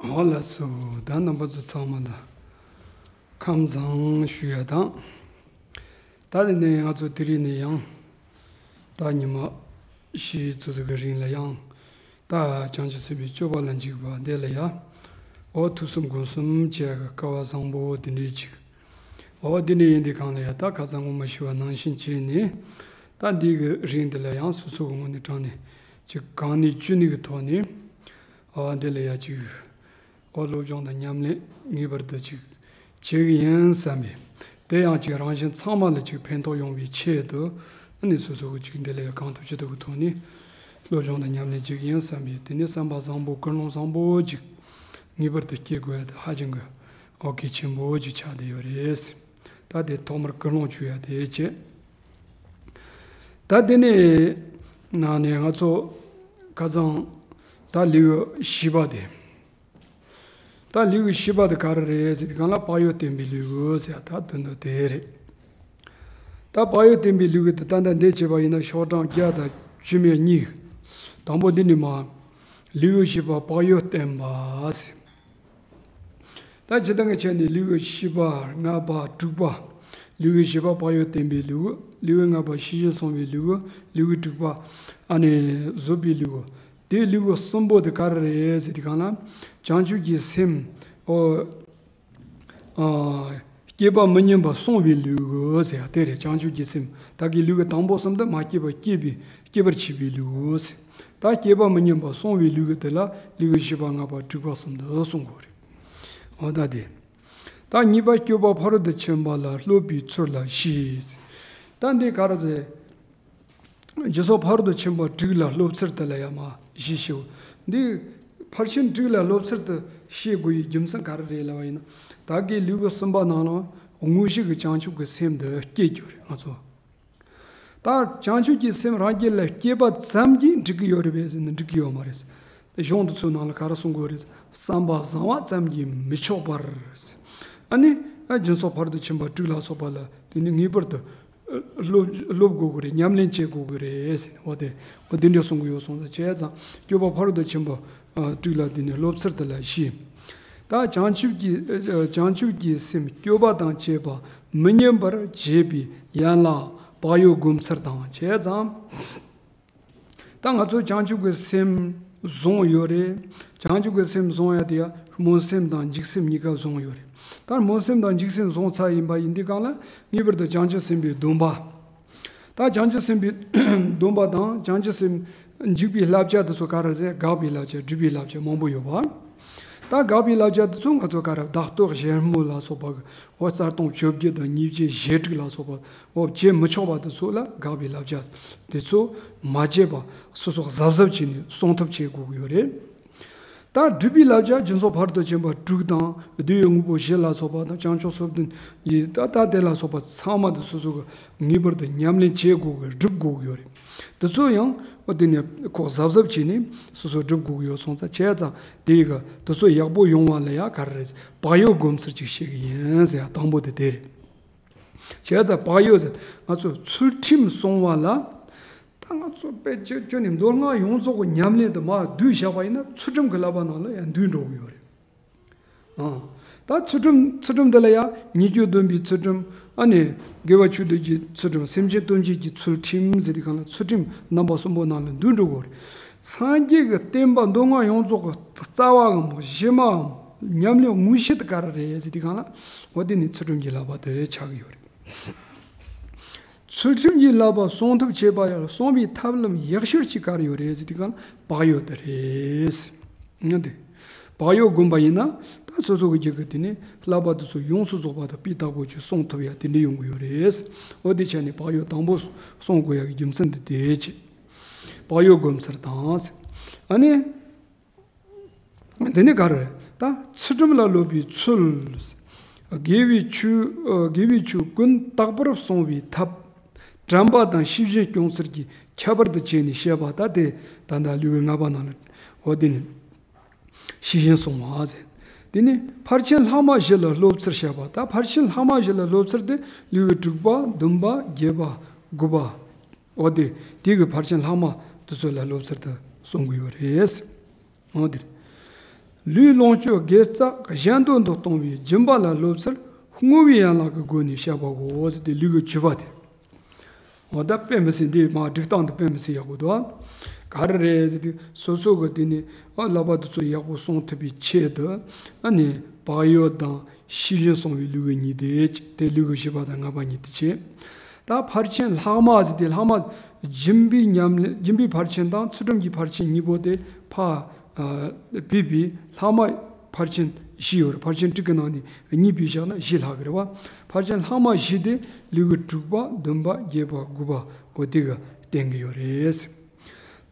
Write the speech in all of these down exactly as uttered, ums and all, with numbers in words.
ཧོ་ལགས་སོ། ད་རྣམ་པ་ཚོ་ཚང་མ་ལ་ཁམས་བཟང་ཞུ་ཡ་དང་། ད་དེ་ནས་ང་ཚོ་དེ་རིང་ནས་ཡང་ད་ཉི་མ་བཞི་ཙམ་ཟིག་གི་རིང་ལ་ཡང་ད་བྱང་ཆུབ་སེམས་དཔའི་སྤྱོད་པ་ལ་འཇུག་པ་འདི་ལ་ཡ། འོ་ཐོས་བསམ་སྒོམ་གསུམ་བྱེད་ཡ་གི་སྐལ་བ་བཟང་པོ་དེ་འདྲའི་ཅིག་འོ་འདི་འདྲ་ཡིན་དུས་གང་ལ་ཡ་ད་ཁ་སང་ངོ་མ་ཞུས་པ་ནང་བཞིན་བྱས་ནས། ད་འདི་གི་རིང་འདི་ལ་ཡང་སོ་སོ་གི་ངོས་ནས་དྲངས་ནས་ཅིག་གང་ནུས་ཅི་ནུས་ཀྱི་ཐོག་ནས། འོ་འདི་ལ་ཡ་ཅིག་འོ་སློབ་སྦྱོང་དང་ཉམས་ལེན་ངེས་པར་དུ་ཅིག་བྱེད་ཀྱི་ཡིན་བསམ་པས། དེ་ཡང་ཅིག་རང་གཞན་ཚང་མ་ལ་ཅིག་ཕན་ཐོགས་ཡོང་བའི་ཆེད་དུ། ཨ་ནི་སོ་སོ་གི་ཅིག་འདི་ལ་ཡ་གང་ཐུབ་ཅི་ཐུབ་ཀྱི་ཐོག་ནས་སློབ་སྦྱོང་དང་ཉམས་ལེན་བྱེད་ཀྱི་ཡིན་བསམ་པས། དེ་ནི་བསམ་པ་བཟང་པོ་ཀུན་སློང་བཟང་པོ་ཅིག་ངེས་པར་དུ་སྐྱེ་དགོས་ཡ་དེ་ཧ་ཅང་གི་འོ་གལ་ཆེན་པོ་ཅིག་ཆགས་བསྡད་ཡོད་རེད། ད་དེ་ཐོག་མར་ཀུན་སློང་བཅོས་ཡ་དེ་བྱེད། ད་དེ་ནས་ནང་ནས་ང་ཚོ་ཁ་སང་ད་ལེའུ་བཞི་པ་དེ། ད་ལེའུ་བཞི་པ་དེ་ག་རེ་རེད་ཟེར་དུས་གང་ལ་བག་ཡོད་བསྟེན་པའི་ལེའུ་ཟེར་ཡ་ད་དོན་དུ་དེ་རེད། ད་བག་ཡོད་བསྟེན་པའི་ལེའུ་དེ་ད་ལྟ་འདི་བྱས་པ་ཡིན་ན་ཤོག་གྲངས་བརྒྱ་དང་བཅུ་མེད་གཉིས། དང་པོ་འདི་ནི་མ། ལེའུ་བཞི་པ་བག་ཡོད་བསྟེན་པ་ཟེར། ད་སྤྱིར་བཏང་གི་ཆ་ནས་ལེའུ་བཞི་པ་ལྔ་པ་དྲུག་པ། ལེའུ་བཞི་པ་བག་ཡོད་བསྟེན་པའི་ལེའུ། ལེའུ་ལྔ་པ་ཤེས་བཞིན་སྲུང་བའི་ལེའུ། ལེའུ་དྲུག་པ་ཨ་ནི་བཟོད་པའི་ལེའུ། དེའི་ལེའུ་གསུམ་པོ་དེ་ག་རེ་རེད་ཟེར་དུས་གང་ལ། བྱང་ཆུབ་ཀྱི་སེམས། ཨོ། ཨ། སྐྱེས་པ་མི་ཉམས་པ་སྲུང་བའི་ལེའུ་ཟེར་ཡ་དེ་རེད། བྱང་ཆུབ་ཀྱི་སེམས་ད་གི་ལེའུ་དང་པོ་གསུམ་དུ་མ་སྐྱེས་པ་སྐྱེས་པའི་སྐྱེ་བར་བྱེད་པའི་ལེའུ་ཟེར། ད་སྐྱེས་པ་མི་ཉམས་པ་སྲུང་བའི་ལེའུ་དེ་ལ་ལེའུ་བཞི་པ་ལྔ་པ་དྲུག་པ་གསུམ་དུ་གསུང་དགོས་རེད། འོ་ད་དེ། ད་གཉིས་པ་སྤྱོད་པ་ཕ་རོལ་ཏུ་ཕྱིན་པ་ལ་སློབ་པའི་ཚུལ་ལ་བཞི། ད་འདི་ག་རེ་ཟེར། རྗེས་སོར་ཕ་རོལ་ཏུ་ཕྱིན་པ་དྲུག་ལ་སློབ་ཚུལ་དེ་ལ་ཡ་མ་བཞི་ཞུ། འདི་ཕར་ཕྱིན་དྲུག་ལ་སློབ་ཚུལ་དུ་བཤད་དགོས་པའི་རྒྱུ་མཚན་ག་རེ་རེད་ལབ་པ་ཡིན་ན། ད་གི་ལེའུ་གསུམ་པ་ནང་ལ་དངོས་གཞི་གི་བྱང་ཆུབ་ཀྱི་སེམས་འདི་སྐྱེ་རྒྱུ་རེད་ང་ཚོ། ད་བྱང་ཆུབ་ཀྱི་སེམས་རང་རྒྱུད་ལ་སྐྱེས་པ་ཙམ་གྱིས་འགྲིག་གི་ཡོད་རེད་པས་ཟེར་ན་འགྲིག་གི་ཡོད་མ་རེད། གཞུང་དེ་ཚོའི་ནང་ལ་ག་རེ་གསུང་གི་ཡོད་རེད། བསམ་པ་བཟང་བ་ཙམ་གྱིས་མི་ཆོག་པར། ཨ་ནི། རྗེས་སོར་ཕ་རོལ་ཏུ་ཕྱིན་པ་དྲུག་ལ་སོགས་པ་ལ་དེ་ནི་ངེས་པར་དུ་སློབ་སློབ་དགོས་ཀྱི་རེད། ཉམས་ལེན་བྱེད་དགོས་ཀྱི་རེད་ཟེར་ནས་འོ་དེ་འོ་དེ་འདྲ་གསུང་གི་ཡོད་སོང་ཙང་བྱས་ཙང་སྤྱོད་པ་ཕ་རོལ་ཏུ་ཕྱིན་པ་དྲུག་ལ་དེ་ནི་སློབ་ཚུལ་དེ་ལ་བཞི། ད་བྱང་ཆུབ་ཀྱི་བྱང་ཆུབ་ཀྱི་སེམས་སྤྱོད་པ་དང་བཅས་པ་མི་ཉམས་པར་བྱེད་པའི་ཡན་ལག་བག་ཡོད་སྒོམ་ཚུལ་དང་བྱས་ཙང་། ད་ང་ཚོ་བྱང་ཆུབ་ཀྱི་སེམས་བཟུང་ཡོད་རེད། བྱང་ཆུབ་ཀྱི་སེམས་བཟུང་ཡ་དེ་ཡ་སྨོན་སེམས་དང་འཇིགས་སེམས་གཉིས་ཀ་བཟུང་ཡོད་རེད། ད་སྨོན་སེམས་དང་འཇིགས་སེམས་བཟུང་ཚར་ཡིན་པ་ཡིན་དུས་གང་ལ་ངེས་པར་དུ་བྱང་ཆུབ་སེམས་དཔའི་སྡོམ་པ། ད་བྱང་ཆུབ་སེམས་དཔའི་སྡོམ་པ་དང་བྱང་ཆུབ་སེམས་འཇུག་པའི་བསླབ་བྱ་དེ་ཚོ་ག་རེ་ཟེར། དགག་པའི་བསླབ་བྱ་སྒྲུབ་པའི་བསླབ་བྱ་མང་པོ་ཡོད་པ། ད་དགག་པའི་བསླབ་བྱ་དེ་ཚོ་ང་ཚོ་ག་རེ་བདག་བསྟོད་གཞན་སྨོད་ལ་སོགས་པ། འོ་རྩ་ལྟུང་བཅོ་བརྒྱད་དང་ཉེས་བྱས་ཞེ་དྲུག་ལ་སོགས་པ་འོ་བྱེད་མི་ཆོག་པ་དེ་ཚོ་ལ་དགག་པའི་བསླབ་བྱ་དེ་ཚོ་མ་བྱས་པ་སོ་སོ་གཟབ་གཟབ་བྱས་ནས་སྲུང་ཐབས་བྱེད་དགོས་ཀྱི་ཡོད་རེད། ད་སྒྲུབ་པའི་བསླབ་བྱ་སྦྱིན་སོགས་ཕ་རོལ་ཏུ་ཕྱིན་པ་དྲུག་དང་བདུད་ཡོད་དངོས་པོ་བཞི་ལ་སོགས་པ་དང་བྱང་ཆུབ་སོ་བདུན་གྱི་ད་ད་དེ་ལ་སོགས་པ་ཚང་མ་དེ་སོ་སོ་གི་ངེས་པར་དུ་ཉམས་ལེན་བྱེད་དགོས་ཀྱི་སྒྲུབ་དགོས་ཀྱི་ཡོད་རེད། དེ་ཚོ་ཡང་འོ་དེ་ནས་ཁོག་གཟབ་གཟབ་བྱས་ནས་སོ་སོ་སྒྲུབ་དགོས་ཀྱི་ཡོད་སོང་ཙང་བྱས་ཙང་དེ་ཡི་ག་དེ་ཚོ་ཡག་པོ་ཡོང་བ་ལ་ཡ་ག་རེ་རེད། བག་ཡོད་སྒོམ་ཚུལ་ཅིག་བཤད་ཀྱི་ཡིན་ཟེར་ཡ་དང་པོ་དེ་དེ་རེད། བྱས་ཙང་བག་ཡོད་ཟེར་ང་ཚོ་ཚུལ་ཁྲིམས་སྲུང་བ་ལ། ད་ང་ཚོ་དཔེ་ཁྱོད་ཁྱོད་ནི་མདོ་སྔགས་ཡོངས་རྫོགས་ཀྱི་ཉམས་ལེན་དུ་མར་བསྡུས་བཞག་པ་ཡིན་ན་ཚུལ་ཁྲིམས་ཀྱི་བསླབ་པ་ནང་ལ་ཡང་འདུས་འགྲོ་གི་ཡོད་རེད། ཨང་། ད་ཚུལ་ཁྲིམས་ཚུལ་ཁྲིམས་འདི་ལ་ཡང་ཉེས་སྤྱོད་སྡོམ་པའི་ཚུལ་ཁྲིམས་ཨ་ནི་དགེ་བ་ཆོས་སྡུད་ཀྱི་ཚུལ་ཁྲིམས་སེམས་ཅན་དོན་བྱེད་ཀྱི་ཚུལ་ཁྲིམས་ཟེར་དུས་གང་ལ་ཚུལ་ཁྲིམས་རྣམ་པ་གསུམ་པོ་ནང་ལ་འདུས་འགྲོ་གི་ཡོད་རེད། སངས་རྒྱས་ཀྱི་བསྟན་པ་མདོ་སྔགས་ཡོངས་རྫོགས་ཀྱི་རྩ་བའམ་གཞི་མའམ་ཉམས་ལེན་དངོས་གཞི་དེ་ག་རེ་རེད་ཟེར་དུས་གང་ལ་འོ་དེ་ནི་ཚུལ་ཁྲིམས་ཀྱི་བསླབ་པ་དེ་ཆགས་ཀྱི་ཡོད་རེད། ཚུལ་ཁྲིམས་ཀྱི་བསླབ་པ་སྲུང་ཐབས་བྱེད་པ་ཡང་སྲུང་བའི་ཐབས་ལམ་ཡག་ཤོས་ཅིག་ག་རེ་ཡོད་རེད་ཟེར་དུས་གང་ལ་བག་ཡོད་དེ་རེད། ང་དེ་བག་ཡོད་བསྒོམས་པ་ཡིན་ན་ད་སོ་སོ་གི་རྒྱུད་ཀྱི་དེ་ནི་བསླབ་པ་དེ་ཚོ་ཡོངས་སུ་རྫོགས་པ་དང་སྤུས་དག་པོ་ཅིག་སྲུང་ཐུབ་ཡ་དེ་འདྲ་ཡོང་གི་ཡོད་རེད། འོ་དེ་ཆ་ནས་བག་ཡོད་དང་པོ་སྲུང་དགོས་ཡ་གི་རྒྱུ་མཚན་དེ་དེ་ཅི། བག་ཡོད་སྒོམ་ཚུལ་དང་། ཨ་ནི། དེ་ནི་ག་རེ། ད་ཚུལ་ཁྲིམས་ལ་སློབ་པའི་ཚུལ། དགེ་བའི་ཆོས་དགེ་བའི་ཆོས་ཀུན་དག་པར་སྲུང་བའི་ཐབས། དྲན་པ་དང་ཤེས་བཞིན་སྐྱོང་ཚུལ་གྱི་ཁྱད་པར་དུ་བྱས་ནས་བཤད་པ་ད་དེ་ད་ལྟ་ལེའུ་ལྔ་པ་ནང་ལ་འོ་དེ་ནི། ཤེས་བཞིན་སྲུང་བ་ཟེར། དེ་ནི་ཕར་ཕྱིན་ལྷག་མ་བཞི་ལ་སློབ་ཚུལ་བཤད་པ་ད་ཕར་ཕྱིན་ལྷག་མ་བཞི་ལ་སློབ་ཚུལ་དེ་ལེའུ་དྲུག་པ་བདུན་པ་བརྒྱད་པ་དགུ་པ། འོ་དེ་དེ་གི་ཕར་ཕྱིན་ལྷག་མ་དེ་ཚོ་ལ་སློབ་ཚུལ་དུ་གསུང་གི་ཡོད་རེད། འོ་དེ་ ལུས་ལོངས་སྤྱོད་དགེ་རྩ་གཞན་དོན་དུ་གཏོང་བའི་སྦྱིན་པ་ལ་སློབ་ཚུལ་བསྔོ་བའི་ཡན་ལག་གི་སྒོ་ནས་བཤད་པའོ་ཟེར་ཏེ། ལུས་ཀྱི་སྤྱོད་པ་དེ། འོ་ད་དཔེ་མི་སྲིད་འདི་མ་སྒྲིག་སྟངས་འདི་དཔེ་མི་སྲིད་ཡག་པོ་འདུག། ག་རེ་རེད་ཟེར་དུས་སོ་སོ་གི་དེ་ནི་ཨ་ལག་པ་དེ་ཚོ་ཡག་པོ་སྲུང་ཐུབ་པའི་ཆེད་དུ། ཨ་ནི་བག་ཡོད་དང་ཤེས་བཞིན་སྲུང་བའི་ལུས་ཀྱི་ཉེས་དེ། དེ་ལུས་ཀྱི་སྤྱོད་པ་དང་ལྔ་པ་ཉེས་དེ་བྱེད། ད་ཕར་ཕྱིན་ལྷག་མ་ཟེར་ཏེ། ལྷག་མ་སྦྱིན་པའི་ཉམས་ལེན། སྦྱིན་པའི་ཕར་ཕྱིན་དང་ཚུལ་ཁྲིམས་ཀྱི་ཕར་ཕྱིན་གཉིས་པོ་དེ་ཕར་ཨ་བསྡུས་པའི་ལྷག་མ་ཕར་ཕྱིན་བཞི་ཡོད་རེད། ཕར་ཕྱིན་དྲུག་གི་ནང་ནས་གཉིས་བསྡུས་བཞག་ན་བཞི་ལྷག་གི་རེད་བ། ཕར་ཕྱིན་ལྷག་མ་བཞི་དེ་ལུས་ཀྱི་དྲུག་པ་བདུན་པ་བརྒྱད་པ་དགུ་པ་འོ་དེ་གི་བསྟན་གི་ཡོད་རེད།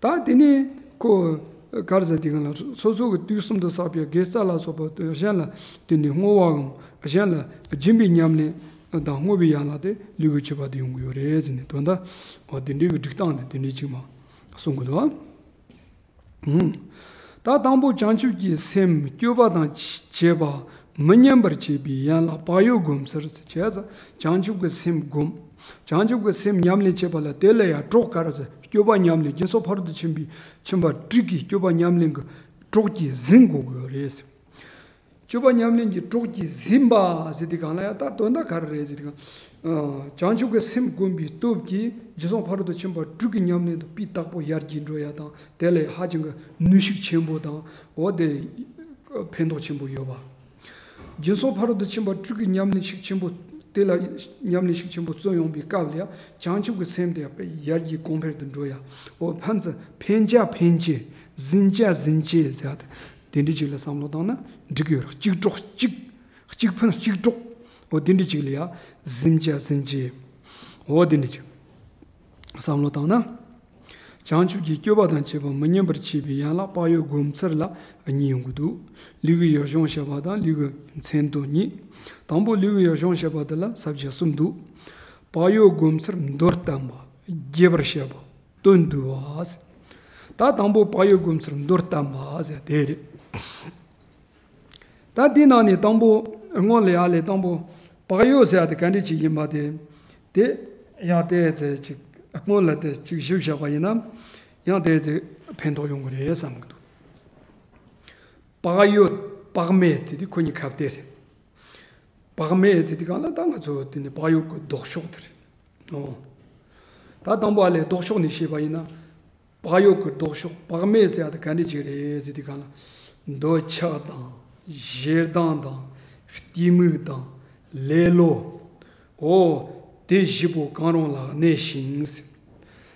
ད་དེ་ནས་ཁོ་ག་རེ་ཟེར་དེ་ག་ལ་སོ་སོ་གི་དུས་གསུམ་དུ་བསགས་པའི་དགེ་རྩ་ལ་སོགས་པ་གཞན་ལ་དེ་ནས་བསྔོ་བའམ་གཞན་ལ་སྦྱིན་པའི་ཉམས་ལེན་དང་བསྔོ་བའི་ཡན་ལག་དེ་ལུས་ཀྱི་སྤྱོད་པ་དེ་ཡོང་གི་ཡོད་རེད་ཟེར་ནས། དོན་དག་འོ་དེ་འདྲའི་གི་སྒྲིག་སྟངས་དེ་དེ་འདྲའི་ཅིག་མ་གསུང་གི་འདུག། ད་དང་པོ་བྱང་ཆུབ་ཀྱི་སེམས་སྤྱོད་པ་དང་བཅས་པ་མི་ཉམས་པར་བྱེད་པའི་ཡན་ལག་བག་ཡོད་སྒོམ་ཚུལ་ཟེར། བྱས་ཙང་བྱང་ཆུབ་ཀྱི་སེམས་སྒོམ། བྱང་ཆུབ་ཀྱི་སེམས་ཉམས་ལེན་བྱེད་པ་ལ་དེ་ལ་ཡང་གྲོགས་ག་རེ་ཟེར། སྤྱོད་པ་ཉམས་ལེན། སྦྱིན་སོགས་ཕ་རོལ་ཏུ་ཕྱིན་པའི་ཕྱིན་པ་དྲུག་གི་སྤྱོད་པ་ཉམས་ལེན་གྱི་གྲོགས་ཀྱིས་ཟིན་དགོས་ཀྱི་ཡོད་རེད། སྤྱོད་པ་ཉམས་ལེན་གྱི་གྲོགས་ཀྱིས་ཟིན་པ་ཟེར་དུས་སྒང་ལ་ཡང་ད་དོན་དག་ག་རེ་རེད་ཟེར་དུས་སྒང་། ཨ་བྱང་ཆུབ་ཀྱི་སེམས་བསྒོམས་པའི་སྟོབས་ཀྱིས་སྦྱིན་སོགས་ཕ་རོལ་ཏུ་ཕྱིན་པ་དྲུག་གི་ཉམས་ལེན་དུ་སྤུས་དག་པོ་ཡར་རྒྱས་འགྲོ་ཡ་དང་། དེ་ལས་ཧ་ཅང་གི་ནུས་ཤུགས་ཆེན་པོ་དང་། འོ་དེ་ཕན་ཐོགས་ཆེན་པོ་ཡོད་པ། སྦྱིན་སོགས་ཕ་རོལ་ཏུ་ཕྱིན་པ་དྲུག་གི་ཉམས་ལེན་ཤུགས་ཆེན་པོ། དེ་ལ་ཉམས་ལེན་ཤུགས་ཆེན་པོ་བརྩོན་ཡོང་པའི་སྐབས་ལ་ཡང་བྱང་ཆུབ་ཀྱི་སེམས་དེ་ཡང་དཔེ་ཡར་རྒྱས་གོང་འཕེལ་དུ་འགྲོ་ཡ། འོ་ཕན་ཚུན་ཕན་བྱ་ཕན་བྱེད། ཟིན་བྱ་ཟིན་བྱེད་ཟེར་ཡ་དེ། དེ་འདྲ་ཅིག་ལ་བསམ་བློ་བཏང་ན་འགྲིག་གི་ཡོད་རེད། གཅིག་གྲོགས་གཅིག། གཅིག་ཕན་གཅིག་གྲོགས། འོ་དེ་འདྲ་ཅིག་ལ་ཡ་ཟིན་བྱ་ཟིན་བྱེད། འོ་དེ་འདྲ་ཅིག་བསམ་བློ་བཏང་ན། བྱང་ཆུབ་ཀྱི་སྤྱོད་པ་དང་བཅས་པ་མི་ཉམས་པར་བྱེད་པའི་ཡན་ལག་བག་ཡོད་སྒོམ་ཚུལ་ལ་གཉིས་ཡོང་གི་འདུག། ལུས་ཀྱི་ཡུལ་གཞུང་བཤད་པ་དང་ལུས་ཀྱི་མཚན་དོན་གཉིས། དང་པོ་ལུས་ཀྱི་ཡུལ་གཞུང་བཤད་པ་དེ་ལ་ས་བཅད་གསུམ་འདུག། བག་ཡོད་སྒོམ་ཚུལ་མདོར་བསྟན་པ། རྒྱས་པར་བཤད་པ། དོན་བསྡུ་བ། ད་དང་པོ་བག་ཡོད་སྒོམ་ཚུལ་མདོར་བསྟན་པ་ཟེར་དེ་རེད། ད་དེའི་ནང་ནས་དང་པོ་སྔོན་ལ་ཡར་ལས་དང་པོ་བག་ཡོད་ཟེར་ཡ་དེ་ག་འདྲ་ཅིག་ཡིན་པ་དེ། དེ་ཡང་དེ་ཚེ་ཅིག་སྔོན་ལ་དེ་ཅིག་ཞིབ་བཞག་པ་ཡིན་ན་ཡང་དེ་ཚེ་ཕན་ཐོགས་ཡོང་གི་རེད་བསམ་གི་འདུག། བག་ཡོད་བག་མེད་ཟེར་དེ་ཁོ་གཉིས་ཁ་གཏད་རེད། བག་མེད་ཟེར་དུས་སྒང་ལ་ད་ང་ཚོ་དེ་ནི་བག་ཡོད་ཀྱི་ལྡོག་ཕྱོགས་དེ་རེད། ཨོ། ད་དང་པོ་ཨ་ལས་ལྡོག་ཕྱོགས་ནས་བཤད་པ་ཡིན་ན། བག་ཡོད་ཀྱི་ལྡོག་ཕྱོགས་བག་མེད་ཟེར་ཡ་དེ་ག་འདྲ་ཅིག་རེད་ཟེར་དུས་སྒང་ལ། འདོད་ཆགས་དང་། ཞེ་སྡང་དང་། གཏི་མུག་དང་། ལེ་ལོ། ཨོ། དེ་བཞི་པོ་གང་རུང་ལ་གནས་ཤིང་ཟེར།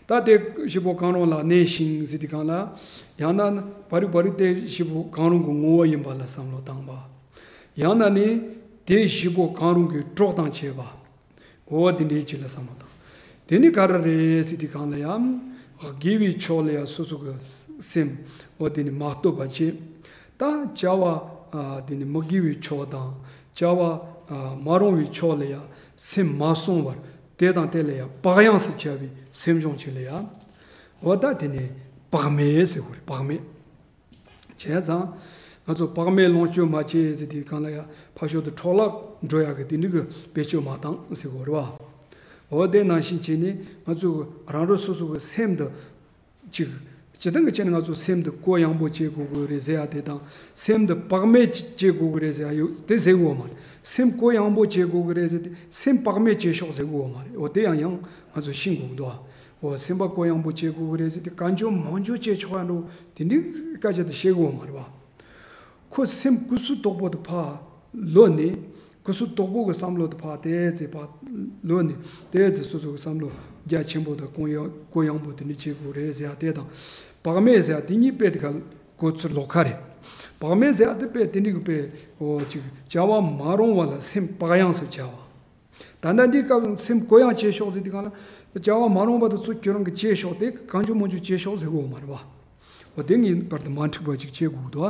ད་དེ་བཞི་པོ་གང་རུང་ལ་གནས་ཤིང་ཟེར་དུས་སྒང་ལ། ཡང་ན་བ་རི་བ་རི་དེ་བཞི་པོ་གང་རུང་གི་ངོ་བོ་ཡིན་པ་ལ་བསམ་བློ་བཏང་བ། ཡང་ན་ནི་དེ་བཞི་པོ་གང་རུང་གི་གྲོགས་དང་བཅས་པ། འོ་དེ་འདྲའི་ཅིག་ལ་བསམ་བློ་བཏང་། དེ་ནི་ག་རེ་རེད་ཟེར་དུས་སྒང་ལ་ཡང་། དགེ་བའི་ཕྱོགས་ལ་ཡང་སོ་སོ་གི་སེམས་འོ་དེ་ནི་མ་གཏོགས་པ་བྱེད། ད་བྱ་བ་ཨ་དེ་ནི་མི་དགེ་བའི་ཕྱོགས་དང་བྱ་བ་ཨ་མ་རུང་བའི་ཕྱོགས་ལ་ཡང་སེམས་མ་སོང་བར་དེ་དང་དེ་ལ་ཡང་བག་ཡངས་སུ་བྱ་བའི་སེམས་བྱུང་ཅིག་ལ་ཡང་། འོ་ད་དེ་ནི་བག་མེད་ཟེར་དགོས་རེད། བག་མེད། བྱས་ཙང་། ང་ཚོ་བག་མེད་ལོངས་སྤྱོད་མ་བྱེད་ཟེར་དུས་སྒང་ལ་ཡང་ཕར་ཕྱོགས་དུ་འཕྲོ་བརླག་འགྲོ་ཡག་གི་དེ་འདྲ་གི་བེད་སྤྱོད་མ་བཏང་ཟེར་དགོས་རེད་བ། འོ་དེ་ནང་བཞིན་བྱས་ནས་ང་ཚོ་རང་རང་སོ་སོ་གི་སེམས་དུ་ཅིག་སྤྱིར་བཏང་གི་བྱས་ན་ང་ཚོ་སེམས་དུ་གུ་ཡངས་པོ་བྱེད་དགོས་ཀྱི་རེད་ཟེར་ཡ་དེ་དང་། སེམས་དུ་བག་མེད་བྱེད་དགོས་ཀྱི་རེད་ཟེར་ཡ་ཡོད་དེ་ཟེར་གི་ཡོད་མ་རེད། སེམས་གུ་ཡངས་པོ་བྱེད་དགོས་ཀྱི་རེད་ཟེར་ཏེ་སེམས་བག་མེད་བྱེད་ཤོག་ཟེར་གི་ཡོད་མ་རེད། འོ་དེ་ཡང་ཡང་ང་ཚོ་ཤེས་དགོས་ཀྱི་འདུག་ཨ། འོ་སེམས་པ་གུ་ཡངས་པོ་བྱེད་དགོས་ཀྱི་རེད་ཟེར་ཏེ་གང་བྱུང་མང་བྱུང་བྱེད་ཆོག་ཡ་འགྲོ་དེ་འདྲའི་སྐད་ཆ་དེ་བཤད་གི་ཡོད་མ་རེད་བ། ཁོ་སེམས་ཀུ་སུ་དོག་པོ་དེ་ཕར་ལོག་ནས། ཀུ་སུ་དོག་པོ་གི་བསམ་བློ་དེ་ཕར་དེ་ཚེ་ཕར་ལོག་ནས་དེ་ཚེ་སོ་སོ་གི་བསམ་བློ་རྒྱ་ཆེན་པོ་དང་གུ་ཡངས་གུ་ཡངས་པོ་དེ་འདྲ་བྱེད་དགོས་རེད་ཟེར་ཡ་དེ་དང་། བག་མེད་ཟེར་ཡ་དེ་གཉིས་དཔེ་དེ་ག་གོ་ཚུལ་ལོགས་ཀ་རེད། བག་མེད་ཟེར་ཡ་དེ་དཔེ་དེ་འདྲ་གི་དཔེ་འོ་ཅིག་བྱ་བ་མ་རུང་བ་ལ་སེམས་བག་ཡངས་སུ་བྱ་བ། ད་ལྟ་འདིའི་སྐབས་སུ་སེམས་གུ་ཡངས་བྱེད་ཤོག་ཟེར་དུས་སྒང་ལ། བྱ་བ་མ་རུང་བ་དེ་ཚོ་ཁྱོད་རང་གིས་བྱེད་ཤོག་དེ་གང་བྱུང་མང་བྱུང་བྱེད་ཤོག་ཟེར་གི་ཡོད་མ་རེད་བ། འོ་དེ་ངེས་པར་དུ་མ་འགྲིག་པ་ཅིག་བྱེད་དགོས་འདུག་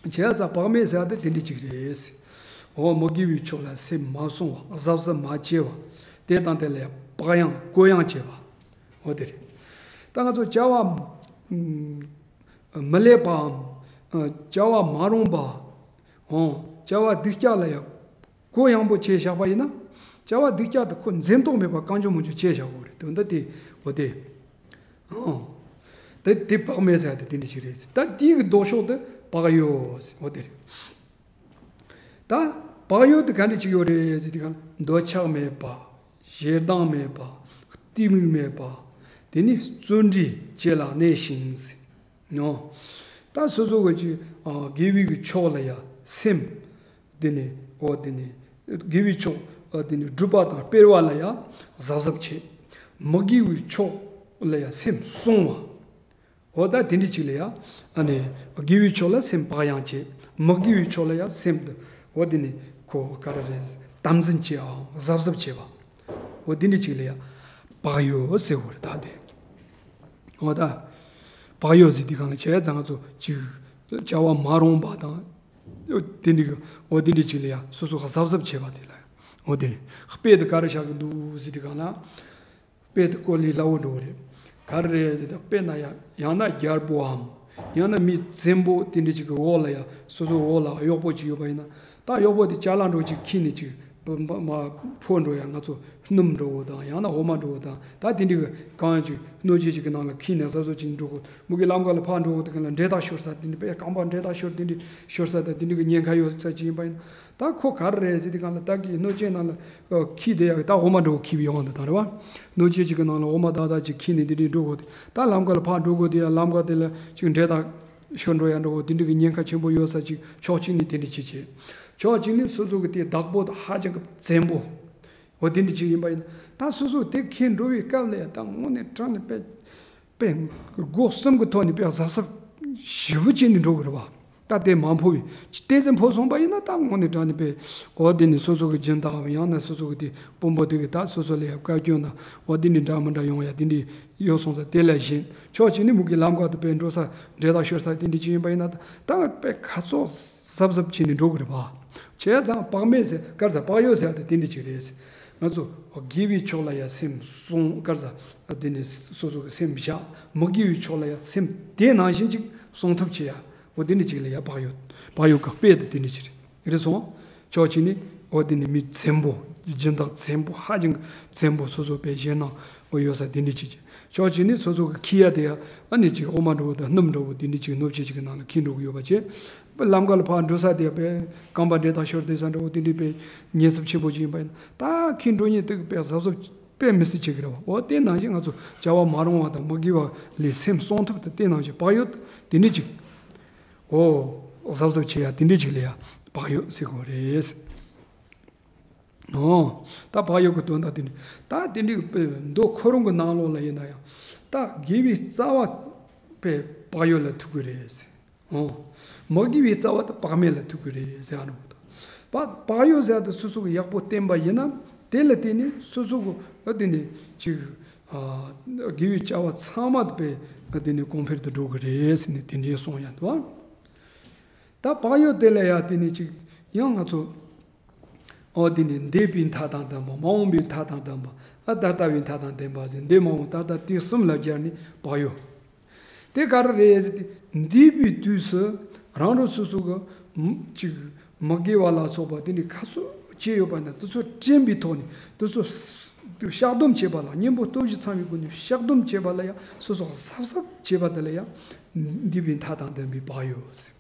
ཨ། བྱས་ཙང་བག་མེད་ཟེར་བ་དེ་དེ་འདྲ་ཅིག་རེད། འོ་མི་དགེ་བའི་ཕྱོགས་ལ་སེམས་མ་སོང་བ། གཟབ་གཟབ་མ་བྱས་པ། དེ་དང་དེ་ལ་བག་ཡངས་གུ་ཡངས་བྱས་པ། འོ་དེ་རེད། ད་ང་ཚོ་བྱ་བ་མི་ལེགས་པའམ། བྱ་བ་མ་རུང་བ། འོ་བྱ་བ་སྡུག་ཅག་ལ་ཡང་གུ་ཡངས་པོ་བྱས་བཞག་པ་ཡིན་ན། བྱ་བ་སྡུག་ཅག་དེ་ཁོ་འཛེམ་དོགས་མེད་པར་གང་བྱུང་མང་བྱུང་བྱས་བཞག་དགོས་རེད། དོན་དག་དེ་འོ་དེ། ཨང་། དེ་དེ་བག་མེད་ཟེར་ཡ་དེ་དེ་འདྲ་ཞིག་རེད། ད་དེའི་གི་ལྡོག་ཕྱོགས་དེ་ བག་ཡོད་ཟེར་འོ་དེ་རེད། ད་བག་ཡོད་དེ་ག་འདྲ་ཅིག་ཡོད་རེད་ཟེར་དུས་གང་ལ་འདོད་ཆགས་མེད་པ། ཞེ་སྡང་མེད་པ། གཏི་མུག་མེད་པ། དེ་ནི་བརྩོན་འགྲུས་བཅས་ལ་གནས་ཤིང་ཟེར། ནོ། ད་སོ་སོ་གི་ཅིག་ཨ་དགེ་བའི་གི་ཕྱོགས་ལ་ཡ་སེམས། དེ་ནི་འོ་དེ་ནི་དགེ་བའི་ཕྱོགས་ཨ་དེ་ནི་སྒྲུབ་པ་དང་སྤེལ་བ་ལ་ཡ་གཟབ་གཟབ་བྱེད། མི་དགེ་བའི་ཕྱོགས་ལ་ཡ་སེམས་བསྲུང་བ། འོ་ད་དེ་འདྲ་ཅིག་ལ་ཡ། ཨ་ནི་དགེ་བའི་ཕྱོགས་ལ་སེམས་བག་ཡངས་བྱེད། མི་དགེ་བའི་ཕྱོགས་ལ་ཡ་སེམས་དུ་འོ་དེ་ནི་ཁོ་ག་རེ་རེད། དམ་འཛིན་བྱེད་པའམ་གཟབ་གཟབ་བྱེད་པ། འོ་དེ་འདྲ་ཅིག་ལ་ཡ་བག་ཡོད་ཟེར་བ་རེད་ད་དེ། འོ་ད་བག་ཡོད་ཟེར་དུས་གང་ལ་བྱས་ཙང་ང་ཚོ་ཅིག་བྱ་བ་མ་རུངས་པ་དང་། འོ་དེ་འདྲ་གི་འོ་དེ་འདྲ་ཅིག་ལ་ཡ་སོ་སོ་གཟབ་གཟབ་བྱེད་པ་དེ་ལ་ཡ། འོ་དེ་ནི་དཔེ་དེ་ག་རེ་བཞག་གི་འདུག་ཟེར་དུས་གང་ལ། དཔེ་དེ་བཀོད་ལས་སླ་བོ་འགྲོ་གི་རེད། ག་རེ་རེད་ཟེར་ན་དཔེར་ན་ཡང་ཡང་ན་རྒྱལ་པོའམ། ཡང་ན་མི་བཙན་པོ་དེ་འདྲ་ཅིག་གི་འོག་ལ་ཡ་སོ་སོའི་འོག་ལ་གཡོག་པོ་ཅིག་ཡོད་པ་ཡིན་ན། ད་གཡོག་པོ་དེ་ཅ་ལག་འདྲ་ཅིག་ཁྱེར་ནས་ཅིག་ཕོ་འགྲོ་ཡ་ང་ཚོ་སྣུམ་འདྲ་བོ་དང་ཡང་ན་འོ་མ་འདྲ་བོ་དང་ད་དེ་འདྲ་གི་གང་ཅིག་སྣོད་ཆས་ཅིག་གི་ནང་ལ་ཁྱེར་ནས་གཟབ་གཟབ་ཅིག་འགྲོ་དགོས། མུ་གེ་ལམ་ཁ་ལ་ཕར་འགྲོ་དགོས་དེ་ག་ལ་འབྲས་རྟགས་ཤོར་ས་དེ་འདྲ་དཔེ་རྐང་པ་འབྲས་རྟགས་ཤོར་དེ་འདྲ་ཤོར་ས་དང་དེ་འདྲ་གི་ཉེན་ཁ་ཡོད་ས་ཅིག་ཡིན་པ་ཡིན་ན། ད་ཁོ་ག་རེ་རེད་ཟེར་དུས་གང་ལ་ད་གི་སྣོད་ཆས་ནང་ལ་ཁྱི་དེ་ཡག་ད་འོ་མ་འགྲོ་ཁྱི་བའི་ཡོང་དུ་དང་རེད་བ། སྣོད་ཆས་ཅིག་གི་ནང་ལ་འོ་མ་ཏག་ཏག་ཅིག་ཁྱི་ནི་དེ་འདྲའི་འགྲོ་དགོས་ཏེ་ད་ལམ་ཁ་ལ་ཕར་འགྲོ་དགོས་དེ་ཡ་ལམ་ཁ་དེ་ལ་ཅིག་འབྲས་རྟགས་ཤོར་འགྲོ་ཡ་འགྲོ་དགོས་དེ་འདྲ་གི་ཉེན་ཁ་ཆེན་པོ་ཡོད་ས་ཅིག་ཕྱོགས་གཅིག་ནི་དེ་འདྲ་ཅིག་བྱེད། ཕྱོགས་གཅིག་ནི་སོ་སོ་གི་དེ་བདག་པོ་དང་ཧ་ཅང་གི་བཙན་པོ་འོ་དེ་འདྲ་ཅིག་ཡིན་པ་ཡིན་ད་སོ་སོ་དེ་ཁྱེར་འགྲོ་བའི་སྐབས་ལ་ཡ་ད་དངོས་གནས་དྲང་ནས་དཔེ། པས་སྒོ་གསུམ་གྱི་ཐོག་ནས་པས་གཟབ་གཟབ་ཞེ་པོ་བྱས་ནས་འགྲོ་གི་རེད་བ། ད་དེ་མ་འཕོ་བའི་ཏོག་ཙམ་འཕོ་སོང་པ་ཡིན་ན་ད་དངོས་གནས་དྲང་ནས་པས་འོ་དེ་ནས་སོ་སོ་གི་སྦྱིན་བདག་ཡང་ན་སོ་སོ་གི་དེ་དཔོན་པོ་དེ་གི་ད་སོ་སོ་ལ་ཡ་བཀའ་བཀྱོན་དང་འོ་དེ་འདྲ་འདྲ་མི་འདྲ་ཡོང་ཡ་དེ་འདྲ་ཡོད་སོང་ཙང་དེ་ལ་བཞིན་ཕྱོགས་གཅིག་ནས་མུ་གེ་ལམ་ཁ་དུ་པས་འགྲོ་ས་འབྲས་རྟགས་ཤོར་ས་དེ་འདྲ་ཅིག་ཡིན་པ་ཡིན་ན་ད་ད་པས་ཁ་ཚོགས་གཟབ་གཟབ་བྱས་ནས་འགྲོ་གི་རེད་བ། བྱས་ཙང་བག་མེད་ཟེར་དཀར་ཟ་བག་ཡོད་ཟེར་ཡ་དེ་དེ་འདྲ་ཅིག་རེད། ང་ཚོ་དགེ་བའི་ཕྱོགས་ལ་ཡ་སེམས་བསྲུང་དཀར་ཟ། དེ་ནས་སོ་སོ་གི་སེམས་བཞག་མི་དགེ་བའི་ཕྱོགས་ལ་ཡ་སེམས་དེ་ནང་བཞིན་ཅིག་བསྲུང་ཐབས་བྱེད་ཡ། འོ་དེ་འདྲ་ཅིག་ལ་ཡ་བག་ཡོད། བག་ཡོད་གི་དཔེ་དེ་དེ་འདྲ་ཅིག་རེད། རེད་སོང་། ཕྱོགས་གཅིག་ནི་འོ་དེ་ནི་མི་བཙན་པོ་སྦྱིན་བདག་བཙན་པོ་ཧ་ཅང་བཙན་པོ་སོ་སོ་པའི་ཞེད་སྣང་འོ་ཡོད་ས་དེ་འདྲ་ཅིག་ཕྱོགས་གཅིག་ནི་སོ་སོ་གི་ཁྱི་ཡ་དེ་ཡ་ཨ་ནི་ཅིག་འོ་མ་འདྲ་བོ་དང་སྣུམ་འདྲ་བོ་དེ་འདྲ་ཅིག་སྣོད་ཆས་ཅིག་གི་ནང་ལ་ཁྱེར་འགྲོ་གི་ཡོད་པ་བྱས། ལམ་ཁ་ལ་ཕར་འགྲོ་ས་དེ་པས་རྐང་པ་འབྲས་རྟགས་ཤོར་བསྡད་ས་འདྲ་བོ་དེ་འདྲའི་པས་ཉེན་ཚབས་ཆེན་པོ་ཅིག་ཡིན་པ་ཡིན་ན་ད་ཁྱེད་འགྲོ་ཉེན་དེ་གི་པས་གཟབ་གཟབ་དཔེ་མི་སྲིད་བྱེད་ཀྱི་རེད་བ། འོ་དེ་ནང་བཞིན་ང་ཚོ་བྱ་བ་མ་རུང་བ་དང་མི་དགེ་བ་ལས་སེམས་བསྲུང་ཐབས་དེ་དེ་ནང་བཞིན་བག་ཡོད་དེ་འདྲ་ཅིག་འོ་གཟབ་གཟབ་བྱེད་ཡ་དེ་འདྲ་ཅིག་ལ་ཡ་བག་ཡོད་ཟེར་དགོས་རེད། འོ། ད་བག་ཡོད་ཀྱི་དོན་དག་དེ་ནི། ད་དེ་འདྲའི་དཔེ་མདོ་ཁོ་རང་གི་ནང་ལོགས་ལ་ཡིན་ན་ཡང་། ད་དགེ་བའི་རྩ་བ་དཔེ་བག་ཡོད་ལ་ཐུག་གི་རེད། འོ། མི་དགེ་བའི་རྩ་བ་དེ་བག་མེད་ལ་ཐུག་གི་རེད་ཟེར་ཡ་ནོ། བག་བག་ཡོད་ཟེར་ཡ་དེ་སོ་སོ་གི་ཡག་པོ་བསྟེན་པ་ཡིན་ན་དེ་ལ་བརྟེན་ནས་སོ་སོ་གི་ཨ་དེ་ནི་ཅིག་ཨ་དགེ་བའི་བྱ་བ་ཚང་མ་དེ་དཔེ་ཨ་དེ་ནི་གོང་འཕེལ་དུ་འགྲོ་གི་རེད་ཟེར་ནས་དེ་འདྲའི་གསུང་ཡ་འདུག་ད་བག་ཡོད་དེ་ལ་ཡ་དེ་ནི་ཅིག་ཡང་ང་ཚོ། འོ་དེ་ནི་འདས་པའི་མཐའ་དང་ལྡན་པ་མ་འོངས་པའི་མཐའ་དང་ལྡན་པ་ཨ་ད་ལྟ་བའི་མཐའ་དང་ལྡན་པ་ཟེར་འདས་མ་འོངས་ད་ལྟ་དུས་གསུམ་ལ་སྦྱར་ནས་བག་ཡོད། དེ་ག་རེ་རེད་ཟེར་ཏེ་འདས་པའི་དུས་སུ་རང་རང་སོ་སོ་གི་ཅིག་མི་དགེ་བ་ལ་སོགས་པ་དེ་ནི་ག་ཚོད་བྱས་ཡོད་པ་ན་དེ་ཚོ་དྲན་པའི་ཐོག་ནས་དེ་ཚོ་བཤགས་སྡོམ་བྱེད་པ་ལ་གཉེན་པོ་སྟོབས་བཞི་ཚང་བའི་སྒོ་ནས་བཤགས་སྡོམ་བྱེད་པ་ལ་ཡང་སོ་སོ་གཟབ་གཟབ་བྱེད་པ་དེ་ལ་ཡང་འདས་པའི་མཐའ་དང་ལྡན་པའི་བག་ཡོད་ཟེར།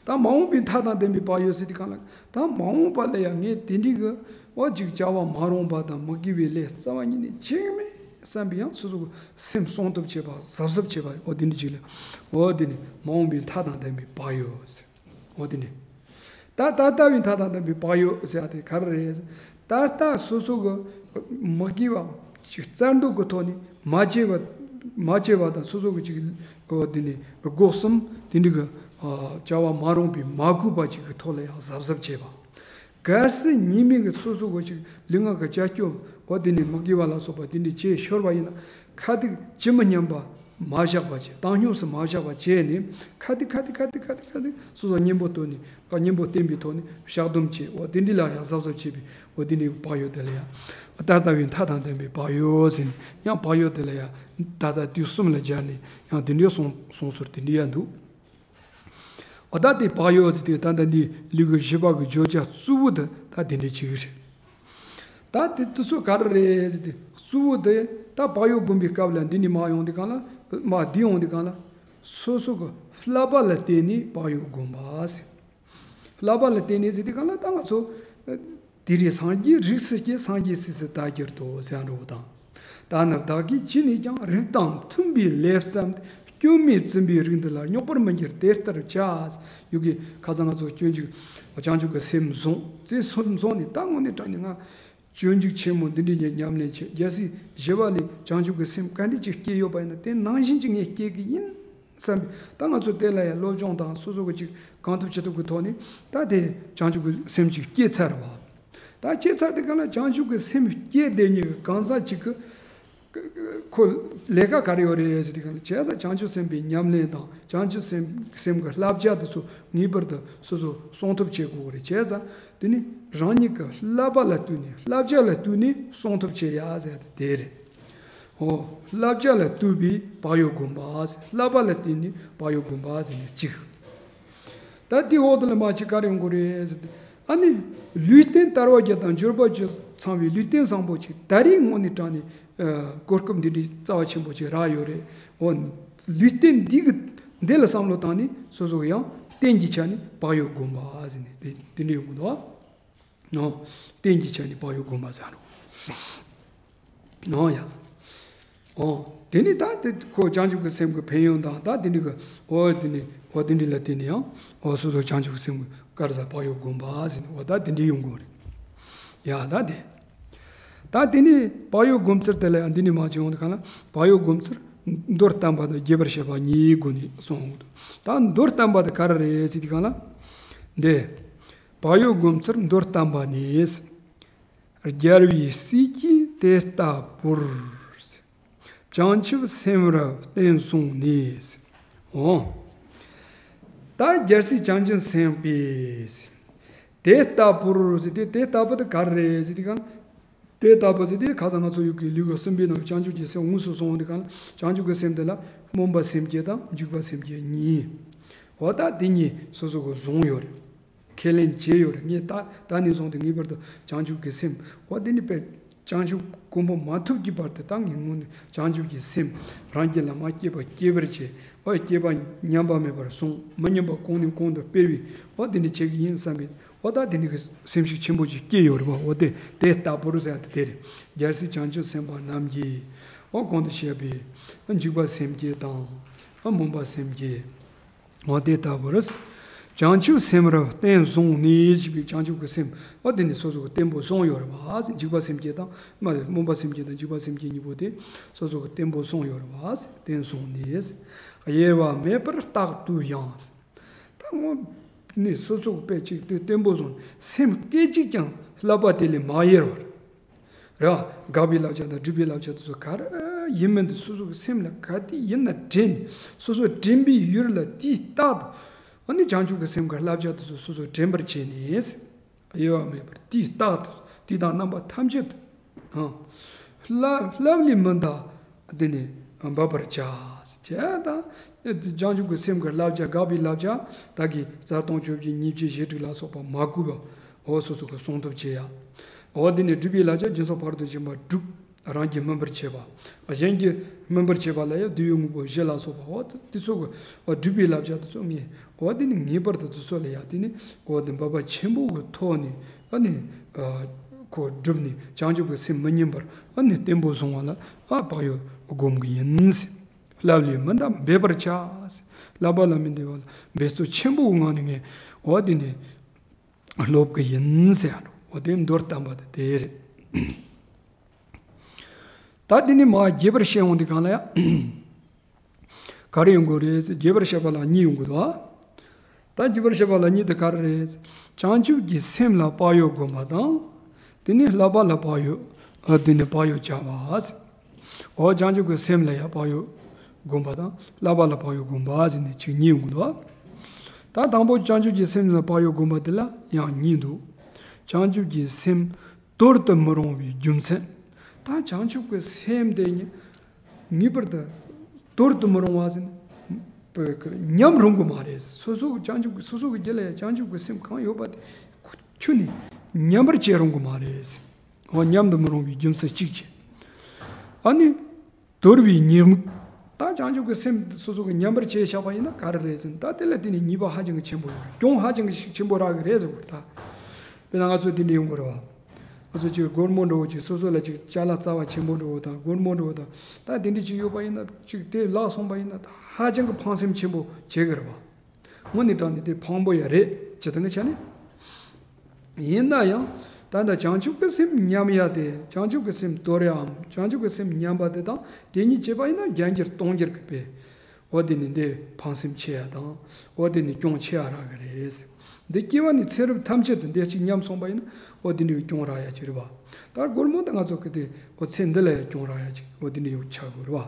ད་མ་འོངས་པའི་མཐའ་དང་ལྡན་པའི་བག་ཡོད་ཟེར་དུས་གང་ལ་ད་མ་འོངས་པ་ལ་ཡང་ངས་དེ་འདྲའི་གི་འོ་ཅིག་བྱ་བ་མ་རུང་བ་དང་མི་དགེ་བའི་ལས་རྩ་བ་ཉིད་ནས་བྱེད་མེད་བསམ་པའི་ཡང་སོ་སོ་གི་སེམས་བསྲུང་ཐབས་བྱེད་པ་གཟབ་གཟབ་བྱེད་པ་འོ་དེ་འདྲ་ཅིག་ལ་འོ་དེ་ནི་མ་འོངས་པའི་མཐའ་དང་ལྡན་པའི་བག་ཡོད་ཟེར་འོ་དེ་ནི། ད་ད་ལྟ་བའི་མཐའ་དང་ལྡན་པའི་བག་ཡོད་ཟེར་ཡ་དེ་ག་རེ་རེད། ད་ལྟ་སོ་སོ་གི་མི་དགེ་བ་ཅིག་བཙལ་འདོད་ཀྱི་ཐོག་ནས་མ་བྱས་པ་མ་བྱས་པ་དང་སོ་སོ་གི་ཅིག་འོ་དེ་ནི་སྒོ་གསུམ་དེ་འདྲ་གི་བྱ་བ་མ་རུང་པའི་མ་གུས་པ་ཅིག་གི་ཐོག་ལ་ཡང་གཟབ་གཟབ་བྱེད་པ། གལ་སྲིད་ཉེས་དམིགས་ཀྱི་སོ་སོ་གི་ཅིག་ལུས་ངག་གི་བྱ་སྤྱོད་འོ་དེ་ནི་མི་དགེ་བ་ལ་སོགས་པ་དེ་འདྲ་བྱས་ཤོར་བ་ཡིན་ན་ཁ་ཐུག་ཇི་མི་སྙམ་པ། མ་བཞག་པ་བྱས་བཏང་སྙོམས་སུ་མ་བཞག་པ་བྱས་ནས་ཁ་ཏི་ཁ་ཏི་ཁ་ཏི་ཁ་ཏི་ཁ་ཏི་སོ་སོ་གཉེན་པོ་ཐོག་ནས་གཉེན་པོ་བསྟེན་པའི་ཐོག་ནས་བཤགས་སྡོམ་བྱས་འོ་དེ་འདྲ་ལ་ཡང་གཟབ་གཟབ་བྱས་པའི་འོ་དེ་འདྲའི་བག་ཡོད་དེ་ལ་ཡང་ད་ལྟ་བའི་མཐའ་དང་ལྡན་པའི་བག་ཡོད་ཟེར་ནས་ཡང་བག་ཡོད་དེ་ལ་ཡང་ད་ལྟ་དུས་གསུམ་ལ་སྦྱར་ནས་ཡང་དེ་འདྲའི་གསུང་གསུང་ཟུར་དེ་འདྲ་ཡང་འདུག་འོ་ད་དེ་བག་ཡོད་ཟེར་དུས་ད་ལྟ་འདི་ལུས་ཀྱི་བཞི་པ་གི་བརྗོད་བྱ་གཙོ་བོ་དེ་ད་དེ་འདྲ་ཅིག་རེད། ད་དེ་དེ་ཚོ་ག་རེ་རེད་ཟེར་དུས་གཙོ་བོ་དེ་ད་བག་ཡོད་བསྒོམ་པའི་སྐབས་ལ་འདི་ནས་མར་ཡོང་དུས་གང་ལ་མར་འདི་ཡོང་དུས་གང་ལ་ སོ་སོ་གི་བསླབ་པ་ལ་བརྟེན་ནས་བག་ཡོད་བསྒོམ་པ་ཟེར། བསླབ་པ་ལ་བརྟེན་ནས་ཟེར་དུས་གང་ལ་ད་ང་ཚོ་དེ་རིང་སངས་རྒྱས་རིགས་སུ་སྐྱེས། སངས་རྒྱས་སྲས་སུ་བདག་གྱུར་ཏོ་ཟེར་འགྲོ་བ་དང་། ད་ནི་བདག་གིས་ཅི་ནས་ཀྱང་རིགས་དང་མཐུན་པའི་ལས་བརྩམས་ཏེ། སྐྱོན་མེད་བཙུན་པའི་རིགས་འདི་ལ། རྙོག་པར་མི་འགྱུར་དེ་ལྟར་བྱ། ཡོ་གི་ཁ་སང་ང་ཚོ་སྤྱོད་འཇུག་བྱང་ཆུབ་ཀྱི་སེམས་བཟུང་། དེ་སེམས་བཟུང་ནས་ད་དངོས་གནས་དྲང་གནས་ང་སྤྱོད་འཇུག་ཆེན་མོ་འདི་འདྲའི་ཉམས་ལེན་བྱེད། རྒྱལ་སྲས་ཞི་བ་ལྷས་བྱང་ཆུབ་ཀྱི་སེམས་ག་འདྲ་ཅིག་སྐྱེས་ཡོད་པ་ཡིན་ན། དེ་ནང་བཞིན་ཅིག་ངས་སྐྱེ་གི་ཡིན་བསམ་པའི། ད་ང་ཚོ་དེ་ལ་ཡང་སློབ་སྦྱོང་དང་སོ་སོ་གི་ཅིག་གང་ཐུབ་ཅི་ཐུབ་ཀྱི་ཐོག་ནས་ད་དེ་བྱང་ཆུབ་ཀྱི་སེམས་ཅིག་སྐྱེས་ཚར་བ། ད་སྐྱེས་ཚར་དེ་ག་ལ་བྱང་ཆུབ་ཀྱི་སེམས་སྐྱེས་དེ་ཉིད་ཀྱི་གང་ཟག་ཅིག་གི་ཁོ་ལས་ཀ་ག་རེ་ཡོད་རེད་ཟེར་དུས་གང་ལ། བྱས་ཙང་བྱང་ཆུབ་སེམས་དཔའི་ཉམས་ལེན་དང་། བྱང་ཆུབ་སེམས་སེམས་ཀྱི་བསླབ་བྱ་དེ་ཚོ་ངེས་པར་དུ་སོ་སོ་སྲུང་ཐུབ་བྱེད་དགོས་རེད། བྱས་ཙང་དེ་ནི་རང་ཉིད་ཀྱི་བསླབ་པ་ལ་བསྟུན་ནས། བསླབ་བྱ་ལ་བསྟུན་ནས་སྲུང་ཐུབ་བྱེད་ཡ་ཟེར་ཡ་དེ་དེ་རེད། འོ། བསླབ་བྱ་ལ་བསྟུན་པའི་བག་ཡོད་བསྒོམ་པ་ཟེར། བསླབ་པ་ལ་བརྟེན་ནས་བག་ཡོད་བསྒོམ་པ་ཟེར་ནས་གཅིག་ད་དེའི་འོག་ཏུ་ལ་མ་ཅིག་ག་རེ་ཡོང་གི་རེད་ཟེར་ཏེ། ཨ་ནི། ལུས་རྟེན་དལ་བ་བརྒྱད་དང་འབྱོར་པ་བཅུ་ཚང་བའི་ལུས་རྟེན་བཟང་པོ་ཅིག་ད་རེས་དངོས་གནས་དྲང་གནས་གོ་སྐབས་འདི་འདྲའི་རྩ་བ་ཆེན་པོ་ཅིག་རག་ཡོད་རེད། འོ། ལུས་རྟེན་འདི་གི་འདི་ལ་བསམ་བློ་བཏང་ནས་སོ་སོ་གི་ཡང་རྟེན་གྱི་ཆ་ནས་བག་ཡོད་བསྒོམ་པ་ཟེར་ནས་དེ་དེ་འདྲ་ཡོང་གི་འདུག་ཨ། ནོ། རྟེན་གྱི་ཆ་ནས་བག་ཡོད་བསྒོམ་པ་ཟེར་རོ། ནོ་ཡ། ཨོ། དེ་ནི་ད་དེ་ཁོ་བྱང་ཆུབ་ཀྱི་སེམས་ཀྱི་ཕན་ཡོན་དང་ད་དེ་འདྲི་གི། ཨོ་དེ་ནི་ཨོ་དེ་འདྲི་ལ་བརྟེན་ནས་ཡང་ཨོ་སོ་སོ་བྱང་ཆུབ་ཀྱི་སེམས་ཀྱི་དཀར་ས་བག་ཡོད་བསྒོམ་པ་ཟེར་ནས་ཨོ་ད་དེ་འདྲི་ཡོང་དགོས་རེད། ཡ་ད་དེ། ད་དེ་ནི་བག་ཡོད་བསྒོམ་ཚུལ་དེ་ལ་ཡང་འདི་ནི་མ་བྱུང་དུ་གང་ལ། བག་ཡོད་བསྒོམ་ཚུལ་མདོར་བསྟན་པ་དང་རྒྱས་པར་བཤད་པ་གཉིས་སྒོ་ནས་གསུངས་འོང་དུ། ད་མདོར་བསྟན་པ་དེ་ག་རེ་རེད་ཟེར་དུས་གང་ལ། འདི། བག་ཡོད་བསྒོམ་ཚུལ་མདོར་བསྟན་པ་ནི། རྒྱལ་བའི་སྲས་ཀྱིས་དེ་ལྟ་བུར། བྱང་ཆུབ་སེམས་རབ་བརྟན་བཟུང་ནས། འོ། ད་རྒྱལ་སྲས་བྱང་ཆུབ་སེམས་དཔས། དེ་ལྟ་བུར་ཟེར་ཏེ་དེ་ལྟ་བུ་དེ་ག་རེ་རེད་ཟེར་དུས་གང་། དེ་ལྟ་བུ་ཟེར་དུས་ཁ་སང་ང་ཚོ་ཡུལ་གྱི་ལུས་ཀྱི་གསུམ་པའི་ནང་བྱང་ཆུབ་ཀྱི་སེམས་དངོས་སུ་སོང་དུས་གང་། བྱང་ཆུབ་ཀྱི་སེམས་དེ་ལ་སྨོན་པ་སེམས་བསྐྱེད་དང་འཇུག་པ་སེམས་བསྐྱེད་གཉིས། འོ་ད་དེ་གཉིས་སོ་སོ་གི་བཟུང་ཡོད་རེད། ཁས་ལེན་བྱས་ཡོད་རེད། ངས་ད་ད་ནས་བཟུང་སྟེ་ངེས་པར་དུ་བྱང་ཆུབ་ཀྱི་སེམས། འོ་དེ་ནི་དཔེ་བྱང་ཆུབ་གོ་འཕང་མ་ཐོབ་ཀྱི་བར་དུ་ད་ངས་དངོས་གནས་བྱང་ཆུབ་ཀྱི་སེམས་རང་རྒྱུད་ལ་མ་སྐྱེས་པ་སྐྱེ་བར་བྱེད། འོ་སྐྱེས་པ་ཉམས་པ་མེད་པར་བཟུང་། མི་ཉམས་པ་གོང་ནས་གོང་དུ་སྤེལ་བའི་འོ་དེ་འདྲ་བྱེད་ཀྱི་ཡིན་བསམ་པའི་འོ་ད་དེ་འདྲ་གི་སེམས་ཤུགས་ཆེན་པོ་ཞིག་སྐྱེས་ཡོད་རེད་པ། འོ་དེ་དེ་ལྟ་བུར་ཟེར་ཡ་དེ་དེ་རེད། རྒྱལ་སྲས་བྱང་ཆུབ་སེམས་དཔའ་རྣམས་ཀྱིས་འོ་གོང་དུ་བཤད་པའི་འཇུག་པ་སེམས་བསྐྱེད་དང་སྨོན་པ་སེམས་བསྐྱེད། འོ་དེ་ལྟ་བུར། བྱང་ཆུབ་སེམས་རབ་བརྟན་བཟུང་ནས་ཞེས་པའི་བྱང་ཆུབ་ཀྱི་སེམས་འོ་དེ་ནི་སོ་སོ་གི་བརྟན་པོ་སོང་ཡོད་རེད་པ། འཇུག་པ་སེམས་བསྐྱེད་དང་མ་རེད། སྨོན་པ་སེམས་བསྐྱེད་དང་འཇུག་པ་སེམས་བསྐྱེད་གཉིས་པོ་དེ་སོ་སོ་གི་བརྟན་པོ་སོང་ཡོད་རེད་པ། བརྟན་བཟུང་ནས། གཡེལ་བ་མེད་པར་རྟག་ཏུ་ཡང་། ད་སྔོན་ནས་སོ་སོ་གི་དཔེ་གཅིག་དེ་བརྟན་པོ་བཟུང་། སེམས་སྐད་ཅིག་ཀྱང་བསླབ་པ་དེ་ལས་མ་གཡེལ་བར། རེད་བ། དགག་པའི་བསླབ་བྱ་དང་སྒྲུབ་པའི་བསླབ་བྱ་དེ་ཚོ་ག་རེ་ཡིན་མིན་དེ་སོ་སོ་གི་སེམས་ལ་ག་དུས་ཡིན་ན་དྲན། སོ་སོ་དྲན་པའི་ཡུལ་ལ་དུས་རྟག་ཏུ། ཨ་ནི་བྱང་ཆུབ་ཀྱི་སེམས་ཀྱི་བསླབ་བྱ་དེ་ཚོ་སོ་སོ་དྲན་པར་བྱས་ནས། གཡེལ་བ་མེད་པར་དུས་རྟག་ཏུ་དུས་དང་རྣམ་པ་ཐམས་ཅད་དུ། ཨང་། བསླབ་བསླབ་ལས་མི་འདའ། དེ་ནས་འབད་པར་བྱ། བྱས་དང་། བྱང་ཆུབ་ཀྱི་སེམས་ཀྱི་བསླབ་བྱ། དགག་པའི་བསླབ་བྱ། བདག་གིས་རྩ་ལྟུང་བཅོ་བརྒྱད་ཉེས་བྱས་ཞེ་དྲུག་ལ་སོགས་པ་མ་གུས་པ། འོ་སོ་སོ་གི་སྲུང་ཐུབ་བྱེད་ཡ། འོ་དེ་ནས་སྒྲུབ་པའི་བསླབ་བྱ། སྦྱིན་སོགས་ཕ་རོལ་ཏུ་ཕྱིན་པ་སྒྲུབ། རང་གིས་སྨིན་པར་བྱེད་པ། གཞན་གྱིས་སྨིན་པར་བྱེད་པ་ལ་ཡང་བསྡུས་པའི་དངོས་པོ་བཞི་ལ་སོགས་པ། འོ་དེ་ཚོ་གི་འོ་སྒྲུབ་པའི་བསླབ་བྱ་དེ་ཚོ་ངས་འོ་དེ་ནི་ངེས་པར་དུ་དེ་ཚོ་ལ་ཡ་དེ་ནི་འོ་དེ་འབད་པ་ཆེན་པོ་གི་ཐོག་ནས་ཨ་ནི་ཁོ་བསྒྲུབས་ནས་བྱང་ཆུབ་ཀྱི་སེམས་མི་ཉམས་པར་ཨ་ནི་བརྟན་པོ་བཟུང་བ་ལ་ཨ་བག་ཡོད་བསྒོམ་གི་ཡིན་ཟེར། བསླབ་ལས་མི་འདའ་འབད་པར་བྱ་ཟེར། བསླབ་པ་ལ་མི་འདའ་བ་ལ་འབད་རྩོལ་ཆེན་པོའི་ངང་ནས་ངས་འོ་དེ་ནི་སློབ་གི་ཡིན་ཟེར། འོ་དེ་མདོར་བསྟན་པ་དེ་དེ་རེད། ད་དེ་ནི་མ་རྒྱས་པར་བཤད་འོང་དུས་གང་ལ་ཡ། ག་རེ་ཡོང་དགོས་རེད། རྒྱས་པར་བཤད་པ་ལ་གཉིས་ཡོང་དགོས་དོ། ད་རྒྱས་པར་བཤད་པ་ལ་གཉིས་དེ་ག་རེ་རེད། བྱང་ཆུབ་ཀྱི་སེམས་ལ་བག་ཡོད་བསྒོམ་པ་དང་། དེ་ནས་བསླབ་པ་ལ་བག་ཡོད། ཨ་དེ་ནས་བག་ཡོད་བྱ་བ། འོ་བྱང་ཆུབ་ཀྱི་སེམས་ལ་ཡང་བག་ཡོད་བསྒོམ་པ་དང་བསླབ་པ་ལ་བག་ཡོད་བསྒོམ་པ་ཟེར་ནས་ཅིག་གཉིས་ཡོང་གི་འདུག་ད་དང་པོ་བྱང་ཆུབ་ཀྱི་སེམས་ལ་བག་ཡོད་བསྒོམ་པ་དེ་ལ་ཡང་གཉིས་འདུག་བྱང་ཆུབ་ཀྱི་སེམས་དོར་དུ་མི་རུང་བའི་རྒྱུ་མཚན། ད་བྱང་ཆུབ་ཀྱི་སེམས་དེ་ཉིད་ངེས་པར་དུ་དོར་དུ་མི་རུང་བ་ཟེར་ན། ཉམས་རུང་གི་མ་རེད། སོ་སོ་གི་བྱང་ཆུབ་ཀྱི་སོ་སོ་གི་རྒྱུད་ལ་ཡང་བྱང་ཆུབ་ཀྱི་སེམས་གང་ཡོད་པ་དེ་ཁྱོན་ནས་ཉམས་པར་བྱེད་རུང་གི་མ་རེད། འོ་ཉམས་དུ་མི་རུང་བའི་རྒྱུ་མཚན་གཅིག་བྱས། ཨ་ནི། དོར་བའི་ཉེས་དམིགས། ད་བྱང་ཆུབ་ཀྱི་སེམས་སོ་སོ་གི་ཉམས་པར་བྱས་བཞག་པ་ཡིན་ན་ག་རེ་རེད་ཟེར་ན། ད་དེ་ལ་དེ་ནི་ཉེས་པ་ཧ་ཅང་གི་ཆེན་པོ་ཡོད་རེད། གྱོང་ཧ་ཅང་གི་ཞིག་ཆེན་པོ་རག་གི་རེད་ཟེར་བ་རེད་ད། དཔེར་ན་ང་ཚོ་དེ་འདྲ་ཡོང་གི་རེད་བ། ང་ཚོ་ཅིག་སྒོར་མོ་འདྲ་བོ་ཅིག་སོ་སོ་ལ་ཅིག་ཅ་ལག་རྩ་བ་ཆེན་པོ་འདྲ་བོ་དང་སྒོར་མོ་འདྲ་བོ་དང་ད་དེ་འདྲ་ཅིག་ཡོད་པ་ཡིན་ན། ཅིག་དེ་བརླག་སོང་པ་ཡིན་ན་ད་ཧ་ཅང་གི་ཕངས་སེམས་ཆེན་པོ་བྱེད་གི་རེད་བ། དངོས་གནས་དྲང་གནས་དེ་ཕངས་པོ་ཡ་རེད། སྤྱིར་བཏང་གི་ཆ་ནས། ཡིན་ན་ཡང་ད་ལྟ་བྱང་ཆུབ་ཀྱི་སེམས་ཉམས་ཡ་དེ། བྱང་ཆུབ་ཀྱི་སེམས་དོར་ཡའམ་བྱང་ཆུབ་ཀྱི་སེམས་ཉམས་པ་དེ་དང་དེ་གཉིས་བྱས་པ་ཡིན་ན་བརྒྱ་འགྱུར་སྟོང་འགྱུར་གྱི་དཔེ། འོ་དེ་ནི་འདི་ཕངས་སེམས་ཆེ་ཡ་དང་། འོ་དེ་ནི་གྱོང་ཆེ་ཡ་རག་གི་རེད། འདི་སྐྱེ་བ་ནས་ཚེ་རབས་ཐམས་ཅད་དུ་འདི་གཅིག་ཉམས་སོང་པ་ཡིན་ན། འོ་དེ་འདྲའི་གྱོང་རག་ཡ་ཅིག་རེད་བ། ད་སྒོར་མོ་དེ་ང་ཚོ་གི་དེ་འོ་ཚེ་འདི་ལ་ཡ་གྱོང་རག་ཡ་ཅིག་འོ་དེ་འདྲ་ཡོད་ཆགས་དགོས་རེད་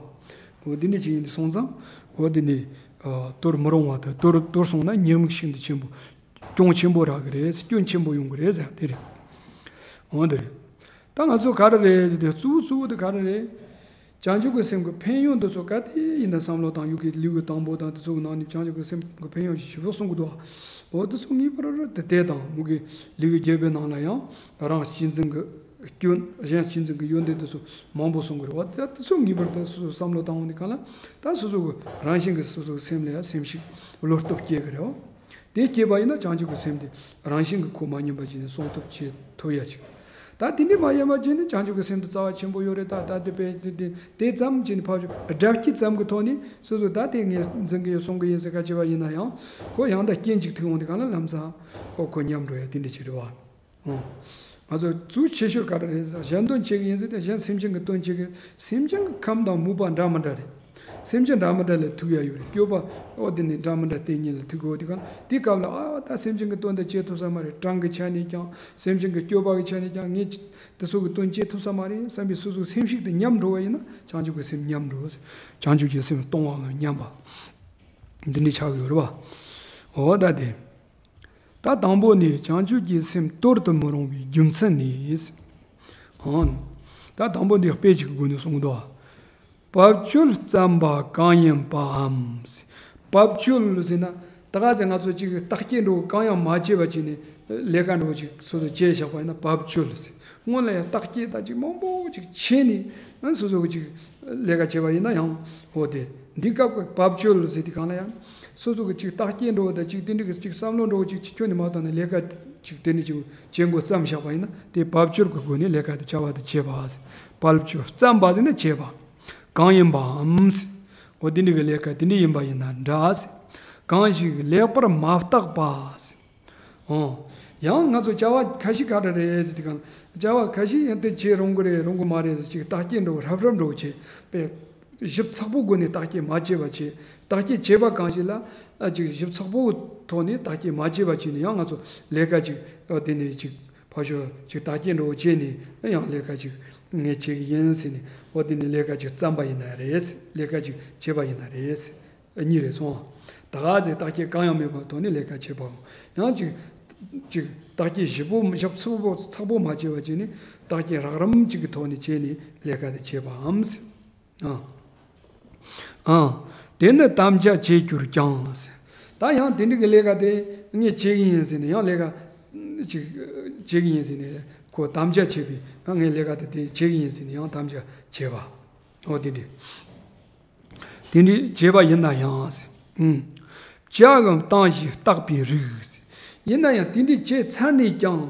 བ། འོ་དེ་འདྲ་ཅིག་ཡིན་དུས་སོང་ཙང་། འོ་དེ་ནི་ཨ་དོར་མི་རུང་བ་དང་། དོར་དོར་སོང་ན་ཉེས་དམིགས་ཤིན་ཏུ་ཆེན་པོ། གྱོང་ཆེན་པོ་རག་གི་རེད། སྐྱོན་ཆེན་པོ་ཡོང་གི་རེད་ཟེར་དེ་རེད། འོ་དེ་རེད། ད་ང་ཚོ་ག་རེ་རེད་ཟེར་དུས་གཙོ་བོ་གཙོ་བོ་དེ་ག་རེ་རེད། བྱང་ཆུབ་ཀྱི་སེམས་ཀྱི་ཕན་ཡོན་དེ་ཚོ་ག་དེ་ཡིན་ན་བསམ་བློ་བཏང་། ཡུལ་གྱི་ལེའུ་དང་པོ་དང་དེ་ཚོ་གི་ནང་ནས་བྱང་ཆུབ་ཀྱི་སེམས་ཀྱི་ཕན་ཡོན་ཞིག་ཞིབ་པོ་གསུང་གི་འདུག་འོ་དེ་ཚོ་ངེས་པར་དུ་དེ་དང་མུ་གེ་ལེའུ་བརྒྱད་པའི་ནང་ལ་ཡང་རང་གཅེས་འཛིན་གྱི་སྐྱོན། གཞན་གཅེས་འཛིན་གྱི་ཡོན་ཏན་དེ་ཚོ་མང་པོ་གསུང་གི་རེད་བ། ད་དེ་ཚོ་ངེས་པར་དུ་སོ་སོ་བསམ་བློ་བཏང་འོང་དུས་སྒང་ལ། ད་སོ་སོ་གི་རང་བཞིན་གྱི་སོ་སོའི་སེམས་ལ་ཡང་སེམས་ཤུགས་བློ་སྟོབས་སྐྱེ་གི་རེད་བ། དེ་སྐྱེས་པ་ཡིན་ན་བྱང་ཆུབ་ཀྱི་སེམས་དེ་རང་བཞིན་གྱིས་ཁོ་མ་ཉམས་པ་བྱས་ནས་སྲུང་ཐུབ་བྱེད་ཐུབ་ཡ་ཅིག་ད་དེ་འདྲ་མ་ཡིན་པ་བྱས་ནས་བྱང་ཆུབ་ཀྱི་སེམས་དེ་རྩ་བ་ཆེན་པོ་ཡོད་རེད། ད་ད་དེ་དཔེ་དེ་དེ་དེ་ཙམ་བྱས་ནས་ཕར་ཕྱོགས་དགྲ་བགེགས་ཙམ་གྱི་ཐོག་ནས་སོ་སོ་ད་དེ་ངས་འཛིན་གྱི་ཡིན་སྲུང་གི་ཡིན་ཟེར་ཁ་བྱས་པ་ཡིན་ན་ཡང་། ཁོ་ཡང་ད་རྐྱེན་ཅིག་ཐུག་འོང་དུས་སྒང་ལ་ལམ་སང་ཁོ་ཁོ་ཉམས་འགྲོ་ཡ་དེ་འདྲ་ཅིག་རེད་བ། ཨོ། ང་ཚོ་གཙོ་ཆེ་ཤོས་ག་རེ་རེད་ཟེར། གཞན་དོན་བྱེད་ཀྱི་ཡིན་ཟེར་ཏེ་གཞན་སེམས་ཅན་གྱི་དོན་བྱེད་ཀྱི། སེམས་ཅན་གྱི་ཁམས་དང་མོས་པ་འདྲ་མི་འདྲ་རེད། སེམས་ཅན་འདྲ་མི་འདྲ་ལ་ཐུག་ཡ་ཡོད་རེད། སྐྱོབ་པ་ཨོ་དེ་ནི་འདྲ་མི་འདྲ་དེ་གཉིས་ལ་ཐུག་གི། འོ་དེ་གང་དེ་སྐབས་ལ་ཨ་ད་སེམས་ཅན་གྱི་དོན་དེ་བྱེད་ཐུབ་ས་མ་རེད། གྲངས་ཀྱི་ཆ་ནས་ཀྱང་སེམས་ཅན་གྱི་སྐྱོབ་པ་གི་ཆ་ནས་ཀྱང་ངས་དེ་ཚོ་གི་དོན་བྱེད་ཐུབ་ས་མ་རེད་བསམ་པའི་སོ་སོའི་སེམས་ཤུགས་དེ་ཉམས་འགྲོ་བ་ཡིན་ན་བྱང་ཆུབ་ཀྱི་སེམས་ཉམས་འགྲོ། བྱང་ཆུབ་ཀྱི་སེམས་སྟོང་པའམ་ཉམས་པ་འདི་འདྲ་ཆགས་ཀྱི་ཡོད་རེད་བ། འོ་ད་དེ། ད་དང་པོ་ནི་བྱང་ཆུབ་ཀྱི་སེམས་དོར་དུ་མི་རུང་བའི་རྒྱུ་མཚན་ནི། ཨང་། ད་དང་པོ་འདི་དཔེ་ཅིག་གི་སྒོ་ནས་གསུངས་འདུག་བབ་ཅོལ་བརྩམས་པ་གང་ཡིན་པའམ། བབ་ཅོལ་ཟེར་ན་ད་ག་ཚོད་ང་ཚོ་ཅིག་བརྟག་དཔྱད་འདྲ་བོ་གང་ཡང་མ་བྱས་པ་བྱས་ནས་ལས་ཀ་འདྲ་བོ་ཅིག་སོ་སོ་བྱས་བཞག་པ་ཡིན་ན་བབ་ཅོལ་ཟེར། སྔོན་ལ་ཡང་བརྟག་དཔྱད་ད་ཅིག་མང་པོ་ཅིག་བྱས་ནས་སོ་སོ་གི་ཅིག་ལས་ཀ་བྱས་པ་ཡིན་ན་ཡང་འོ་དེ། འདི་སྐབས་ཀྱི་བབ་ཅོལ་ཟེར་དུས་སྒང་ལ་ཡང་། སོ་སོ་གི་ཅིག་བརྟག་དཔྱད་འདྲ་བོ་དང་ཅིག་དེ་འདྲ་གི་ཅིག་བསམ་བློ་འདྲ་བོ་ཅིག་ཅིག་ཁྱོན་ནས་མ་བཏང་ནས་ལས་ཀ་ཅིག་དེ་འདྲ་ཅིག་བྱེད་འགོ་བརྩམས་བཞག་པ་ཡིན་ན་དེ་བབ་ཅོལ་གྱི་སྒོ་ནས་ལས་ཀ་དེ་བྱ་བ་དེ་བྱས་པ་ཟེར། བབ་ཅོལ་བརྩམས་པ་ཟེར་ན་བྱས་པ། གང་ཡིན་པའམ་ཟེར། འོ་དེ་འདྲ་གི་ལས་ཀ་དེ་འདྲ་ཡིན་པ་ཡིན་ན་འདྲ་ཟེར། གང་ཞིག་ལེགས་པར་མ་བརྟགས་པ་ཟེར། ཨོ། ཡང་ང་ཚོ་བྱ་བ་ཁ་ཤས་ག་འདྲ་རེད་ཟེར་དུས་སྒང་། བྱ་བ་ཁ་ཤས་ཡང་དེ་བྱེད་རུང་གི་རེད་རུང་གི་མ་རེད་ཟེར་ཅིག་བརྟག་དཔྱད་འདྲ་བོ་ཧྲབ་ཧྲབ་འདྲ་བོ་བྱེད་པས། ཞིབ་ཚགས་པོའི་སྒོ་ནས་བརྟག་དཔྱད་མ་བྱས་པ་བྱེད། བརྟག་དཔྱད་བྱས་པ་གང་ཞིག་ལ་ཨ་ཅིག་ཞིབ་ཚགས་པོའི་ཐོག་ནས་བརྟག་དཔྱད་མ་བྱས་པ་བྱས་ནས་ཡང་ང་ཚོ་ལས་ཀ་ཅིག་ཨ་དེ་ནས་ཅིག་ཕར་ཞོག་ཅིག་བརྟག་དཔྱད་འདྲ་བོ་བྱས་ནས་ཡང་ལས་ཀ་ཅིག་ངས་བྱེད་ཀྱི་ཡིན་ཟེར་ནས། འོ་དེ་ནས་ལས་ཀ་ཅིག་བརྩམས་པ་ཡིན་ན་རེད། ལས་ཀ་ཅིག་བྱས་པ་ཡིན་ན་རེད། གཉིས་རེད་སོང་། ད་ག་ཚོད་བརྟག་དཔྱད་གང་ཡང་མེད་པར་ཐོག་ནས་ལས་ཀ་བྱེད་པའམ། ཡང་ཅིག་ཅིག་བརྟག་དཔྱད་ཞིབ་པོ་ཞིབ་ཚགས་པོ་ཚགས་པོ་མ་བྱས་པ་བྱས་ནས་བརྟག་དཔྱད་རགས་རིམ་ཅིག་གི་ཐོག་ནས་བྱས་ནས་ལས་ཀ་དེ་བྱེད་པའམ། ཨང་། ཨང་། དེ་ནི་དམ་བཅའ་བྱས་གྱུར་ཀྱང་། ད་ཡང་དེ་འདྲ་གི་ལས་ཀ་དེ་ངས་བྱེད་ཀྱི་ཡིན་ཟེར་ནས་ཡང་ལས་ཀ་ཅིག་བྱེད་ཀྱི་ཡིན་ཟེར་ནས་ཁོ་དམ་བཅའ་བྱས་པའི་ངས་ལས་ཀ་དེ་དེ་བྱེད་ཀྱི་ཡིན་ཟེར་ནས་ཡང་དམ་བཅའ་བྱས་པ། འོ་དེ་འདྲ། དེ་འདྲའི་བྱས་པ་ཡིན་ན་ཡང་། ཨུམ། བྱ་འམ་བཏང་ཞེས་བརྟག་པའི་རིགས། ཡིན་ན་ཡང་དེ་འདྲའི་བྱས་ཚར་ནས་ཀྱང་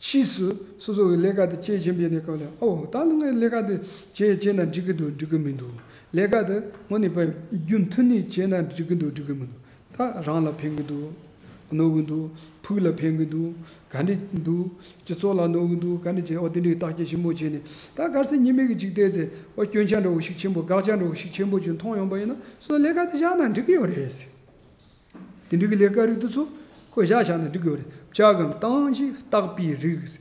ཕྱིས་སུ་སོ་སོ་གི་ལས་ཀ་དེ་བྱེད་བཞིན་པའི་གནས་སྐབས་ལ། ཨོ་ད་ལ་ངས་ལས་ཀ་དེ་བྱེད་བྱེད་ན་འགྲིག་གི་འདུག་འགྲིག་གི་མི་འདུག་ལས་ཀ་དེ་དངོས་གནས་པའི་རྒྱུ་མཐུན་ནས་བྱེད་ན་འགྲིག་གི་འདུག་འགྲིག་གི་མི་འདུག་ད་རང་ལ་ཕན་གི་འདུག་གནོད་གི་འདུག་ཕུགས་ལ་ཕན་གི་འདུག་ག་འདྲ་འདུག་སྤྱི་ཚོགས་ལ་གནོད་གི་འདུག་ག་འདྲ་བྱས། འོ་དེ་འདྲའི་བརྟག་དཔྱད་ཞིབ་མོ་བྱས་ནས། ད་གལ་སྲིད་ཉི་མའི་གི་འཇིག་རྟེན་ཚེ་འོ་སྐྱོན་ཆ་འདྲ་བོ་ཞིག་ཆེན་པོ་དགག་བྱ་འདྲ་བོ་ཞིག་ཆེན་པོ་ཅིག་མཐོང་ཡོང་པ་ཡིན་ན། སོ་ལས་ཀ་དེ་བཞག་ན་འགྲིག་གི་ཡོད་རེད། དེ་འདྲའི་གི་ལས་ཀ་རིགས་དེ་ཚོ་ཁོ་བཞག་བཞག་ན་འགྲིག་གི་ཡོད་རེད། བྱ་འམ་བཏང་ཞེས་བརྟག་པའི་རིགས།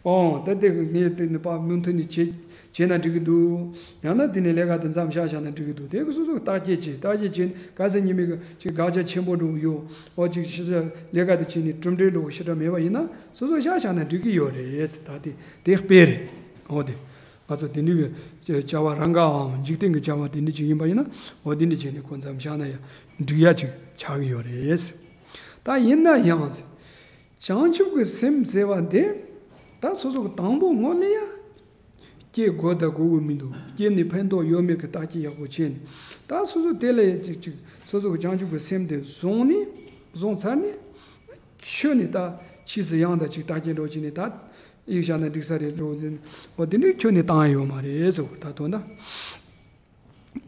ཨོ་ད་དེ་གི་ངས་དེ་ནི་ཕར་མུ་མཐུད་ནས་བྱེད་བྱས་ན་འགྲིག་གི་འདུག་ཡང་ན་དེ་ནས་ལས་ཀ་དེ་མཚམས་བཞག་བཞག་ན་འགྲིག་གི་འདུག་དེ་གི་སོ་སོ་བརྟག་དཔྱད་བྱེད། བརྟག་དཔྱད་བྱས་ནས་གལ་སྲིད་ཉི་མའི་གི་ཅིག་དགག་བྱ་ཆེན་པོ་འདྲ་བོ་ཡོད། ཨོ་ཅིག་ཤི་ལས་ཀ་དེ་བྱས་ནས་གྲུབ་འབྲས་འདྲ་བོ་ཞེ་དྲག་མེད་པ་ཡིན་ན་སོ་སོ་བཞག་བཞག་ན་འགྲིག་གི་ཡོད་རེད། ད་དེ་དེ་དཔེ་རེད། ཨོ་དེ། ང་ཚོ་དེ་འདྲའི་གི་བྱ་བ་རང་གའམ་འཇིག་རྟེན་གྱི་བྱ་བ་དེ་འདྲ་ཅིག་ཡིན་པ་ཡིན་ན། འོ་དེ་འདྲ་བྱས་ནས་ཁོ་མཚམས་བཞག་ན་ཡང་འགྲིག་ཡ་ཅིག་ཆགས་ཀྱི་ཡོད་རེད། ད་ཡིན་ན་ཡང་བྱང་ཆུབ་ཀྱི་སེམས་ཟེར་བ་འདི་ད་སོ་སོ་གི་དང་པོ་ངོས་ལེན་ཡ་ སྐྱེ་དགོས་དང་དགོས་ཀྱི་མི་འདུག་སྐྱེས་ནས་ཕན་ཐོགས་ཡོད་མེད་ཀྱི་བརྟག་དཔྱད་ཡག་པོ་བྱས་ནས། ད་སོ་སོ་དེ་ལ་ཅིག་ཅིག་སོ་སོ་གི་བྱང་ཆུབ་ཀྱི་སེམས་དེ་བཟུང་ནས། བཟུང་ཚར་ནས། ཁྱོན་ནས་ད་ཕྱིས་སུ་ཡང་ད་ཅིག་བརྟག་དཔྱད་འགྲོ་བྱས་ནས། ད་ཡིག་བཞག་ན་འགྲིག་ས་རེད་འགྲོ་ཟེར། འོ་དེ་འདྲའི་ཁྱོན་ནས་བཏང་ཡ་ཡོད་མ་རེད་ཟེར་བ། ད་དོན་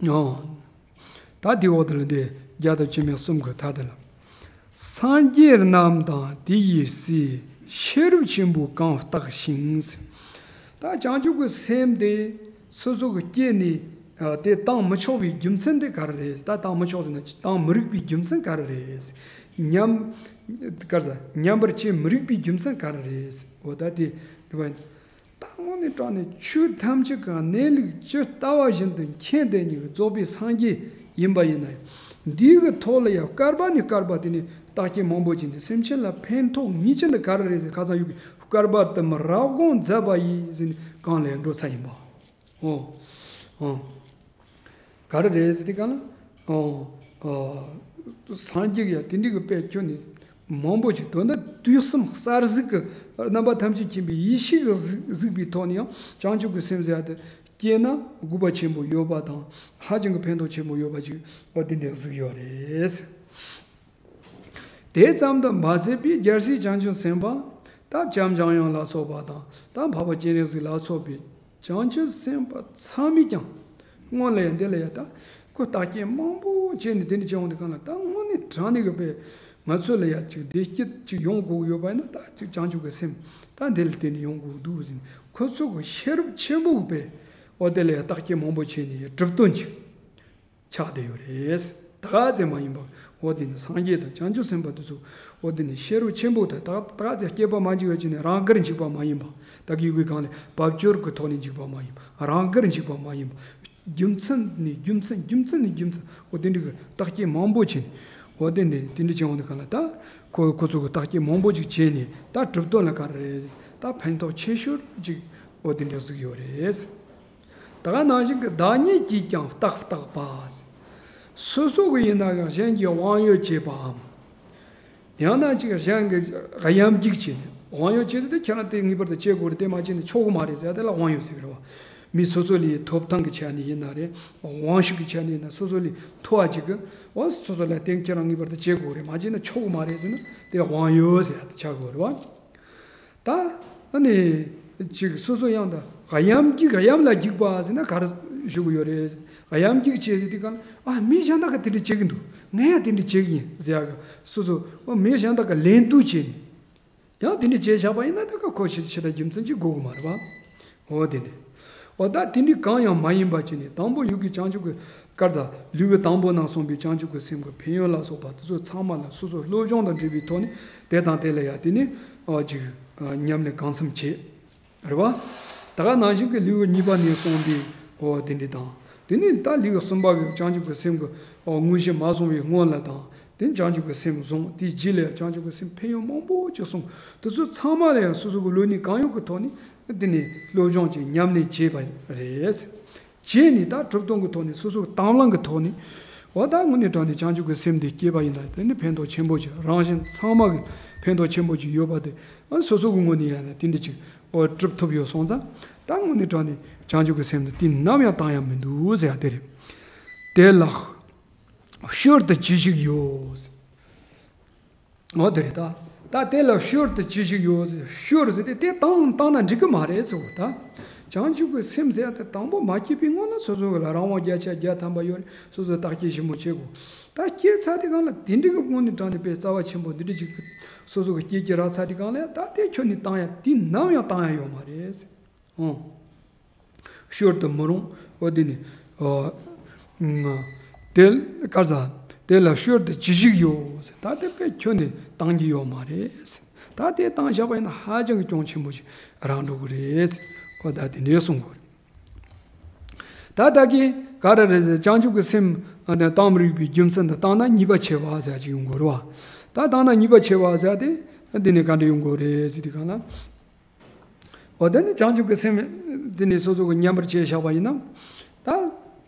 དག་ཨོ། ད་དེའི་འོག་དེ་ལ་འདི་རྒྱལ་ཐབས་ཆེན་མའི་གསུང་གི་མཐའ་དེ་ལ། སངས་རྒྱས་རྣམས་དང་དེ་ཡི་སྲས། ཤེས་རབ་ཆེན་པོས་གང་བརྟགས་ཤིང་། ད་བྱང་ཆུབ་ཀྱི་སེམས་དེ་སོ་སོ་གི་སྐྱེས་ནས། ཨ། དེ་བཏང་མི་ཆོག་པའི་རྒྱུ་མཚན་དེ་ག་རེ་རེད། ད་བཏང་མི་ཆོག་ཟེར་ན་བཏང་མི་རིགས་པའི་རྒྱུ་མཚན་ག་རེ་རེད། ཉམས། ག་རེ་ཟེར། ཉམས་པར་བྱེད་མི་རིགས་པའི་རྒྱུ་མཚན་ག་རེ་རེད། འོ་ད་དེ་རེད་པ། ད་དངོས་གནས་དྲང་གནས་ཆོས་ཐམས་ཅད་ཀྱི་གནས་ལུགས་ཇི་ལྟ་བ་བཞིན་དུ་མཁྱེན་བསྡད་མཁན་གྱི་རྫོགས་པའི་སངས་རྒྱས་ཡིན་པ་ཡིན་ན་ཡང་། འདི་གི་ཐོག་ལ་ཡང་བསྐལ་པ་ནས་བསྐལ་པ་དེ་ནས་བརྟག་དཔྱད་མང་པོ་བྱས་ནས། སེམས་ཅན་ལ་ཕན་ཐོགས་ངེས་ཅན་དེ་ག་རེ་རེད་ཟེར། ཁ་སང་ཡུག་གི་བསྐལ་པ་དུ་མར་རབ་དགོངས་མཛད་པ་ཡིས་ཟེར་ནས་གང་ལ་ཡང་འགྲོ་ཚར་ཡིན་པ། ཨོ། ཨོ། ག་རེ་རེད་ཟེར་དུས་སྒང་ལ། ཨོ། ཨོ། སངས་རྒྱས་ཀྱིས་དེ་འདྲའི་གི་དཔེ་ཁྱོན་ནས་མང་པོ་ཞིག། དོན་དག་དུས་གསུམ་གསལ་གཟིགས་ཀྱི་རྣམ་པ་ཐམས་ཅད་མཁྱེན་པའི་ཡེ་ཤེས་ཀྱིས་གཟིགས་གཟིགས་པའི་ཐོག་ནས་ཡང་བྱང་ཆུབ་ཀྱི་སེམས་ཟེར་ཡ་དེ་སྐྱེས་ན་དགོས་པ་ཆེན་པོ་ཡོད་པ་དང་། ཧ་ཅང་གི་ཕན་ཐོགས་ཆེན་པོ་ཡོད་པ་ཅིག། ཨོ། དེ་འདྲ་གཟིགས་ཡོད་རེད། དེ་ཙམ་དུ་མ་ཟད་པའི་རྒྱལ་སྲས་བྱང་ཆུབ་སེམས་དཔའ། ད་བྱམས་སྙིང་ཡོན་ལ་སོགས་པ་དང་། ད་འཕགས་པ་སྤྱན་རས་གཟིགས་ལ་སོགས་པའི་བྱང་ཆུབ་སེམས་དཔའ་ཚང་མས་ཀྱང་སྔོན་ལ་ཡང་འདི་ལ་ཡང་ད་ཁོ་བརྟག་དཔྱད་མང་པོ་བྱས་ནས་དེ་འདྲ་བྱས་འོང་དུས་སྒང་ལ། ད་དངོས་གནས་དྲང་གནས་ཀྱི་དཔེ་ང་ཚོ་ལ་ཡང་ཅིག་བདེ་སྐྱིད་ཅིག་ཡོང་དགོས་ཀྱི་ཡོད་པ་ཡིན་ན། ད་ཅིག་བྱང་ཆུབ་ཀྱི་སེམས་ད་འདི་ལ་བརྟེན་ནས་ཡོང་དགོས་འདུག་ཟེར་ནས། ཁོ་ཚོ་གི་ཤེས་རབ་ཆེན་པོ་གི་དཔེ། འོ། དེ་ལ་ཡང་བརྟག་དཔྱད་མང་པོ་བྱས་ནས་ཡང་གྲུབ་དོན་ཅིག་ཆགས་བསྡད་ཡོད་རེད། ད་ག་ཚད་མ་ཡིན་པ། འོ། དེ་ནི་སངས་རྒྱས་དང་བྱང་ཆུབ་སེམས་དཔའ་དེ་ཚོ། འོ། དེ་ནི་ཤེས་རབ་ཆེན་པོ་དང་། ད་ད་ག་ཚད་སྐྱེས་པ་མ་འཇིག་པ་བྱས་ནས་རང་དགར་འཇིག་པ་མ་ཡིན་པ། ད་གི་ཡུལ་གྱི་སྒང་ལ་བབ་ཅོལ་གྱི་ཐོག་ནས་འཇིག་པ་མ་ཡིན་པ། རང་དགར་འཇིག་པ་མ་ཡིན་པ། རྒྱུ་མཚན་ནས་རྒྱུ་མཚན། རྒྱུ་མཚན་ནས་རྒྱུ་མཚན། འོ། དེ་འདྲ་གི་བརྟག་དཔྱད་མང་པོ་བྱས་ནས། འོ། དེ་ནས་དེ་འདྲ་བྱས་འོང་དུས་སྒང་ལ། ད་ཁོ་ཁོ་ཚོ་གི་བརྟག་དཔྱད་མང་པོ་ཅིག་བྱས་ནས། ད་གྲུབ་དོན་ལ་ག་རེ་རེད། ད་ཕན་ཐོགས་ཆེ་ཤོས་ཅིག། འོ། དེ་འདྲ་གཟིགས་ཡོད་རེད། ད་ག་ནང་བཞིན་གྱི་བདག་ཉིད་ཀྱིས་ཀྱང་བརྟག་བརྟག་པ། སོ་སོ་གི་ཡིན་ན་ཡང་གཞན་གྱིས་དབང་ཡོད་བྱེད་པའམ། ཡང་ན་ཅིག་གཞན་གྱིས་གཡམ་རྒྱུག་བྱས་ནས། དབང་ཡོད་བྱེད་ཟེར་དེ་ཁྱེད་རང་དེ་ངེས་པར་དུ་བྱེད་དགོས་རེད། དེ་མ་བྱས་ན་ཆོག་གི་མ་རེད་ཟེར་ཡ་དེ་ལ་དབང་ཡོད་ཟེར་གི་རེད་བ། མི་སོ་སོ་ལས་ཐོབ་ཐང་གི་ཆ་ནས་ཡིན་ན་རེད། དབང་ཤུགས་ཀྱི་ཆ་ནས་ཡིན་ན། སོ་སོ་ལས་མཐོ་བ་ཅིག་གིས། འོ། སོ་སོ་ལ་དེ་ཁྱེད་རང་ངེས་པར་དུ་བྱེད་དགོས་རེད། མ་བྱས་ན་ཆོག་གི་མ་རེད་ཟེར་ན། དེ་དབང་ཡོད་ཟེར་ཡ་དེ་ཆགས་དགོས་རེད་བ། ད་ཨ་ནི་ཅིག་སོ་སོ་ཡང་ད་གཡམ་རྒྱུག། གཡམ་ལ་རྒྱུག་པ་ཟེར་ན་ག་རེ་ཞུ་གི་ཡོད་རེད། གཡམ་རྒྱུག་བྱས་ཟེར་དུས་སྒང་ལ། ཨ། མི་གཞན་དག་གིས་དེ་འདྲ་བྱེད་ཀྱི་འདུག། ངས་ཡང་དེ་འདྲ་བྱེད་ཀྱི་ཡིན་ཟེར་ཡ་གི། སོ་སོ། འོ། མི་གཞན་དག་གིས་ལན་ལྡུག་བྱས་ནས་ཡང་དེ་འདྲ་བྱས་བཞག་པ་ཡིན་ན། ད་ག་ཁོ་ཞེ་ཞེ་དྲག་རྒྱུ་མཚན་ཅིག་དགོས་ཀྱི་མ་རེད་བ། འོ། དེ་འདྲ། འོ། ད་དེ་འདྲ་གང་ཡང་མ་ཡིན་པ་བྱས་ནས། དང་པོ་ཡུལ་གྱི་བྱང་ཆུབ་ཀྱི། ག་རེ་ཟེར། ལེའུ་དང་པོ་ནང་གསུངས་པའི་བྱང་ཆུབ་ཀྱི་སེམས་ཀྱི་ཕན་ཡོན་ལ་སོགས་པ་དེ་ཚོ་ཚང་མ་ལ་སོ་སོ་སློབ་སྦྱོང་དང་འབྲེལ་བའི་ཐོག་ནས། དེ་དང་དེ་ལ་ཡང་དེ་ནས། ཨ། ཅིག། ཨ། ཉམས་ལེན་གང་འཚམ་བྱས། རེད་བ། ད་ག་ནང་བཞིན་གྱི་ལེའུ་གཉིས་པ་ནས་གསུངས་པའི། འོ། དེ་འདྲ་དང་། དེ་ནས་ད་ལེའུ་གསུམ་པ་གི་བྱང་ཆུབ་ཀྱི་སེམས་ཀྱི། འོ། དངོས་གཞི་མ་བཟུང་བའི་སྔོན་ལ་དང་། དེ་ནས་བྱང་ཆུབ་ཀྱི་སེམས་བཟུང་། དེའི་རྗེས་ལ་ཡང་བྱང་ཆུབ་ཀྱི་སེམས་ཕན་ཡོན་མང་པོ་ཅིག་གསུངས། དེ་ཚོ་ཚང་མ་ལ་ཡང་སོ་སོ་གི་བློ་ནུས་གང་ཡོད་ཀྱི་ཐོག་ནས་དེ་ནས་སློབ་སྦྱོང་བྱས། ཉམས་ལེན་བྱས་པ་རེད། བྱས་ནས་ད་གྲུབ་དོན་གྱི་ཐོག་ནས། སོ་སོ་གི་དང་བླངས་ཀྱི་ཐོག་ནས། འོ། ད་དངོས་གནས་དྲང་གནས་བྱང་ཆུབ་ཀྱི་སེམས་དེ་སྐྱེས་པ་ཡིན་ན། དེ་ནི་ཕན་ཐོགས་ཆེན་པོ་ཅིག། རང་གཞན་ཚང་མ་གི་ཕན་ཐོགས་ཆེན་པོ་ཅིག་ཡོད་པ་དེ། ཨ། སོ་སོ་གི་ངོས་ནས་ཡང་ན་དེ་འདྲ་ཅིག། འོ། གྲུབ་ཐུབ་ཡོད་སོང་ཙང་། ད་དངོས་གནས་དྲང་གནས་བྱང་ཆུབ་ཀྱི་སེམས་དེ་དུས་ནམ་ཡང་བཏང་ཡ་མི་འདུག་ཟེར་ཡ་དེ་རེད། དེ་ལ་ཤོར་དུ་ཅི་ཞིག་ཡོད། འོ། དེ་རེད་ད། ད་དེ་ལ་ཤོར་དུ་ཅི་ཞིག་ཡོད་ཟེར། ཤོར་ཟེར་དེ་དེ་བཏང་བཏང་ན་འགྲིག་གི་མ་རེད་ཟེར་བ་ད། བྱང་ཆུབ་ཀྱི་སེམས་ཟེར་ཡ་དེ་དང་པོ་མ་སྐྱེས་པའི་སྔོན་ལ་སོ་སོ་ལ་རང་དབང་བརྒྱ་ཆ་བརྒྱ་ཐམ་པ་ཡོད་རེད། སོ་སོས་བརྟག་དཔྱད་ཞིབ་མོ་བྱེད་དགོས། ད་སྐྱེས་ཚར་དུས་སྒང་ལ་དེ་འདྲ་གི་དངོས་གནས་དྲང་གནས་དཔེ་རྩ་བ་ཆེན་པོ་འདི་འདྲ་ཅིག་སོ་སོ་གི་སྐྱེས་ཀྱི་རག་ཚར་དུས་སྒང་ལ། ད་དེ་ཁྱོན་ནས་བཏང་ཡ་དུས་ནམ་ཡང་བཏང་ཡ་ཡོད་མ་རེད། ཨོ། ཤོར་དུ་མི་རུང་། འོ། དེ་ནི། ཨོ། ང་། དེ་ག་རེ་ཟེར། དེ་ལ་ཤོར་དུ་ཅི་ཞིག་ཡོད་ཟེར། ད་དེ་དཔེ་ཁྱོན་ནས་བཏང་རྒྱུ་ཡོད་མ་རེད། ད་དེ་བཏང་བཞག་པ་ཡིན་ན་ཧ་ཅང་གི་གྱོང་ཆེན་པོ་ཞིག་རག་འགྲོ་གི་རེད། འོ། ད་དེ་འདྲས་གསུང་དགོས་རེད། ད་ད་གིན་ག་རེ་རེད་ཟེར། བྱང་ཆུབ་ཀྱི་སེམས་བཏང་མི་རིགས་པའི་རྒྱུ་མཚན་དུ་བཏང་ན་ཉེས་པ་ཆེ་བ་ཟེར་ཅིག་ཡོང་དགོས་རེད་བ། ད་བཏང་ན་ཉེས་པ་ཆེ་བ་ཟེར་དེ། འདི་ནས་ག་འདྲ་ཡོང་དགོས་རེད་ཟེར་དུས་སྒང་ལ། འོ། དེ་ནི་བྱང་ཆུབ་ཀྱི་སེམས་དེ་ནི་སོ་སོ་གི་ཉམས་པར་བྱས་བཞག་པ་ཡིན་ན། ད་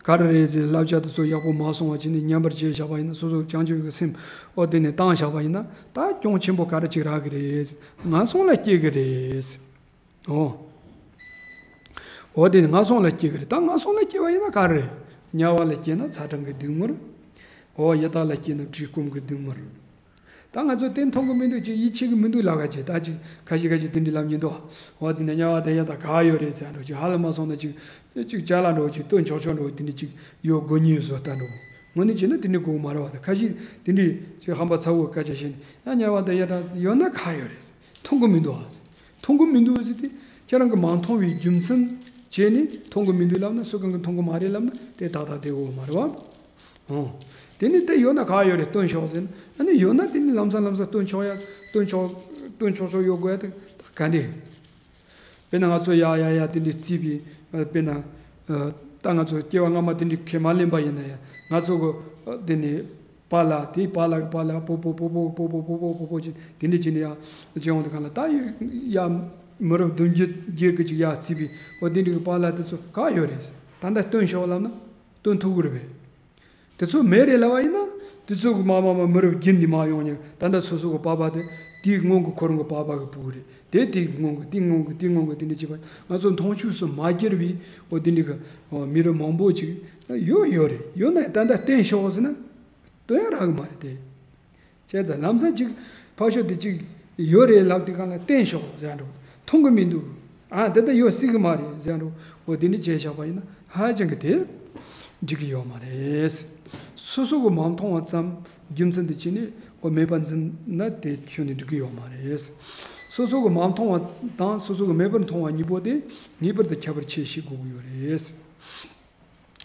ག་རེ་རེད་ཟེར། བསླབ་བྱ་དེ་ཚོ་ཡག་པོ་མ་སོང་བ་བྱས་ནས་ཉམས་པར་བྱས་བཞག་པ་ཡིན་ན། སོ་སོ་བྱང་ཆུབ་ཀྱི་སེམས། འོ། དེ་ནི་བཏང་བཞག་པ་ཡིན་ན། ད་གྱོང་ཆེན་པོ་ག་རེ་ཅིག་རག་གི་རེད། ངན་སོང་ལ་སྐྱེ་གི་རེད། འོ། འོ་དེ་ནི་ངན་སོང་ལ་སྐྱེ་གི་རེད། ད་ངན་སོང་ལ་སྐྱེ་བ་ཡིན་ན་ག་རེ་རེད། དམྱལ་བ་ལ་སྐྱེས་ན་ཚ་གྲང་གི་སྡུག་བསྔལ། འོ་ཡི་དྭགས་ལ་སྐྱེས་ན་བཀྲེས་སྐོམ་གྱི་སྡུག་བསྔལ། ད་ང་ཚོ་དེ་མཐོང་གི་མི་འདུག་ཅིག་ཡིད་ཆེས་གི་མི་འདུག་ལབ་ག་ཅིག་ད་ཅིག་ཁ་ཤས་ཁ་ཤས་དེ་འདྲ་ལབ་མཁན་འདུག་འོ་དེ་ནི་དམྱལ་བ་དང་ཡི་དྭགས་ག་ཡོད་རེད་ཟེར་འགྲོ། ཅིག་ཧ་ལམ་མ་སོང་ན་ཅིག་ཅིག་ཅ་ལག་འགྲོ་ཅིག་སྟོན་ཆོག་ཆོག་འགྲོ། དེ་འདྲ་ཅིག་ཡོད་དགོས་ཉེན་བཟོ་ལྟ་འགྲོ། ངོ་ནས་བྱས་ན་དེ་འདྲ་དགོས་མ་རེད་བ། ད་ཁ་ཤས་དེ་འདྲ་ཅིག་ཧམ་པ་ཚ་བོ་སྐད་ཆ་བཤད་ནས་ཡང་དམྱལ་བ་དང་ཡི་དྭགས་ཡོད་ན་ག་ཡོད་རེད། མཐོང་གི་མི་འདུག་ཨ། མཐོང་གི་མི་འདུག་ཟེར་ཏེ་ཁྱེད་རང་གིས་མ་མཐོང་བའི་རྒྱུ་མཚན་བྱས་ནས་མཐོང་གི་མི་འདུག་ལབ་ན། སུ་གང་གིས་མཐོང་གི་མ་རེད་ལབ་ན་དེ་ཏག་ཏག་དེ་འོ་མ་རེད་བ། ཨོ། དེ་ནི་དེ་ཡོད་ན་ག་ཡོད་རེད། སྟོན་ཤོག་ཟེར་ན། ཨ་ནི་ཡོད་ན་དེ་ནི་ལམ་སང་ལམ་སང་སྟོན་ཆོག་ཡ། སྟོན་ཆོག་སྟོན་ཆོག་ཆོག་ཡོད་དགོས་ཡ་དེ་ག་འདྲས། དཔེར་ན་ང་ཚོ་ཡ་ཡ་ཡ་དེ་འདྲས་བརྩིས་པའི་དཔེར་ན། ད་ང་ཚོ་སྐྱེ་བ་སྔ་མ་དེ་འདྲས་ཁས་མ་ལེན་པ་ཡིན་ན་ཡང་ང་ཚོ་གི་དེ་ནི། པཱ་ལགས་དེའི་པཱ་ལགས་ཀྱི་པཱ་ལགས་པོ་པོ་པོ་པོ་པོ་པོ་པོ་པོ་པོ་ཅིག་དེ་འདྲ་ཅིག་ནས་ཡང་སྦྱོང་དུ་གང་ལ་ད་ཡོད་ཡ། མི་རབས་བདུན་བརྒྱུད་བརྒྱུད་ཀྱི་ཅིག་ཡ་བརྩིས་པའི་འོ་དེ་འདྲ་གི་པཱ་ལགས་དེ་ཚོ་ག་ཡོད་རེད། ད་ལྟ་སྟོན་ཤོག་ལབ་ན་སྟོན་ཐུབ་ཀྱི་རེད་པས། དེ་ཚོ་མེད་རེད་ལབ་པ་ཡིན་ན་དེ་ཚོ་གི་མ་མ་མ་མི་རབས་བརྒྱུད་འདི་མ་ཡོང་ཉེ་ད་ལྟ་སོ་སོ་གི་པ་ཕ་དེ་དེའི་སྔོན་གྱི་ཁོ་རང་གི་པ་ཕ་གི་བུ་རེད། དེ་དེའི་སྔོན་གྱི་དེའི་སྔོན་གྱི་དེའི་སྔོན་གྱི་དེ་འདྲ་ཅིག་པ་ང་ཚོ་མཐོང་ཆོས་སུ་མ་གྱུར་བའི་འོ་དེ་འདྲ་གི་མི་རབས་མང་པོ་ཅིག་ཡོད་ཡོད་རེད། ཡོད་ན་ད་ལྟ་སྟོན་ཤོག་ཟེར་ན། སྟོན་ཡ་རག་གི་མ་རེད་དེ། བྱས་ཙང་ལམ་སང་ཅིག་ཕར་ཕྱོགས་དེ་ཅིག་ཡོད་རེད་ལབ་དུས་སྒང་ལ་བསྟན་ཤོག་ཟེར་འགྲོ། མཐོང་གི་མི་འདུག་ཨ་དེ་ལྟ་ཡོད་སྲིད་གི་མ་རེད་ཟེར་འགྲོ། འོ་དེ་འདྲ་བྱས་བཞག་པ་ཡིན་ན་ཧ་ཅང་གི་དེ་འགྲིག་གི་ཡོད་མ་རེད། སོ་སོ་གི་མ་མཐོང་བ་ཙམ་རྒྱུ་མཚན་དུ་བྱས་ནས་འོ་མེད་པ་འཛིན་ན་དེ་ཁྱོན་ནས་འགྲིག་གི་ཡོད་མ་རེད། སོ་སོ་གི་མ་མཐོང་བ་དང་སོ་སོ་གི་མེད་པར་མཐོང་བ་གཉིས་པོ་དེ་ངེས་པར་དུ་ཁྱད་པར་ཕྱེ་ཤེས་དགོས་ཀྱི་ཡོད་རེད།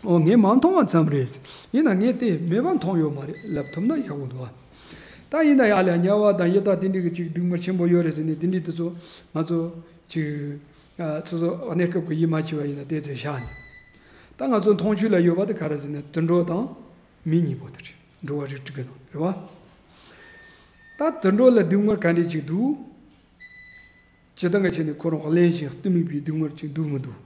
འོ་ངས་མ་མཐོང་བ་ཙམ་རེད། ཡིན་ན་ངས་དེ་མེད་པ་མཐོང་ཡོད་མ་རེད་ལབ་ཐུབ་ན་ཡག་པོ་འདུག་ཨ། ད་ཡིན་ན་ཡང་ལ་དམྱལ་བ་དང་ཡི་དྭགས་དེ་འདྲའི་གི་ཅིག་སྡུག་བསྔལ་ཆེན་པོ་ཡོད་རེད་ཟེར་ནས་དེ་འདྲའི་དེ་ཚོ་ང་ཚོ་ཅིག་ཨ་སོ་སོ་གནས་སྐབས་ཀྱི་ཡིད་མ་ཆེས་པ་ཡིན་ན་དེ་ཚོ་བཞག་ནས། ད་ང་ཚོ་མཐོང་ཆོས་ལ་ཡོད་པ་དེ་ག་རེ་ཟེར་ན་དུད་འགྲོ་དང་མི་གཉིས་པོ་དེ་རེད། འགྲོ་བ་རིགས་དྲུག་གི་ནང་རེད་བ། ད་དུད་འགྲོ་ལ་སྡུག་བསྔལ་ག་འདྲ་ཅིག་འདུག་སྤྱིར་བཏང་གི་ཆ་ནས་ཁོ་རང་གླེན་ཞིང་གཏི་མུག་པའི་སྡུག་བསྔལ་ཅིག་འདུག་མི་འདུག་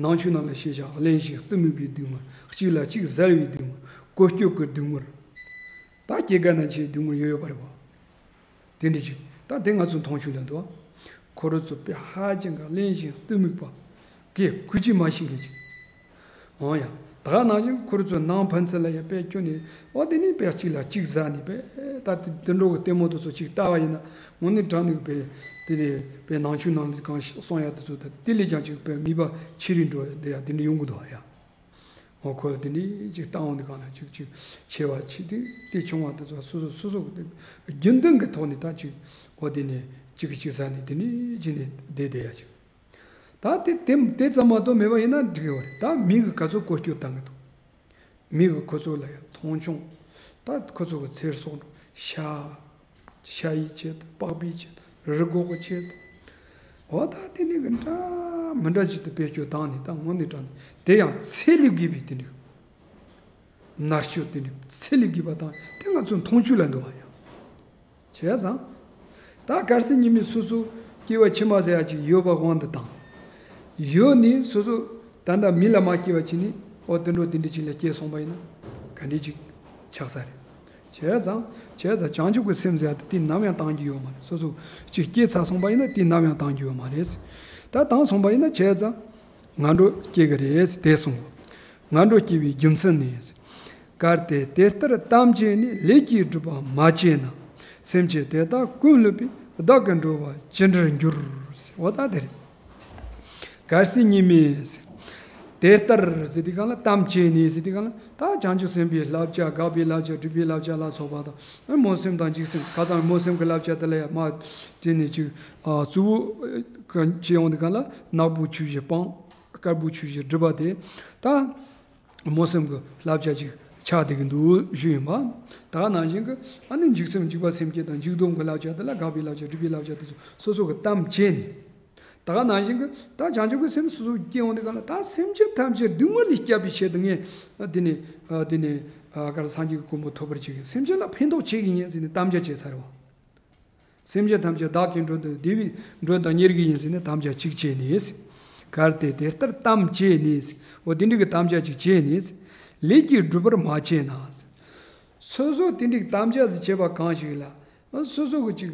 ནང་ཆོས་ནང་ལ་བཤད་བཞག་གླེན་ཞིང་གཏི་མུག་པའི་སྡུག་བསྔལ། གཅིག་ལ་གཅིག་བཟའ་བའི་སྡུག་བསྔལ། བཀོལ་སྤྱོད་ཀྱི་སྡུག་བསྔལ། ད་སྐྱེ་རྒ་ན་འཆིའི་སྡུག་བསྔལ་ཡོད་ཡོད་པ་རེད་པ། དེ་འདྲ་ཅིག་ད་དེ་ང་ཚོ་མཐོང་ཆོས་ལ་འདུག་ཁོ་རང་ཚོ་དཔེ་ཧ་ཅང་གི་གླེན་ཞིང་གཏི་མུག་པ་གིས་གུས་ཀྱིས་མ་ཤེས་མཁན་ཅིག་འོ་ཡ། ད་ག་ནང་བཞིན་ཁོ་རང་ཚོ་ནང་ཕན་ཚུན་ལ་ཡ་དཔེ་སྐྱོན་ནས་འོ་དེ་ནས་དཔེ་གཅིག་ལ་གཅིག་བཟའ་ནས་དཔེ་ད་དེ་དུད་འགྲོ་གི་ལྟད་མོ་དེ་ཚོ་གཅིག་ལྟ་བ་ཡིན་ན་དངོས་གནས་དྲང་གནས་དཔེ་དེ་ནས་དཔེ་ནང་ཆོས་ནང་ལ་གང་གསུང་ཡ་དེ་ཚོ་ད་དེ་ལས་ཀྱང་གཅིག་དཔེ་མིད་པ་ཆེ་རིང་འགྲོ་ཡ་དེ་ཡ་དེ་འདྲ་ཡོང་གི་འདུག་ཨ་ཡ། འོ་ཁོ་དེ་འདྲ་གཅིག་ལྟ་འོང་དུས་སྒང་ལ་གཅིག་གཅིག་ཆེ་བ་ཆེ་དེ་དེ་ཆུང་བ་དེ་ཚོ་སོ་སོ་སོ་སོ་གི་དེ་རྒྱུན་ལྡན་གི་ཐོག་ནས་ད་གཅིག་འོ་དེ་ནས་གཅིག་གིས་གཅིག་བཟའ་ནས་དེ་འདྲ་བྱས་ནས་བསྡད་བསྡད་ཡ་གཅིག་ད་དེ་དེ་དེ་ཙམ་མ་གཏོགས་མེད་པ་ཡིན་ན་འགྲིག་གི་ཡོད་རེད། ད་མི་གིས་ག་ཚོད་བཀོལ་སྤྱོད་བཏང་གི་འདུག་མི་གིས་ཁོ་ཚོ་ལ་ཡང་མཐོང་ཆུང་། ད་ཁོ་ཚོ་གི་ཚེ་སྲོག་འགྲོ་ཤ་ཤ་ཡི་ཆེད་དུ་པགས་པའི་ཆེད་དུ་རུ་སྒོག་གི་ཆེད་དུ། འོ་ད་དེ་ནི་གི་འདྲ་མི་འདྲ་ཅིག་ཏུ་བེད་སྤྱོད་བཏང་ནས་ད་དངོས་གནས་དྲང་ནས་དེ་ཡང་ཚད་ལས་བརྒལ་བའི་དེ་འདྲ་མནར་གཅོད་དེ་འདྲ་ཚད་ལས་བརྒལ་བ་དང་དེ་ང་ཚོ་མཐོང་ཆོས་ལ་འདུག་བ་ཡང་། བྱས་ཙང་། ད་གལ་སྲིད་ཉི་མའི་སོ་སོ་སྐྱེ་བ་ཕྱི་མ་ཟེར་ཡ་ཅིག་ཡོད་པ་དབང་དུ་བཏང་། ཡོད་ནི་སོ་སོ་ད་ལྟ་མི་ལ་མ་སྐྱེ་བ་ཅིག་ནི་འོ་དེ་འགྲོ་དེ་འདྲ་ཅིག་ལ་སྐྱེས་སོང་པ་ཡིན་ན་ག་འདྲ་ཅིག་ཆགས་ས་རེད། བྱས་ཙང་བྱས་ཙང་བྱང་ཆུབ་ཀྱི་སེམས་ཟེར་ཡ་དེ་དེ་ནམ་ཡང་བཏང་རྒྱུ་ཡོད་མ་རེད། སོ་སོ་ཅིག་སྐྱེས་ཚར་སོང་པ་ཡིན་ན་དེ་ནམ་ཡང་བཏང་རྒྱུ་ཡོད་མ་རེད། ད་བཏང་སོང་པ་ཡིན་ན་བྱས་ཙང་ངན་འགྲོ་སྐྱེ་གི་རེད་དེ་གསུངས། ངན་འགྲོ་སྐྱེ་བའི་རྒྱུ་མཚན་ནི། གལ་ཏེ་དེ་ལྟར་དམ་བཅས་ནས་ལས་ཀྱི་སྒྲིབ་པ་མ་བཅད་ན། སེམས་ཅན་དེ་དག་ཀུན་བསླུས་པས་བདག་གི་འགྲོ་བ་ཇི་འདྲར་འགྱུར། འོ་ད་དེ་རེད། གལ་སྲིད་ཉི་མས། དེ་ལྟར་ཟེར་དུས་སྒང་ལ་དམ་བཅས་ནས་ཟེར་དུས་སྒང་ལ་ད་བྱང་ཆུབ་སེམས་དཔའི་བསླབ་བྱ་དགག་པའི་བསླབ་བྱ་སྒྲུབ་པའི་བསླབ་བྱ་ལ་སོགས་པ་དང་སྨོན་སེམས་དང་འཇིགས་སེམས་ཁ་སང་སྨོན་སེམས་ཀྱི་བསླབ་བྱ་དེ་ལ་ཡང་མ་དེ་ནས་ཅིག་གཙོ་བོ་ག་ཅི་ཡོང་དུས་སྒང་ལ་ནག་པོའི་ཆོས་བཞི་སྤང་། དཀར་པོའི་ཆོས་བཞི་སྒྲུབ་པ་དེ་ད། སྨོན་སེམས་ཀྱི་བསླབ་བྱ་ཅིག་ཆགས་བསྡད་ཀྱི་འདུག་ཞུས་ཡིན་པ། ད་ག་ནང་བཞིན་གྱི་ཨ་ནི་འཇིགས་སེམས་འཇིགས་པ་སེམས་བསྐྱེད་དང་འཇིགས་སྡོམ་གྱི་བསླབ་བྱ་དེ་ལ་དགག་པའི་བསླབ་བྱ་སྒྲུབ་པའི་བསླབ་བྱ་དེ་ཚོ་སོ་སོ་གི་གཏམ་བྱས་ནས། ད་ག་ནང་བཞིན་གྱི་ད་བྱང་ཆུབ་ཀྱི་སེམས་སོ་སོ་སྐྱེ་འོང་དུས་སྒང་ལ་ད་སེམས་ཅན་ཐམས་ཅད་སྡུག་བསྔལ་ལས་སྐྱབས་པའི་ཆེད་དུ་ངས་དེ་ནས་དེ་ནས་ག་རེ་སངས་རྒྱས་ཀྱི་གོ་འཕང་ཐོབ་པར་བྱེད་ཀྱི་སེམས་ཅན་ལ་ཕན་ཐོགས་བྱེད་ཀྱི་ཡིན་ཟེར་ནས་དམ་བཅའ་བྱས་ཚར་བ། སེམས་ཅན་ཐམས་ཅད་བདག་གི་མགྲོན་དུ་བདེ་བའི་མགྲོན་དུ་གཉེར་གྱི་ཡིན་ཟེར་ནས་དམ་བཅའ་གཅིག་བྱས་ནས། གལ་ཏེ་དེ་ལྟར་དམ་བཅས་ནས། འོ་དེ་འདྲ་གི་དམ་བཅའ་གཅིག་བྱས་ནས། ལས་ཀྱི་སྒྲིབ་པར་མ་བཅད་ན། སོ་སོ་དེ་འདྲའི་དམ་བཅའ་ཟིག་བྱས་པ་གང་ཞིག་ལ། སོ་སོ་གི་ཅིག་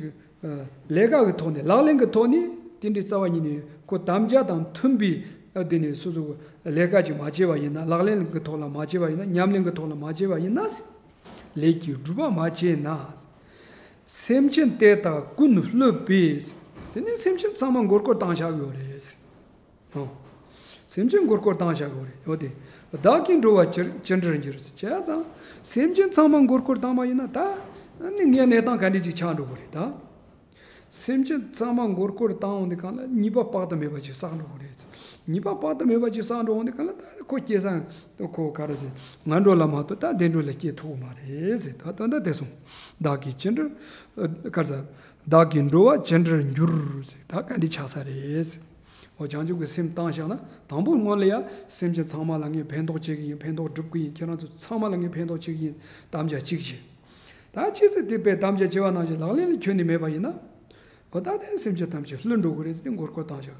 ལས་ཀ་གི་ཐོག་ནས་ལག་ལེན་གྱི་ཐོག་ནས་དེ་འདྲའི་རྩ་བ་ཉིད་ནས་ཁོ་དམ་བཅའ་དང་མཐུན་པའི་ ཨ། དེ་ནས་སོ་སོ་གི་ལས་ཀ་ཅིག་མ་བྱས་པ་ཡིན་ན། ལག་ལེན་གྱི་ཐོག་ལ་མ་བྱས་པ་ཡིན་ན། ཉམས་ལེན་གྱི་ཐོག་ལ་མ་བྱས་པ་ཡིན་ན། ལས་ཀྱི་སྒྲུབ་པ་མ་བྱས་ན། སེམས་ཅན་དེ་དག་ཀུན་བསླུས་པས། དེ་ནས་སེམས་ཅན་ཚང་མ་མགོ་སྐོར་བཏང་བཞག་ཡོད་རེད། ཨོ། སེམས་ཅན་མགོ་སྐོར་བཏང་བཞག་ཡོད་རེད། ཡོད་དེ། བདག་གིས་འགྲོ་བ་ཅི་ཅི་འདྲར་འགྱུར་ཟེར་བྱས་ཙང་། སེམས་ཅན་ཚང་མ་མགོ་སྐོར་བཏང་བ་ཡིན་ན། ད་ནི་ངའི་གནས་སྟངས་ག་འདྲ་ཅིག་ཆགས་འགྲོ་གི་རེད་ད། སེམས་ཅན་ཚང་མ་མགོ་སྐོར་བཏང་འོང་དུས་སྒང་ལ་ཉེས་པ་དཔག་ཏུ་མེད་པ་ཅིག་བསགས་འགྲོ་གི་རེད། ཉེས་པ་དཔག་ཏུ་མེད་པ་ཅིག་བསགས་འགྲོ་འོང་དུས་སྒང་ལ། ད་ཁོ་སྐྱེ་ས་ཁོ་ག་རེ་ཟེར། ང་འདྲ་བོ་ལ་མ་གཏོགས་ད་དེ་འདྲ་བོ་ལ་སྐྱེ་ཐུབ་ཀྱི་མ་རེད་ཟེར། ད་དོན་དག་དེ་སོང་། བདག་གིས་ཅི་འདྲར། ཨ། ག་རེ་ཟེར། བདག་གིས་འགྲོ་བ་ཅི་འདྲར་འགྱུར་ཟེར། ད་ག་འདྲ་ཆགས་ས་རེད་ཟེར། འོ། བྱང་ཆུབ་ཀྱི་སེམས་བཏང་བཞག་ན། དང་པོ་སྔོན་ལ་ཡ་སེམས་ཅན་ཚང་མ་ལ་ངས་ཕན་ཐོགས་བྱེད་ཀྱི་ཡིན། ཕན་ཐོགས་སྒྲུབ་ཀྱི་ཡིན། ཁྱེད་རང་ཚོ་ཚང་མ་ལ་ངས་ཕན་ཐོགས་བྱེད་ཀྱི་ཡིན། དམ་བཅའ་གཅིག་བྱས། ད་ཅི་ཟེར་དེ་དཔེ་དམ་བཅའ་བྱས་པ་ནང་བཞིན་ལག་ལེན་ལ་ཁྱོན་ནས་མེད་པ་ཡིན་ན། འོ། ད་དེ་སེམས་ཅན་ཐམས་ཅད་བསླུས་འགྲོ་གི་རེད་ཟེར་ཏེ་མགོ་སྐོར་བཏང་བཞག།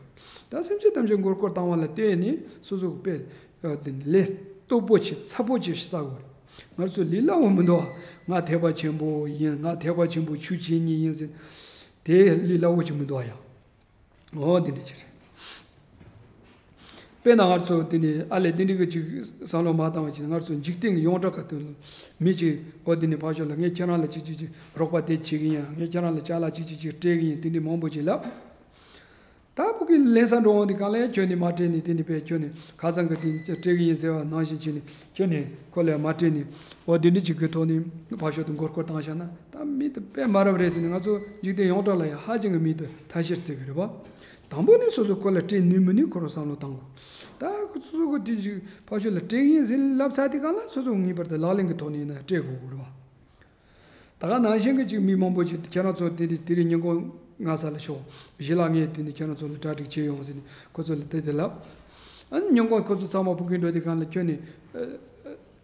ད་སེམས་ཅན་ཐམས་ཅད་མགོ་སྐོར་བཏང་བ་ལ་བརྟེན་ནས་སོ་སོ་གི་དཔེ། ཨ། དེ་ནི་ལས་སྟུག་པོ་ཆེ་ཚ་པོ་ཆེ་ཞིག་བསགས་དགོས་རེད། ང་ཚོ་ལས་སླ་བོ་མི་འདུག་ཨ། ང་ཐེག་པ་ཆེན་པོ་ཡིན། ང་ཐེག་པ་ཆེན་པོ་ཆོས་བྱེད་མཁན་ཡིན་ཟེར། དེ་ལས་སླ་བོ་ཅིག་མི་འདུག་ཨ་ཡ། འོ། དེ་འདྲ་ཅིག་རེད། དཔེར་ན་ང་ཚོ་དེ་ནས་ཨ་ལས་དེ་འདྲ་གི་ཅིག་བསམ་བློ་མ་བཏང་བ་བྱས་ན། ང་ཚོ་འཇིག་རྟེན་གྱི་ཡོངས་གྲགས་ཀ་དེ་མི་ཅིག་འོ་དེ་ནས་ཕར་ཕྱོགས་ལ་ངས་ཁྱེད་རང་ལ་ཅིག་ཅིག་ཅིག་རོགས་པ་དེ་བྱེད་ཀྱི་ཡིན། ངས་ཁྱེད་རང་ལ་ཅ་ལག་ཅིག་ཅིག་ཅིག་སྤྲད་ཀྱི་ཡིན། དེ་འདྲ་མང་པོ་ཅིག་ལབ། ད་ཕ་གི་ལེན་ས་འགྲོ་འོང་དུས་སྒང་ལ་ཡ་ཁྱོན་ནས་མ་སྤྲད་ནས། དེ་ནས་དཔེ་ཁྱོན་ནས་ཁ་སང་གི་དེ་སྤྲད་ཀྱི་ཡིན་ཟེར་བ་ནང་བཞིན་བྱས་ནས་ཁྱོན་ནས་ཁོ་ལ་ཡ་མ་སྤྲད་ནས། འོ། དེ་འདྲ་ཅིག་གི་ཐོག་ནས་ཕར་ཕྱོགས་དུ་མགོ་སྐོར་བཏང་བཞག་ན། ད་མི་དེ་དཔེ་མ་རབས་རེད་ཟེར་ནས། ང་ཚོ་འཇིག་རྟེན་ཡོངས་གྲགས་ལ་ཡ་ཧ་ཅང་གི་མི་དེ་ཐ་ཤལ་བརྩི་གི་རེད་པ། དང་པོ་ནས་སོ་སོ་ཁོ་ལ་སྤྲད་ནུས་མི་ནུས་ཁོ་རང་བསམ་བློ་བཏང་དགོས། ད་ཁོ་སོ་སོ་གི་དེ་ཅིག་ཕར་ཕྱོགས་ལ་སྤྲད་ཀྱི་ཡིན་ཟེར་ལབ་ཚར་དུས་སྒང་ལ། སོ་སོ་ངེས་པར་དུ་ལག་ལེན་གྱི་ཐོག་ནས་ཡིན་ན་སྤྲད་དགོས་དགོས་རེད་པ། ད་ག་ནང་བཞིན་གྱི་ཅིག་མི་མང་པོ་ཅིག་ཁྱེད་རང་ཚོ་དེ་རིང་དེ་རིང་ཉིན་གུང་ང་ས་ལ་ཤོག། གཞི་ལ་ངས་དེ་ནས་ཁྱེད་རང་ཚོ་ལ་གྲ་སྒྲིག་བྱས་ཡོང་ཟེར་ནས་ཁོ་ཚོ་ལ་དེ་དེ་ལབ། ཨ་ནི་ཉིན་གུང་ཁོ་ཚོ་ཚང་མ་ཕ་གིར་འགྲོ་དུས་སྒང་ལ་ཁྱོན་ནས། ཨ།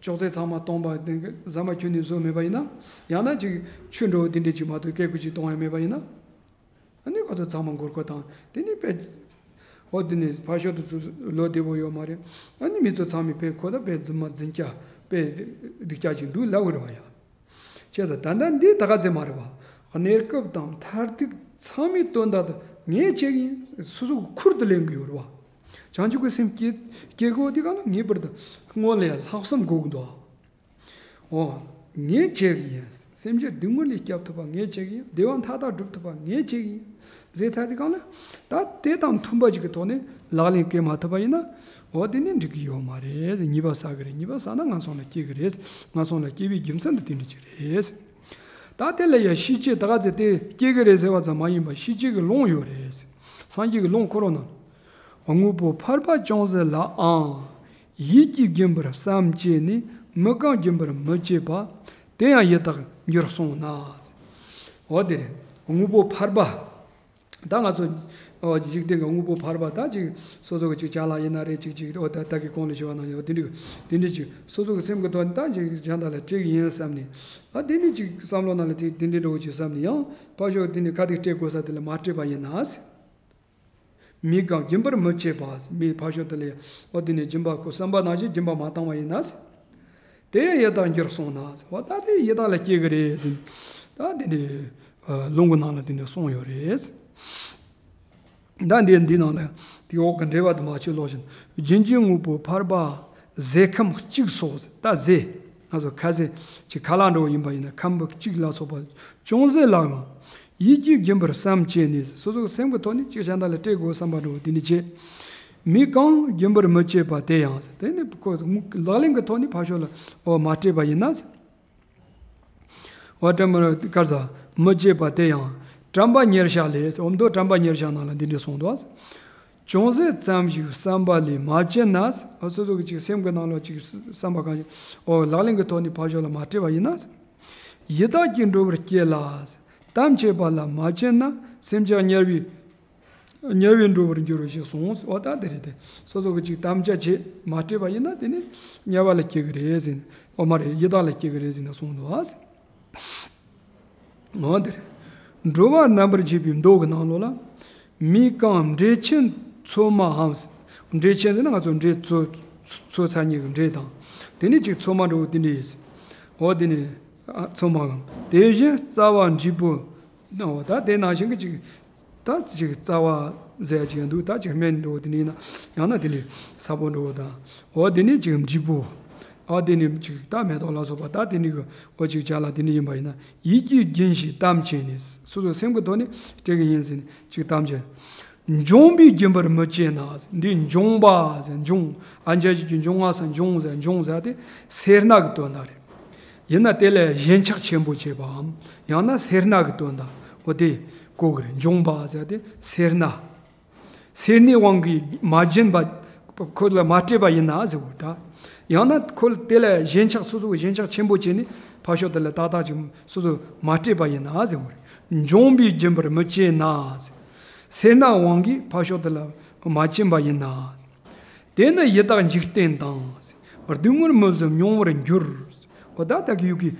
ཅོག་ཙེ་ཚང་མ་སྟོང་པ་དེ་ཟ་མ་ཁྱོན་ནས་བཟོས་མེད་པ་ཡིན་ན། ཡང་ན་ཅིག་ཆུ་འདྲ་བོ་དེ་འདྲ་ཅིག་མ་གཏོགས་སྐད་ཁུ་ཅིག་གཏོང་ཡ་མེད་པ་ཡིན་ན། ཨ་ནི་ཁོ་ཚོ་ཚང་མ་མགོ་སྐོར་བཏང་། དེ་ནས་དཔེ། འོ། དེ་ནས་ཕར་ཕྱོགས་དེ་ཚོ་ལོ་བདེ་པོ་ཡོད་མ་རེད། ཨ་ནི་མི་ཚོ་ཚང་མས་དཔེ་ཁོ་ད་དཔེ་རྫུན་མ་རྫུན་རྐྱལ་དཔེ་སྡུག་ཅག་ཅིག་འདུག་ལབ་གི་རེད་པ་ཡ། བྱས་ཙང་ད་ལྟ་འདི་ད་ག་ཚད་མ་རེད་པ། གནས་སྐབས་དང་མཐར་ཐུག་ཚང་མའི་དོན་དག་ཏུ་ངས་བྱེད་ཀྱི་ཡིན། སོ་སོ་གི་ཁུར་དུ་ལེན་གི་ཡོད་རེད་པ། བྱང་ཆུབ་ཀྱི་སེམས་སྐྱེ་སྐྱེ་དགོས་དུས་སྒང་ལ་ངེས་པར་དུ་སྔོན་ལ་ཡ་ལྷག་བསམ་དགོས་ཀྱི་འདུག། འོ། ངས་བྱེད་ཀྱི་ཡིན། སེམས་ཅན་སྡུག་བསྔལ་ལས་སྐྱབས་ཐུབ་པ་ངས་བྱེད་ཀྱི་ཡིན། བདེ་བ་མཐའ་དག་སྒྲུབ་ཐུབ་པ་ངས་བྱེད་ཀྱི་ཡིན་ཟེར་ཚར་དུས་སྒང་ལ། ད་དེ་དང་མཐུན་པ་ཅིག་གི་ཐོག་ནས་ལག་ལེན་བཀལ་མ་ཐུབ་པ་ཡིན་ན། འོ། དེ་ནི་འགྲིག་གི་ཡོད་མ་རེད། ཉེས་པ་བསགས་གི་རེད། ཉེས་པ་བསགས་ན་ངན་སོང་ལ་སྐྱེ་གི་རེད། ངན་སོང་ལ་སྐྱེ་བའི་རྒྱུ་མཚན་དེ་དེ་འདྲ་ཅིག་རེད། ད་དེ་ལ་ཡང་ཤེས་བྱེད་ད་ག་ཚད་དེ་སྐྱེ་གི་རེད་ཟེར་བ་ཙམ་མ་ཡིན་པར་ཤེས་བྱེད་ཀྱི་ལུང་ཡོད་རེད། སངས་རྒྱས་ཀྱི་ལུང་ཁོ་རང་ནང་། དངོས་པོ་ཕལ་པ་ཅུང་ཟད་ལའང་། ཡིད་ཀྱིས་སྦྱིན་པར་བསམ་བྱས་ནས། མི་གང་སྦྱིན་པར་མི་བྱེད་པ། དེ་ཡང་ཡི་དྭགས་འགྱུར་གསུངས་ན། འོ། དེ་རེད། དངོས་པོ་ཕལ་པ། ད་ང་ཚོ། འོ། འཇིག་རྟེན་གྱི་དངོས་པོ་ཕལ་པ། ད་ཅིག་སོ་སོ་གི་ཅིག་ཅ་ལག་ཡིན་ན་རེད། ཅིག་ཅིག་འོ། ད་ད་གི་གོང་ལ་ཞུ་བ་ནང་བཞིན། འོ། དེ་འདྲ་དེ་འདྲ་ཅིག་སོ་སོ་གི་སེམས་ཀྱི་དོན་ད་ཅིག་གཞན་དག་ལ་སྤྲད་གི་ཡིན་བསམ་ནས། ཨ། དེ་ནས་ཅིག་བསམ་བློ་ནང་ལ་དེ་དེ་འདྲ་འདྲ་བོ་ཅིག་བསམ་ནས། ཡང་ཕར་ཕྱོགས་དེ་ནས་ག་དེ་སྤྲད་དགོས་ས་དེ་ལ་མ་སྤྲད་པ་ཡིན་ན། མི་གང་སྦྱིན་པར་མི་བྱེད་པ། མི་ཕར་ཕྱོགས་དེ་ལ། འོ། དེ་ནས་སྦྱིན་པ་ཁོ་བསམ་པ་ནང་བཞིན་སྦྱིན་པ་མ་བཏང་བ་ཡིན་ན། དེ་ཡང་ཡི་དྭགས་འགྱུར་གསུངས་ན། འོ། ད་དེ་ཡི་དྭགས་ལ་སྐྱེ་གི་རེད་ཟེར། ད་དེ་འདྲའི་ལུང་གི་ནང་ལ་དེ་འདྲ་གསུངས་ཡོད་རེད། ད་འདི་འདི་ནང་ལ་དེ་འོག་གི་འགྲེལ་པ་དུ་མ་ཆོད་ལོག་བཞིན། སྦྱིན་གྱི་དངོས་པོ་ཕལ་པ་ཟས་ཁམ་གཅིག་སོགས། ད་ཟས། ང་ཚོ་ཁ་ཟས་ཅིག་ཁ་ལག་འདྲ་བོ་ཡིན་པ་ཡིན་ན། ཁམ་བུ་གཅིག་ལ་སོགས་པ་ཅུང་ཟད་ལའང་། ཡིད་ཀྱིས་སྦྱིན་པར་བསམ་བྱས་ནས། སོ་སོ་གི་སེམས་ཀྱི་ཐོག་ནས་ཅིག་གཞན་དག་ལ་སྤྲད་དགོས་བསམ་པ་འདྲ་བོ་དེ་འདྲ་བྱས། མི་གང་སྦྱིན་པར་མི་བྱེད་པ་དེ་ཡང་། དེ་ནི་ཁོ་ལག་ལེན་གྱི་ཐོག་ནས་ཕར་ཕྱོགས་ལ། འོ། མ་སྤྲད་པ་ཡིན་ན། འོ། དྲན་པར་ག་རེ་ཟ། མི་བྱེད་པ་དེ་ཡང་དྲན་པ་ཉེར་བཞག་ལས། འོ། མདོ་དྲན་པ་ཉེར་བཞག་ནང་ལ་འདི་འདྲ་གསུངས་འདུག། ཅུང་ཟད་ཙམ་ཞིག་བསམ་པ་ལས་མ་བྱས་ན། འོ། སོ་སོ་གི་ཅིག་སེམས་ཀྱི་ནང་ལ་ཅིག་བསམ་པ་གང་ཞིག། འོ། ལག་ལེན་གྱི་ཐོག་ནས་ཕར་ཕྱོགས་ལ་མ་སྤྲད་པ་ཡིན་ན། ཡི་དྭགས་ཀྱིས་འགྲོ་བར་བྱེད་ལ། དམ་བཅས་པ་ལ་མ་བྱས་ན། སེམས་ཅན་དམྱལ་བའི་དམྱལ་བའི་འགྲོ་བར་འགྱུར་རོ་ཞེས་གསུངས། འོ། ད་དེ་རེད་དེ། སོ་སོ་གི་ཅིག་དམ་བཅའ་བྱས་མ་སྤྲད་པ་ཡིན་ན་དེ་ནི་དམྱལ་བ་ལ་སྐྱེ་གི་རེད་ཟེར་ནས། འོ། མ་རེད། ཡི་དྭགས་ལ་སྐྱེ་གི་རེད་ཟེར་ནས་གསུངས་འདུག། འོ། དེ་རེད། འགྲོ་བ་རྣམ་པར་འབྱེད་པའི་མདོ་གི་ནང་ལོགས་ལ། མི་གང་འབྲས་ཆན་ཚོད་མའམ། འབྲས་ཆན་ཟེར་ན་ང་ཚོ་འབྲས་ཚོད་ཚོད་ཚར་མཁན་གྱི་འབྲས་དང་། དེ་ནི་ཅིག་ཚོད་མ་འདྲ་བོ་དེ་འདྲ་ཡིན། འོ། དེ་ནི། ཨ། ཚོད་མའམ། དེ་བཞིན་རྩ་བ་འབྲས་བུ། འོ། ད་དེ་ནང་བཞིན་གྱི་ཅིག་ད་ཅིག་རྩ་བ་ ཟེར་ཅིག་འདུག་ད་ཅིག་སྨན་འགྲོ་བོ་དེ་ནི་ཡིན་ན་ཡང་ན་དེ་ནི་ས་ཕོ་འགྲོ་བོ་དང་། འོ་དེ་ནི་ཅིག་འབྲས་བུ། འོ་དེ་ནི་ཅིག་ད་མེ་ཏོག་ལ་སོགས་པ་ད་དེ་ནི་གི་འོ་ཅིག་བྱ་ལ་དེ་ནི་ཡིན་པ་ཡིན་ན་ཡིད་ཀྱིས་སྦྱིན་ཞིང་དམ་བཅས་ནས། སོ་སོ་སེམས་ཀྱི་ཐོག་ནས་སྤྲད་གི་ཡིན་ཟེར་ནས་ཅིག་དམ་བཅས། འབྱོངས་པས་སྦྱིན་པར་མི་བྱེད་ན། འདི་འབྱོངས་པ་ཟེར་འབྱོངས། ཨ་འཇའ་ཞིག་གི་འབྱོངས་ང་ས་འབྱོངས་ཟེར་འབྱོངས་ཟེར་དེ་སེར་སྣ་གི་དོན་དག་རེད། ཡིན་ན་དེ་ལས་ཞེན་ཆགས་ཆེན་པོ་བྱེད་པའམ་ཡང་ན་སེར་སྣ་གི་དོན་དག་འོ་དེ་གོ་གི་རེད། འབྱོངས་པ་ཟེར་དེ་སེར་སྣ། སེར་སྣའི་དབང་གིས་མ་སྦྱིན་པ། ཁོ་ལ་མ་སྤྲད་པ་ཡིན་ན་ཟེར་བ་ད། ཡང་ན་ཁོ་དེ་ལ་ཞེན་ཆགས་སོ་སོ་གི་ཞེན་ཆགས་ཆེན་པོ་བྱས་ནས་ཕར་ཕྱོགས་དེ་ལ་ཏག་ཏག་ཅིག་སོ་སོ་མ་སྤྲད་པ་ཡིན་ན་ཟེར་བ་རེད། འབྱོངས་པས་སྦྱིན་པར་མི་བྱེད་ན། སེར་སྣ་དབང་གིས་ཕར་ཕྱོགས་དེ་ལ་མ་སྦྱིན་པ་ཡིན་ན། དེས་ན་ཡི་དྭགས་འཇིག་རྟེན་དང་། སྡུག་བསྔལ་མི་བཟོད་མྱོང་བར་འགྱུར། འོ་ད་ད་གི་ཡུག་གི་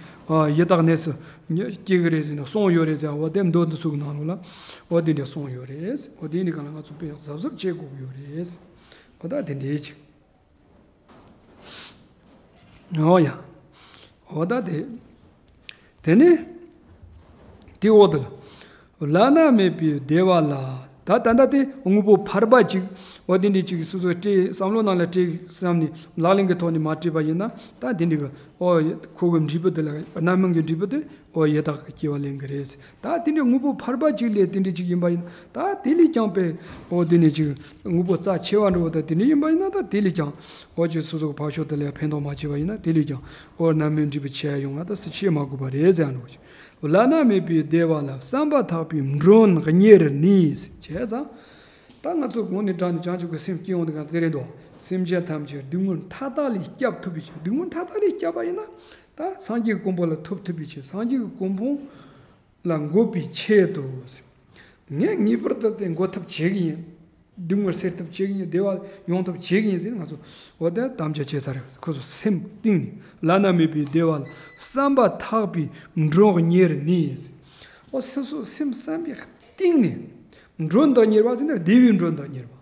ཡི་དྭགས་གནས་སུ་སྐྱེ་གི་རེད་ཟེར་ན་གསུངས་ཡོད་རེད་ཟེར། འོ་དེ་མདོ་འདི་ཚོ་གི་ནང་ལོགས་ལ་འོ་དེ་འདྲ་གསུངས་ཡོད་རེད། འོ་དེ་ནི་གང་ལ་ང་ཚོ་དཔེ་གཟབ་གཟབ་བྱེད་དགོས་ཀྱི་ཡོད་རེད། འོ་ད་དེ་འདྲའི་ཅིག་འོ་ཡ། འོ་ད་དེ། དེ་ནས་དེའི་འོག་ཏུ་ལ། བླ་ན་མེད་པའི་བདེ་བ་ལ། ད་ད་ལྟ་དེ་དངོས་པོ་ཕལ་པ་ཅིག་འོ་དེ་འདྲའི་ཅིག་སོ་སོའི་སྤྲད་བསམ་བློ་ནང་ལ་སྤྲད་བསམ་ནས་ལག་ལེན་གྱི་ཐོག་ནས་མ་སྤྲད་པ་ཡིན་ན་ད་དེ་འདྲའི་གི་འོ་ཁོ་གི་འབྲས་བུ་དེ་ལ་རྣམ་སྨིན་གྱི་འབྲས་བུ་དེ་འོ་ཡི་དྭགས་ཀྱི་སྐྱེ་བ་ལེན་གི་རེད། ད་དེ་འདྲའི་དངོས་པོ་ཕལ་པ་ཅིག་ལས་དེ་འདྲའི་ཅིག་ཡིན་པ་ཡིན་ན་ད་དེ་ལས་ཀྱང་པའི་འོ་དེ་ནས་ཅིག་དངོས་པོ་རྩ་ཆེ་བ་འགྲོ་བ་ད་དེ་འདྲའི་ཡིན་པ་ཡིན་ན་ད་དེ་ལས་ཀྱང་འོ་ཅིག་སོ་སོ་གི་ཕར་ཕྱོགས་དེ་ལ་ཕན་ཐོགས་མ་བྱས་པ་ཡིན་ན་དེ་ལས་ཀྱང་འོ་རྣམ་སྨིན་འབྲས་བུ་ཆེ་ཡོང་ང་ད་སུ་ཆེ་མ་དགོས་པ་རེད་ཟེར་ནོ། བླ་ན་མེད་པའི་བདེ་བ་ལ་བསམ་པ་ཐག་པས་མགྲོན་གཉེར་ནུས། བྱས་ཙང་། ད་ང་ཚོ་དངོས་གནས་དྲང་ནས་བྱང་ཆུབ་ཀྱི་སེམས་སྐྱེ་ཡོང་དུས་གང་དེ་རེད་དོ། སེམས་ཅན་ཐམས་ཅད་སྡུག་བསྔལ་མཐའ་དག་ལས་སྐྱབས་ཐུབ་པའི་ཕྱིར། སྡུག་བསྔལ་མཐའ་དག་ལས་སྐྱབས་པ་ཡིན་ན་ད་སངས་རྒྱས་ཀྱི་གོ་འཕང་ལ་ཐོབ་ཐུབ་པའི་ཕྱིར། སངས་རྒྱས་ཀྱི་གོ་འཕང་ལ་འགོད་པའི་ཆེད་དུ། ངས་ངེས་པར་དུ་དེ་འགོད་ཐབས་བྱེད་ཀྱི་ཡིན། སྡུག་བསྔལ་སེལ་ཐབས་བྱེད་ཀྱི་ཡིན། བདེ་བ་ཡོང་ཐབས་བྱེད་ཀྱི་ཡིན་ཟེར་ང་ཚོ་འོ་དེ་དམ་བཅའ་བྱེད་ས་རེད། ཁོ་ཚོ་སེམས་གཏིང་ནས་བླ་ན་མེད་པའི་བདེ་བ་ལ་བསམ་པ་ཐག་པས་མགྲོན་གཉེར་ནུས། འོ་སོ་སོ་སེམས་བསམ་པའི་གཏིང་ནས་མགྲོན་དང་གཉེར་བ་ཟེར་ན་བདེ་བའི་མགྲོན་དང་གཉེར་བ།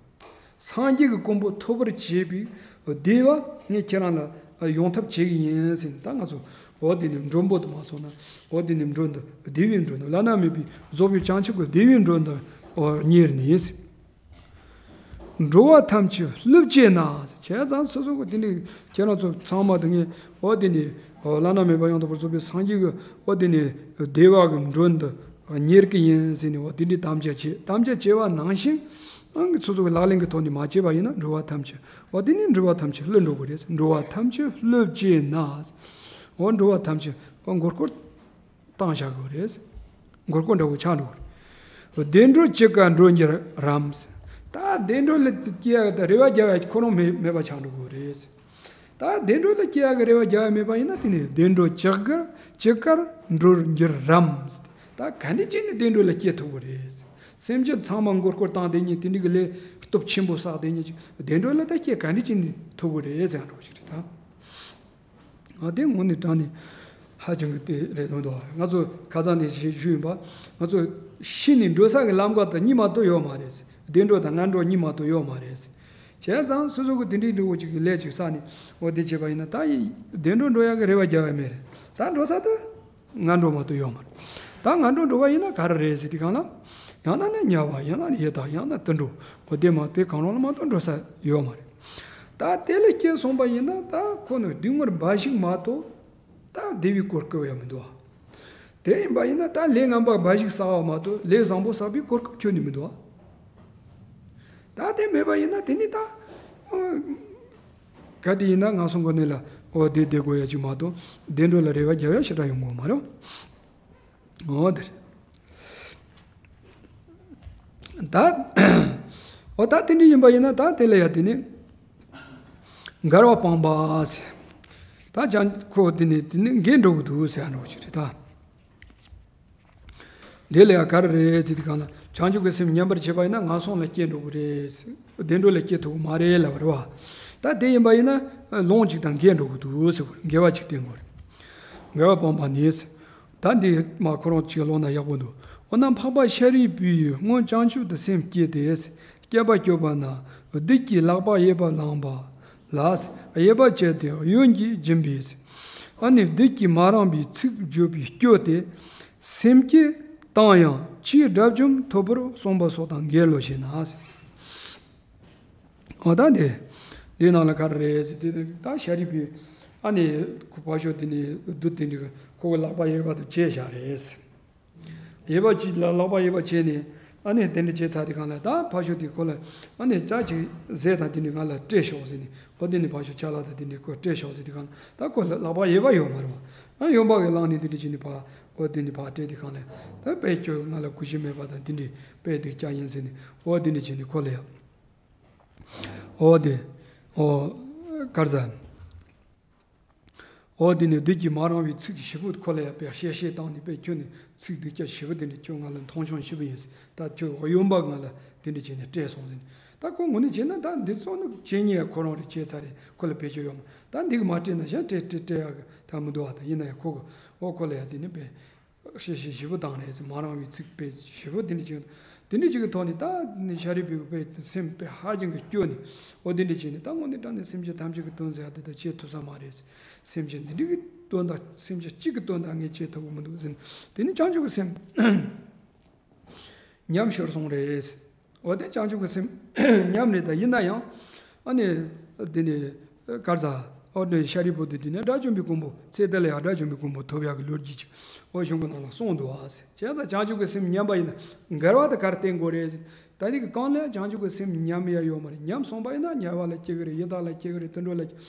སངས་རྒྱས་ཀྱི་གོ་འཕང་ཐོབ་པར་བྱེད་པའི་བདེ་བ་ངས་ཁྱེད་རང་ལ་ཡོང་ཐབས་བྱེད་ཀྱི་ཡིན་ཟེར་ནས་ད་ང་ཚོ་འོ་དེ་ནི་མགྲོན་པོ་དུ་མ་སོང་ན་འོ་དེ་ནི་མགྲོན་དུ་བདེ་བའི་མགྲོན་དུ་བླ་ན་མེད་པའི་རྫོགས་པའི་བྱང་ཆུབ་ཀྱི་བདེ་བའི་མགྲོན་དུ་འོ་གཉེར་ནས། འགྲོ་བ་ཐམས་ཅད་བསླུ་བྱེད་ན། བྱས་ཙང་སོ་སོ་གི་དེ་ནི་ཁྱེད་རང་ཚོ་ཚང་མ་དུ་ངས་འོ་དེ་ནི་འོ་བླ་ན་མེད་པ་ཡང་དག་པར་རྫོགས་པའི་སངས་རྒྱས་ཀྱི་འོ་དེ་ནི་བདེ་བ་གི་མགྲོན་དུ་གཉེར་གི་ཡིན་ཟེར་ནས་འོ་དེ་འདྲའི་དམ་བཅའ་བྱེད། དམ་བཅའ་བྱས་པ་ནང་བཞིན་ཨང་གི་སོ་སོ་གི་ལག་ལེན་གྱི་ཐོག་ནས་མ་བྱས་པ་ཡིན་ན་འགྲོ་བ་ཐམས་ཅད་འོ་དེ་ནི་འགྲོ་བ་ཐམས་ཅད་བསླུ་འགྲོ་གི་རེད། འགྲོ་བ་ཐམས་ཅད་བསླུ་བྱེད་ན། འོ་འགྲོ་བ་ཐམས་ཅད་འོ་མགོ་སྐོར་བཏང་བཞག་གི་རེད། མགོ་སྐོར་འདྲ་བོ་ཆགས་འགྲོ་གི་རེད། བདེ་འགྲོར་ཅི་དགར་འགྲོ་གཉེར་རམ། ད་བདེ་འགྲོ་ལ་སྐྱེ་ཡག་ད་རེ་བ་རྒྱག་ཡག་ཁོ་རང་མེད་མེད་པ་ཆགས་འགྲོ་གི་རེད། ད་བདེ་འགྲོ་ལ་སྐྱེ་ཡག་གི་རེ་བ་རྒྱག་ཡག་མེད་པ་ཡིན་ན་དེ་ནི་བདེ་འགྲོར་ཅི་དགར་ཅི་དགར་འགྲོ་གཉེར་རམ། ད་ག་འདྲ་བྱས་ནས་བདེ་འགྲོ་ལ་སྐྱེ་ཐུབ་གི་རེད། སེམས་ཅན་ཚང་མ་མགོ་སྐོར་བཏང་བསྡད་མཁན་དེ་འདྲ་གི་ལས་སྟོབས་ཆེན་པོ་བསགས་བསྡད་མཁན་ཅིག་བདེ་འགྲོ་ལ་ད་སྐྱེ་ག་འདྲ་བྱས་ནས་ཐུབ་གི་རེད་ཟེར་འགྲོ་གི་ཅིག་རེད་ད། ཨ་དེ་དངོས་གནས་དྲང་ནས་ཧ་ཅང་གི་དེ་རེད་འདུག་ང་ཚོ་ཁ་སང་ནས་ཞུས་ཞུས་ཡིན་པ། ང་ཚོ་ཤི་ནས་འགྲོ་ས་གི་ལམ་ཁ་དང་གཉིས་མ་གཏོགས་ཡོད་མ་རེད། བདེ་འགྲོ་དང་ངན་འགྲོ་གཉིས་མ་གཏོགས་ཡོད་མ་རེད། བྱས་ཙང་སོ་སོ་གི་དེ་འདྲའི་འགྲོ་བོ་ཅིག་གི་ལས་ཅིག་བསགས་ནས་འོ་དེ་བྱས་པ་ཡིན་ན་ད་ཡིན་བདེ་འགྲོ་འགྲོ་ཡག་གི་རེ་བ་རྒྱག་ཡག་མེད་རེད། ད་འགྲོ་ས་ད་ངན་འགྲོ་མ་གཏོགས་ཡོད་མ་རེད། ད་ངན་འགྲོ་འགྲོ་བ་ཡིན་ན་ག་རེ་རེད་ཟེར་དུས་སྒང་ལ། ཡང་ན་ནི་དམྱལ་བ་ཡང་ན་ནི་ཡི་དྭགས་ཡང་ན་དུད་འགྲོ་འོ་དེ་མ་དེ་གང་རུང་ལ་མ་གཏོགས་འགྲོ་ས་ཡོད་མ་རེད། ད་དེ་ལས་སྐྱེས་སོང་པ་ཡིན་ན་ད་ཁོ་ནི་སྡུག་བསྔལ་འབའ་ཞིག་མ་གཏོགས་ད་བདེ་བའི་གོ་སྐབས་ཡང་མི་འདུག་དེ་ཡིན་པ་ཡིན་ན་ད་ལས་ངན་པ་འབའ་ཞིག་བསགས་པ་མ་གཏོགས་ལས་བཟང་པོ་བསགས་པའི་གོ་སྐབས་ཁྱོན་ནས་མི་འདུག་ད་དེ་མེད་པ་ཡིན་ན་དེ་ནི་ད་ག་དེ་ཡིན་ན་ངན་སོང་གི་གནས་ལ་འོ་བསྡད་བསྡད་དགོས་ཡ་ཅིག་མ་གཏོགས་བདེ་འགྲོ་ལ་རེ་བ་རྒྱག་ཡ་ཞེ་དྲག་ཡོང་གི་མ་རེད། འོ་དེ་རེད། ད། འོ་ད་དེ་འདྲ་ཡིན་པ་ཡིན་ན་ད་དེ་ལ་ཡ་དེ་ནི། མགར་བ་སྤངས་པ་ཟེར། ད་ཅང་ཁོ་དེ་ནི་དེ་ནི་འགས་འགྲོ་གི་འདུག་ཟེར་ཡ་འགྲོ་གི་རེད་ད། དེ་ལ་ཡ་ག་རེ་རེད་ཟེར་དུས་སྒང་ལ་བྱང་ཆུབ་ཀྱི་སེམས་ཉམས་པར་བྱེད་པ་ཡིན་ན་ངན་སོང་ལ་སྐྱེ་འགྲོ་གི་རེད་ཟེར། བདེ་འགྲོ་ལ་སྐྱེ་ཐུབ་ཀྱི་མ་རེད་ལབ་པ་རེད་བ། ད་དེ་ཡིན་པ་ཡིན་ན་ལོང་ཅིག་དང་འགས་འགྲོ་གི་འདུག་ཟེར་བ་རེད། འགལ་བ་ཅིག་བསྟན་དགོས་རེད། མགར་བ་སྤངས་པ་ནི་ཟེར། ད་འདི་མ་ཁོ་རང་གཅིག་ཀློག་ན་ཡག་པོ་འདུག་འོ་ན་འཕགས་པ་ཤཱ་རིའི་བུས་སྔོན་བྱང་ཆུབ་ཏུ་སེམས་བསྐྱེད་དེ། བསྐལ་པ་སྐྱོབ་པ་ན་བདུད་ཀྱིས་ལག་པ་གཡས་པ་བླངས་པ་ལ། གཡས་པ་བཅད་དེ་གཡོན་གྱིས་སྦྱིན་པས། ཨ་ནི་བདུད་ཀྱིས་མ་རངས་པའི་ཚིག་བརྗོད་པས་སྐྱོ་སྟེ། སེམས་བསྐྱེད་ བཏང་ཡང་ཕྱིས་དགྲ་བཅོམ་ཐོབ་པར་གསུངས་པ་སོགས་དང་འགལ་ལོ་ཞེ་ན། འོ་ད་འདི་འདི་ནང་ལ་ག་རེ་རེད་ཟེར་དུས། ད་ཤཱ་རིའི་བུས་ཨ་ནི་ཁོ་ཕར་ཕྱོགས་དེ་ནས་བདུད་དེ་འདྲ་ཁོ་གི་ལག་པ་གཡས་པ་དེ་བཅད་བཞག་རེད། གཡས་པ་གཅིག་ལ་ལག་པ་གཡས་པ་བཅད་ནས་ཨ་ནི་དེ་འདྲ་བྱས་ཚར་དུས་སྒང་ལ། ད་ཕར་ཕྱོགས་དེ་ཁོ་ལ་ཨ་ནི་ཅ་ཅིག་ཟས་དང་དེ་འདྲ་ང་ལ་སྤྲད་ཤོག་ཟེར་ནས། འོ་དེ་ནས་ཕར་ཕྱོགས་ཅ་ལག་དང་དེ་འདྲ་ཁོ་སྤྲད་ཤོག་ཟེར་དུས་སྒང་ལ། ད་ཁོ་ལ་ལག་པ་གཡས་པ་ཡོད་མ་རེད་པ། ཨ་གཡོན་པ་གིས་བླངས་ནས་དེ་འདྲ་བྱས་ནས་ཕར། འོ་དེ་ནས་ཕར་སྤྲད་དུས་སྒང་ལ། ད་དཔེ་ཁྱོད་ང་ལ་གུས་ཞབས་མེད་པ་དང་དེ་འདྲ་དཔེ་སྡུག་ཅག་ཡིན་ཟེར་ནས། འོ་དེ་འདྲ་བྱས་ནས་ཁོ་ལ་ཡང་། འོ་དེ། འོ། ག་རེ་ཟ། འོ་དེ་ནས་བདུད་ཀྱིས་མ་རུང་བའི་ཚིག་ཞེ་པོ་ཁོ་ལ་ཡང་དཔེ་བཤད་བཤད་བཏང་ནས། དཔེ་ཁྱོད་ནི་ཚིག་སྡུག་ཅག་ཞེ་པོ་དེ་འདྲ། ཁྱོད་ང་ལ་མཐོང་ཆུང་ཞེ་པོ་ཡིན་ཟེར། ད་ཁྱོད་གཡོན་པ་ང་ལ་དེ་འདྲ་བྱས་ནས་སྤྲད་སོང་ཟེར། ད་ཁོ་ངོས་ནས་བྱས་ན་ད་འདི་ཚོ་ནི་བྱེད་ཉེས་ཁོ་རང་རེད། བྱས་ཚར་རེད། ཁོ་ལ་བེད་སྤྱོད་ཡོད་མ། ད་འདི་གིས་མ་སྤྲད་ན་གཞན་སྤྲད་སྤྲད་སྤྲད་ཡག་གི་ད་མི་འདུག་བ། ད་ཡིན་ན་ཡང་ཁོ་གིས། འོ་ཁོ་ལ་ཡང་དེ་ནས་དཔེ་བཤད་བཤད་ཞེ་པོ་བཏང་རེད་ཟེར། མ་རུང་བའི་ཚིག་དཔེ་ཞེ་པོ་དེ་འདྲ་བྱས། དེ་འདྲ་ཅིག་གི་ཐོག་ནས་ད་ནི་ཤཱ་རིའི་བུ་དཔེ་སེམས་དཔེ་ཧ་ཅང་གི་སྐྱོ་ནས། འོ་དེ་འདྲ་བྱས་ནས། ད་དངོས་གནས་དྲང་གནས་སེམས་ཅན་ཐམས་ཅད་ཀྱི་དོན་ཟེར་ཡག་དེ་ད་བྱེད་ཐུབ་ས་མ་རེད་ཟེར། སེམས་ཅན་འདི་འདྲ་གི་དོན་དག་སེམས་ཅན་གཅིག་གི་དོན་དག་ངས་བྱེད་ཐུབ་ཀྱི་མི་འདུག་ཟེར་ནས། དེ་ནས་བྱང་ཆུབ་ཀྱི་སེམས་ཉམས་ཤོར་སོང་རེད། འོ་དེ་བྱང་ཆུབ་ཀྱི་སེམས་ཉམས་རེད། ད་ཡིན་ན་ཡང་ཨ་ནི་དེ་ནས་ག་རེ་ཟ། འོ་དེ་ཤཱ་རིའི་བུ་དེ་དེ་ནས་དགྲ་བཅོམ་པའི་གོ་འཕང་། ཚེ་འདི་ལ་ཡང་དགྲ་བཅོམ་པའི་གོ་འཕང་ཐོབ་ཡག་གི་ལོ་རྒྱུས་ཅིག་འོ་གཞུང་གི་ནང་ལ་གསུངས་འདུག་ཨ་ཟེར། བྱས་ཙང་བྱང་ཆུབ་ཀྱི་སེམས་ཉམས་པ་ཡིན་ན་འགལ་བ་དེ་ག་རེ་བསྟན་དགོས་རེད་ཟེར། ད་ནི་གང་ལ་བྱང་ཆུབ་ཀྱི་སེམས་ཉམས་ཡ་ཡོད་མ་རེད། ཉམས་སོང་པ་ཡིན་ན་དམྱལ་བ་ལ་སྐྱེ་གི་རེད། ཡི་དྭགས་ལ་སྐྱེ་གི་རེད། དུད་འགྲོ་ལ།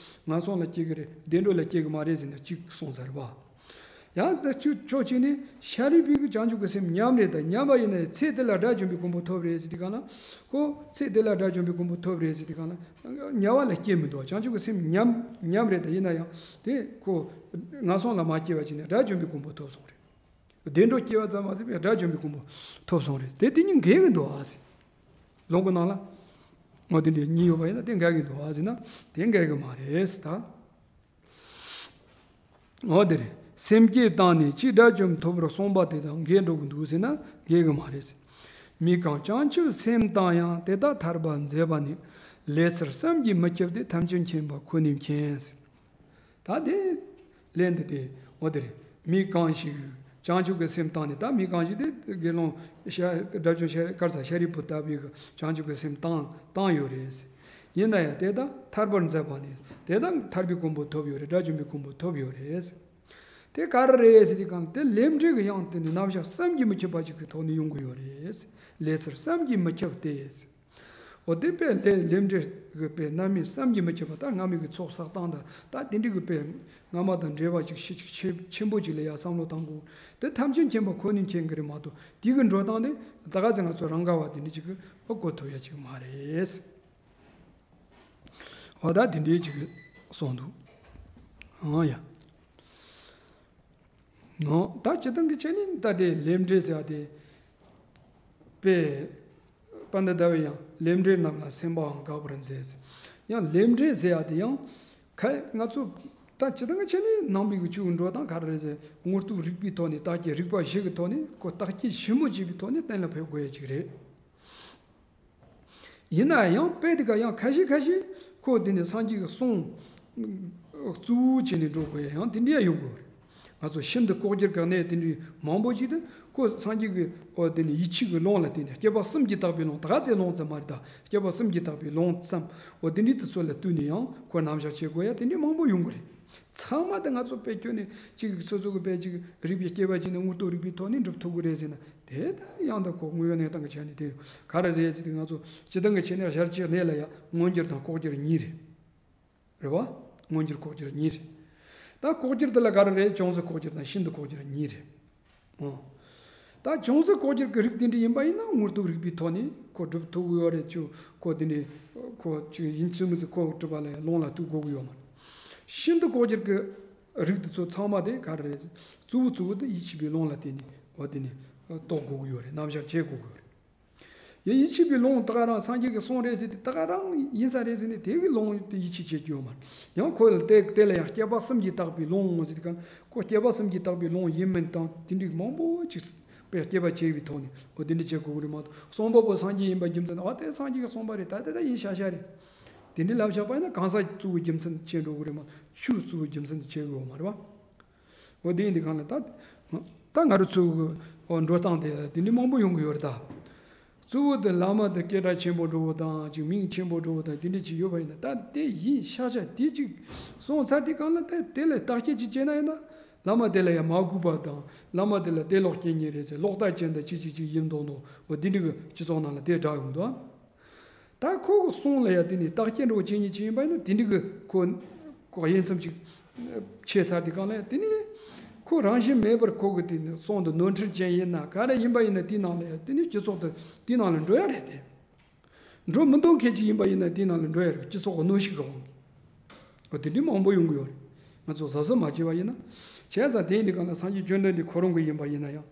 ངན་སོང་ལ་སྐྱེ་གི་རེད། བདེ་འགྲོ་ལ་སྐྱེ་གི་མ་རེད་ཟེར་ནས་གཅིག་གསུངས་ཚར་བ། ཡང་ད་ཁྱོད་ཕྱོགས་གཅིག་ནས་ཤཱ་རིའི་བུས་བྱང་ཆུབ་ཀྱི་སེམས་ཉམས་རེད། ད་ཉམས་པ་ཡིན་ན་ཚེ་འདི་ལ་དགྲ་བཅོམ་པའི་གོ་འཕང་ཐོབ་རེད་ཟེར་དུས་སྒང་ལ། ཁོ་ཚེ་འདི་ལ་དགྲ་བཅོམ་པའི་གོ་འཕང་ཐོབ་རེད་ཟེར་དུས་སྒང་ལ། དམྱལ་བ་ལ་སྐྱེ་མི་འདུག། བྱང་ཆུབ་ཀྱི་སེམས་ཉམས་ཉམས་རེད། ད་ཡིན་ན་ཡང་དེ་ཁོ་ངན་སོང་ལ་མ་སྐྱེ་བ་བྱས་ནས་དགྲ་བཅོམ་པའི་གོ་འཕང་ཐོབ་སོང་རེད། བདེ་འགྲོ་སྐྱེ་བ་ཙམ་མ་ཟད་པའི་དགྲ་བཅོམ་པའི་གོ་འཕང་ཐོབ་སོང་རེད། དེ་དེ་གཉིས་འགལ་གྱི་འདུག་ཨ་ཟེར། ལུང་གི་ནང་ལ་འོ་དེ་འདྲ་གཉིས་ཡོད་པ་ཡིན་ན་དེ་འགལ་གྱི་འདུག་ཨ་ཟེར་ན། དེ་འགལ་གྱི་མ་རེད་ཟེར་ད། འོ་དེ་རེད། སེམས་བསྐྱེད་བཏང་ནས་ཕྱིས་དགྲ་བཅོམ་ཐོབ་པར་གསུངས་པ་དེ་དང་འགལ་འགྲོ་གི་འདུག་ཟེར་ན་འགལ་གྱི་མ་རེད་ཟེར། མི་གང་བྱང་ཆུབ་སེམས་བཏང་ཡང་། དེ་དག་ཐར་པར་མཛད་པ་ནི། ལས་ཚུལ་བསམ་གྱིས་མི་ཁྱབ་སྟེ། ཐམས་ཅད་མཁྱེན་པ་ཁོ་ནས་མཁྱེན་ཟེར། ད་དེ་ལན་དེ་དེ་འོ་དེ་རེད། མི་གང་ཞིག་བྱང་ཆུབ་ཀྱི་སེམས་བཏང་ནས། ད་མི་གང་ཞིག་དེ་དགེ་སློང་ཤ་དགྲ་བཅོམ་ཤ་ག་རེ་ཟ། ཤཱ་རིའི་བུ་ལྟ་བུའི་བྱང་ཆུབ་ཀྱི་སེམས་བཏང་བཏང་ཡོད་རེད། ཡིན་ན་ཡང་དེ་དག་ཐར་པར་མཛད་པ་ནི། དེ་དག་ཐར་པའི་གོ་འཕང་ཐོབ་ཡོད་རེད། དགྲ་བཅོམ་པའི་གོ་འཕང་ཐོབ་ཡོད་རེད། དེ་ག་རེ་རེད་ཟེར་དུས་སྒང་དེ་ལས་འབྲས་ཀྱི་ཡང་དེ་ནི་རྣམ་གཞག་བསམ་གྱིས་མི་ཁྱབ་པ་ཅིག་གི་ཐོག་ནས་ཡོང་གི་ཡོད་རེད། ལས་ཚུལ་བསམ་གྱིས་མི་ཁྱབ་སྟེ། འོ་དེ་དཔེ་ལས་ལས་འབྲས་ཀྱི་དཔེ་རྣམ་སྨིན་བསམ་གྱིས་མི་ཁྱབ་པ། ད་སྔ་མའི་གི་ཚོགས་བསགས་སྟངས་དང་ད་དེ་འདྲའི་གི་དཔེ་སྔ་མ་དང་འབྲེལ་བ་ཅིག་ཤི་ཅིག་ཆེ་ཆེན་པོ་ཅིག་ལ་ཡ་བསམ་བློ་བཏང་དགོས། དེ་ཐམས་ཅད་མཁྱེན་པ་ཁོ་ནས་མཁྱེན་གི་རེད་མ་གཏོགས། དེ་གི་འགྲོ་སྟངས་དེ་ད་ག་ཚོད་ང་ཚོ་རང་ག་བ་དེ་འདྲ་ཅིག་གི་འོ་གོ་ཐུབ་ཡ་ཅིག་མ་རེད། འོ་ད་དེ་འདྲའི་ཅིག་གི་གསུངས་འདུག། འོ་ཡ། ནོ། ད་སྤྱིར་བཏང་གི་ཆ་ནས་ད་དེ་ལས་འབྲས་ཟེར་བ་དེ། དཔེ་པཎྜི་ཏ་བས་ཡང་ལས་འབྲས་རྣམས་ལ་སེམས་པའང་དགག་པར་མཛད། ཡང་ལས་འབྲས་ཟེར་བ་དེ་ཡང་ཁ་ང་ཚོ་ད་སྤྱིར་བཏང་གི་ཆ་ནས་ནང་པའི་གི་ཆོས་འགྲོ་སྟངས་ག་རེ་རེད་ཟེར། དངོས་སྟོབས་རིག་པའི་ཐོག་ནས་བརྟག་དཔྱད། རིག་པ་བཞི་གི་ཐོག་ནས་ཁོ་བརྟག་དཔྱད་ཞིབ་མོ་བྱས་པའི་ཐོག་ནས་གཏན་ལ་ཕེབས་དགོས་ཡ་ཅིག་རེད། ཡིན་ན་ཡང་དཔེ་དེ་ག་ཡང་ཁ་ཤས་ཁ་ཤས་ཁོ་དེ་ནས་སངས་རྒྱས་ཀྱི་གསུང་གཙོ་བོ་བྱས་ནས་འགྲོ་དགོས་ཡ་ཡང་དེ་འདྲ་ཡང་ཡོང་གི་ཡོད་རེད། ང་ཚོ་ཤིན་ཏུ་ལྐོག་གྱུར་གྱི་གནས་དེ་འདྲའི་མང་པོ་ཞིག་ཏུ་ཁོ་སངས་རྒྱས་ཀྱི་འོ་དེ་ནས་ཡིད་ཆེས་ཀྱི་ལུང་ལ་བརྟེན་ནས། སྐྱེས་པ་གསུམ་གྱིས་བཏགས་པའི་ལུང་། ད་ག་ཚོད་ལུང་ཙམ་མ་རེད་ད། སྐྱེས་པ་གསུམ་གྱིས་བཏགས་པའི་ལུང་ཙམ་འོ་དེ་འདྲའི་དེ་ཚོ་ལ་བསྟུན་ནས་ཡང་ཁོ་རྣམ་གཞག་བྱེད་དགོས་ཡ་དེ་འདྲའི་མང་པོ་ཡོང་གི་རེད། ཚང་མ་དེ་ང་ཚོ་དཔེ་ཁྱོན་ནས་གཅིག་གིས་སོ་སོ་གི་དཔེ་གཅིག་རིག་པའི་སྐྱེས་པ་གཅིག་ནས་དངོས་སྟོབས་རིག་པའི་ཐོག་ནས་འགྲུབ་ཐུབ་ཀྱི་རེད་ཟེར་ན། དེ་ད་ཡང་ད་ཁོ་དངོས་ཡོད་གནས་སྟངས་ཀྱི་ཆ་ནས་དེ་ག་རེ་རེད་ཟེར་དུས། ང་ཚོ་སྤྱིར་བཏང་གི་ཆ་ནས་ཞར་གཅིག་གནས་ལ་ཡ་མངོན་གྱུར་དང་ལྐོག་གྱུར་གཉིས་རེད། རེད་བ། མངོན་གྱུར་ལྐོག་གྱུར་གཉིས་རེད། ད་ལྐོག་གྱུར་དེ་ལ་ག་རེ་རེད། ཅུང་ཟད་ལྐོག་གྱུར་དང་ཤིན་ཏུ་ལྐོག་གྱུར་གཉིས་རེད། འོ། ད་ཅུང་ཟད་ལྐོག་གྱུར་གྱི་རིགས་དེ་འདྲ་ཡིན་པ་ཡིན་ན་དངོས་སྟོབས་རིག་པའི་ཐོག་ནས་ཁོ་སྒྲུབ་ཐུབ་ཀྱི་ཡོད་རེད། ཅུ་ཁོ་དེ་ནས་ཁོ་ཅིག་ཡིན་ཚུལ་མིན་ཚུལ་ཁོ་གྲུབ་པ་ལ་ཡང་ལུང་ལ་གཏུག་དགོས་ཀྱི་ཡོད་མ་རེད། ཤིན་ཏུ་ལྐོག་གྱུར་གྱི་རིགས་དེ་ཚོ་ཚང་མ་དེ་ག་རེ་རེད། གཙོ་བོ་གཙོ་བོ་དེ་ཡིད་ཆེས་པའི་ལུང་ལ་བརྟེན་ནས་འོ་དེ་ནས་རྟོགས་དགོས་ཀྱི་ཡོད་རེད། རྣམ་གཞག་བྱེད་དགོས་ཀྱི་ཡོད་རེད། ཡང་ཡིད་ཆེས་པའི་ལུང་ད་ག་རང་སངས་རྒྱས་ཀྱི་གསུང་རེད་ཟེར་ཏེ། ད་ག་རང་ཡིན་ས་རེད་ཟེར་ནས་དེ་གི་ལུང་དེ་ཡིད་ཆེས་བྱེད་ཀྱི་ཡོད་མ་རེད། ཡང་ཁོ་ལ་དེ་དེ་ལ་ཡང་སྐྱེས་པ་གསུམ་གྱིས་བཏགས་པའི་ལུང་ཟེར་ཏེ་གང་། ཁོ་སྐྱེས་པ་གསུམ་གྱིས་བཏགས་པའི་ལུང་ཡིན་མིན་དང་དེ་འདྲའི་མང་པོ་ཅིག་དཔེ་སྐྱེས་པ་བྱས་པའི་ཐོག་ནས་འོ་དེ་འདྲ་བྱེད་དགོས་ཀྱི་རེད་མ་གཏོགས། གསུང་པ་པོ་སངས་རྒྱས་ཡིན་པ་རྒྱུ་མཚན། ཨ་དེ་སངས་རྒྱས་ཀྱི་གསུངས་པ་རེད། ད་དེ་ད་ཡིན་ཤག་ཤག་རེད། དེ་འདྲའི་ལབ་བཞག་པ་ཡིན་ན་གང་ཟག་གཙོ་བོའི་རྒྱུ་མཚན་བྱེད་འགྲོ་གི་རེད་མ་གཏོགས། ཆོས་གཙོ་བོའི་རྒྱུ་མཚན་དུ་བྱེད་དགོས་མ་རེད་བ། འོ་དེ་ཡིན་དུས་གང་ལ་ད། ད་ང་རང་ཚོའི་འགྲོ་སྟངས་དེ་དེ་འདྲ་མང་པོ་ཡོང་གི་ཡོད་རེད་ད། གཙོ་བོ་དེ་བླ་མ་དེ་སྐད་གྲགས་ཆེན་པོ་འགྲོ་བ་དང་ཅིག་མིང་ཆེན་པོ་འགྲོ་བ་དང་དེ་འདྲ་ཅིག་ཡོད་པ་ཡིན་ན། ད་དེ་ཡིན་ཤག་ཤག་དེ་ཅིག་སོང་ཚར་དུས་སྒང་ལ་ད་དེ་ལ་བརྟག་དཔྱད་ཅིག་བྱས་ན་ཡིན་ན། བླ་མ་དེ་ལ་ཡང་མ་གུས་པ་དང་། བླ་མ་དེ་ལ་དེ་ལོག་སྐྱེ་ཉེན་རེད་ཟེར། ལོག་ལྟ་ཅན་དང་ཅི་ཅི་ཅི་ཡིན་མདོག་མདོག་འོ་དེ་འདྲ་གི་སྤྱི་ཚོགས་ནང་ལ་དེ་བསྒྲགས་ཡོང་འདུག། ད་ཁོ་གི་གསུང་ལ་ཡང་དེ་ནས་བརྟག་དཔྱད་འདྲ་བོ་བྱེད་ཉེན་ཅིག་ཡིན་པ་ཡིན་ན། དེ་འདྲ་གི་ཁོ་ཁོ་དབྱེ་མཚམས་ཅིག་ཕྱེ་ཚར་དུས་སྒང་ལ་ཡང་དེ་ནས་ཁོ་རང་བཞིན་མེད་པར་ཁོ་གི་དེ་ནས་གསུང་དེ་ནོར་འཁྲུལ་ཅན་ཡིན་ན་ག་རེ་ཡིན་པ་ཡིན་ན། དེའི་ནང་ལ་ཡང་དེ་ནས་སྤྱི་ཚོགས་དེ་དེའི་ནང་ལ་འགྲོ་ཡ་རེད་དེ། འགྲོ་མི་འདོད་མཁན་ཅིག་ཡིན་པ་ཡིན་ན་དེའི་ནང་ལ་འགྲོ་ཡ་རེད། སྤྱི་ཚོགས་ཀྱི་གནོན་ཤུགས་ཀྱི་དབང་གིས། འོ་དེ་འདྲ་མང་པོ་ཡོང་གི་ཡོད་རེད། ང་ཚོ་གཟབ་གཟབ་མ་བྱས་པ་ཡིན་ན། བྱས་ཙང་དེ་ཡིན་དུས་སྒང་ལ་སངས་རྒྱས་བཅོམ་ལྡན་འདས་ཁོ་རང་གི་ཡིན་པ་ཡིན་ན་ཡང་།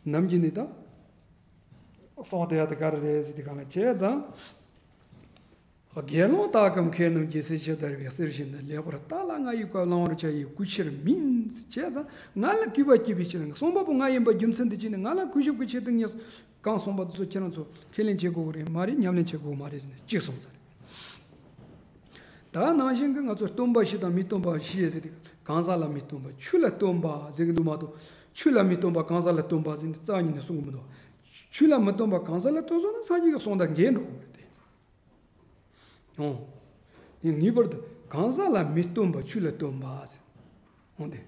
ནམ་རྒྱུན་ནས་ད་གསུང་དེ་ཡག་དེ་ག་རེ་རེད་ཟེར་དུས་སྒང་ལ། བྱས་ཙང་། དགེ་སློང་དག་གམ་མཁས་རྣམས་རྒྱལ་སྲས་ཇི་ལྟར་བའི། གསེར་བཞིན་དུ་ལེགས་པར་བརྟགས་ལ་ང་ཡི་བཀའ་བླང་བར་བྱ་ཡི་གུས་ཕྱིར་མིན། བྱས་ཙང་ང་ལ་གུས་པ་སྐྱེས་པའི་ཕྱིར། གསུང་པ་པོ་ང་ཡིན་པ་རྒྱུ་མཚན་དེ་བྱས་ནས་ང་ལ་གུས་ཞབས་ཀྱི་ཆེད་དུ་ངས་གང་གསུངས་པ་དེ་ཚོ་ཁྱེད་རང་ཚོ་ཁས་ལེན་བྱེད་དགོས་ཀྱི་རེད་མ་རེད། ཉམས་ལེན་བྱེད་དགོས་མ་རེད་ཟེར་ནས་གཅིག་གསུངས་ཚར། ད་ནང་བཞིན་གྱི་ང་ཚོ་སྟོན་པ་བཞི་དང་མི་སྟོན་པ་བཞི་ཟེར་དུས། གང་ཟག་ལ་མི་སྟོན་པ། ཆོས་ལ་སྟོན་པ་ཟེར་གྱི་འདུག་མ་གཏོགས། ཆོས་ལ་མི་སྟོན་པ་གང་ཟག་ལ་སྟོན་པ་ཟེར་ནས་རྩ་བ་ཉིད་ནས་གསུང་གི་མི་འདུག། ཆོས་ལ་མི་སྟོན་པ་གང་ཟག་ལ་སྟོན་སོང་ན་སངས་རྒྱས་ཀྱི་གསུང་དང་འགལ་འགྲོ་གི་རེད་དེ། ཨོ། ངེས་པར་དུ་གང་ཟག་ལ་མི་སྟོན་པ་ཆོས་ལ་སྟོན་པ་ཟེར། འོང་དེ།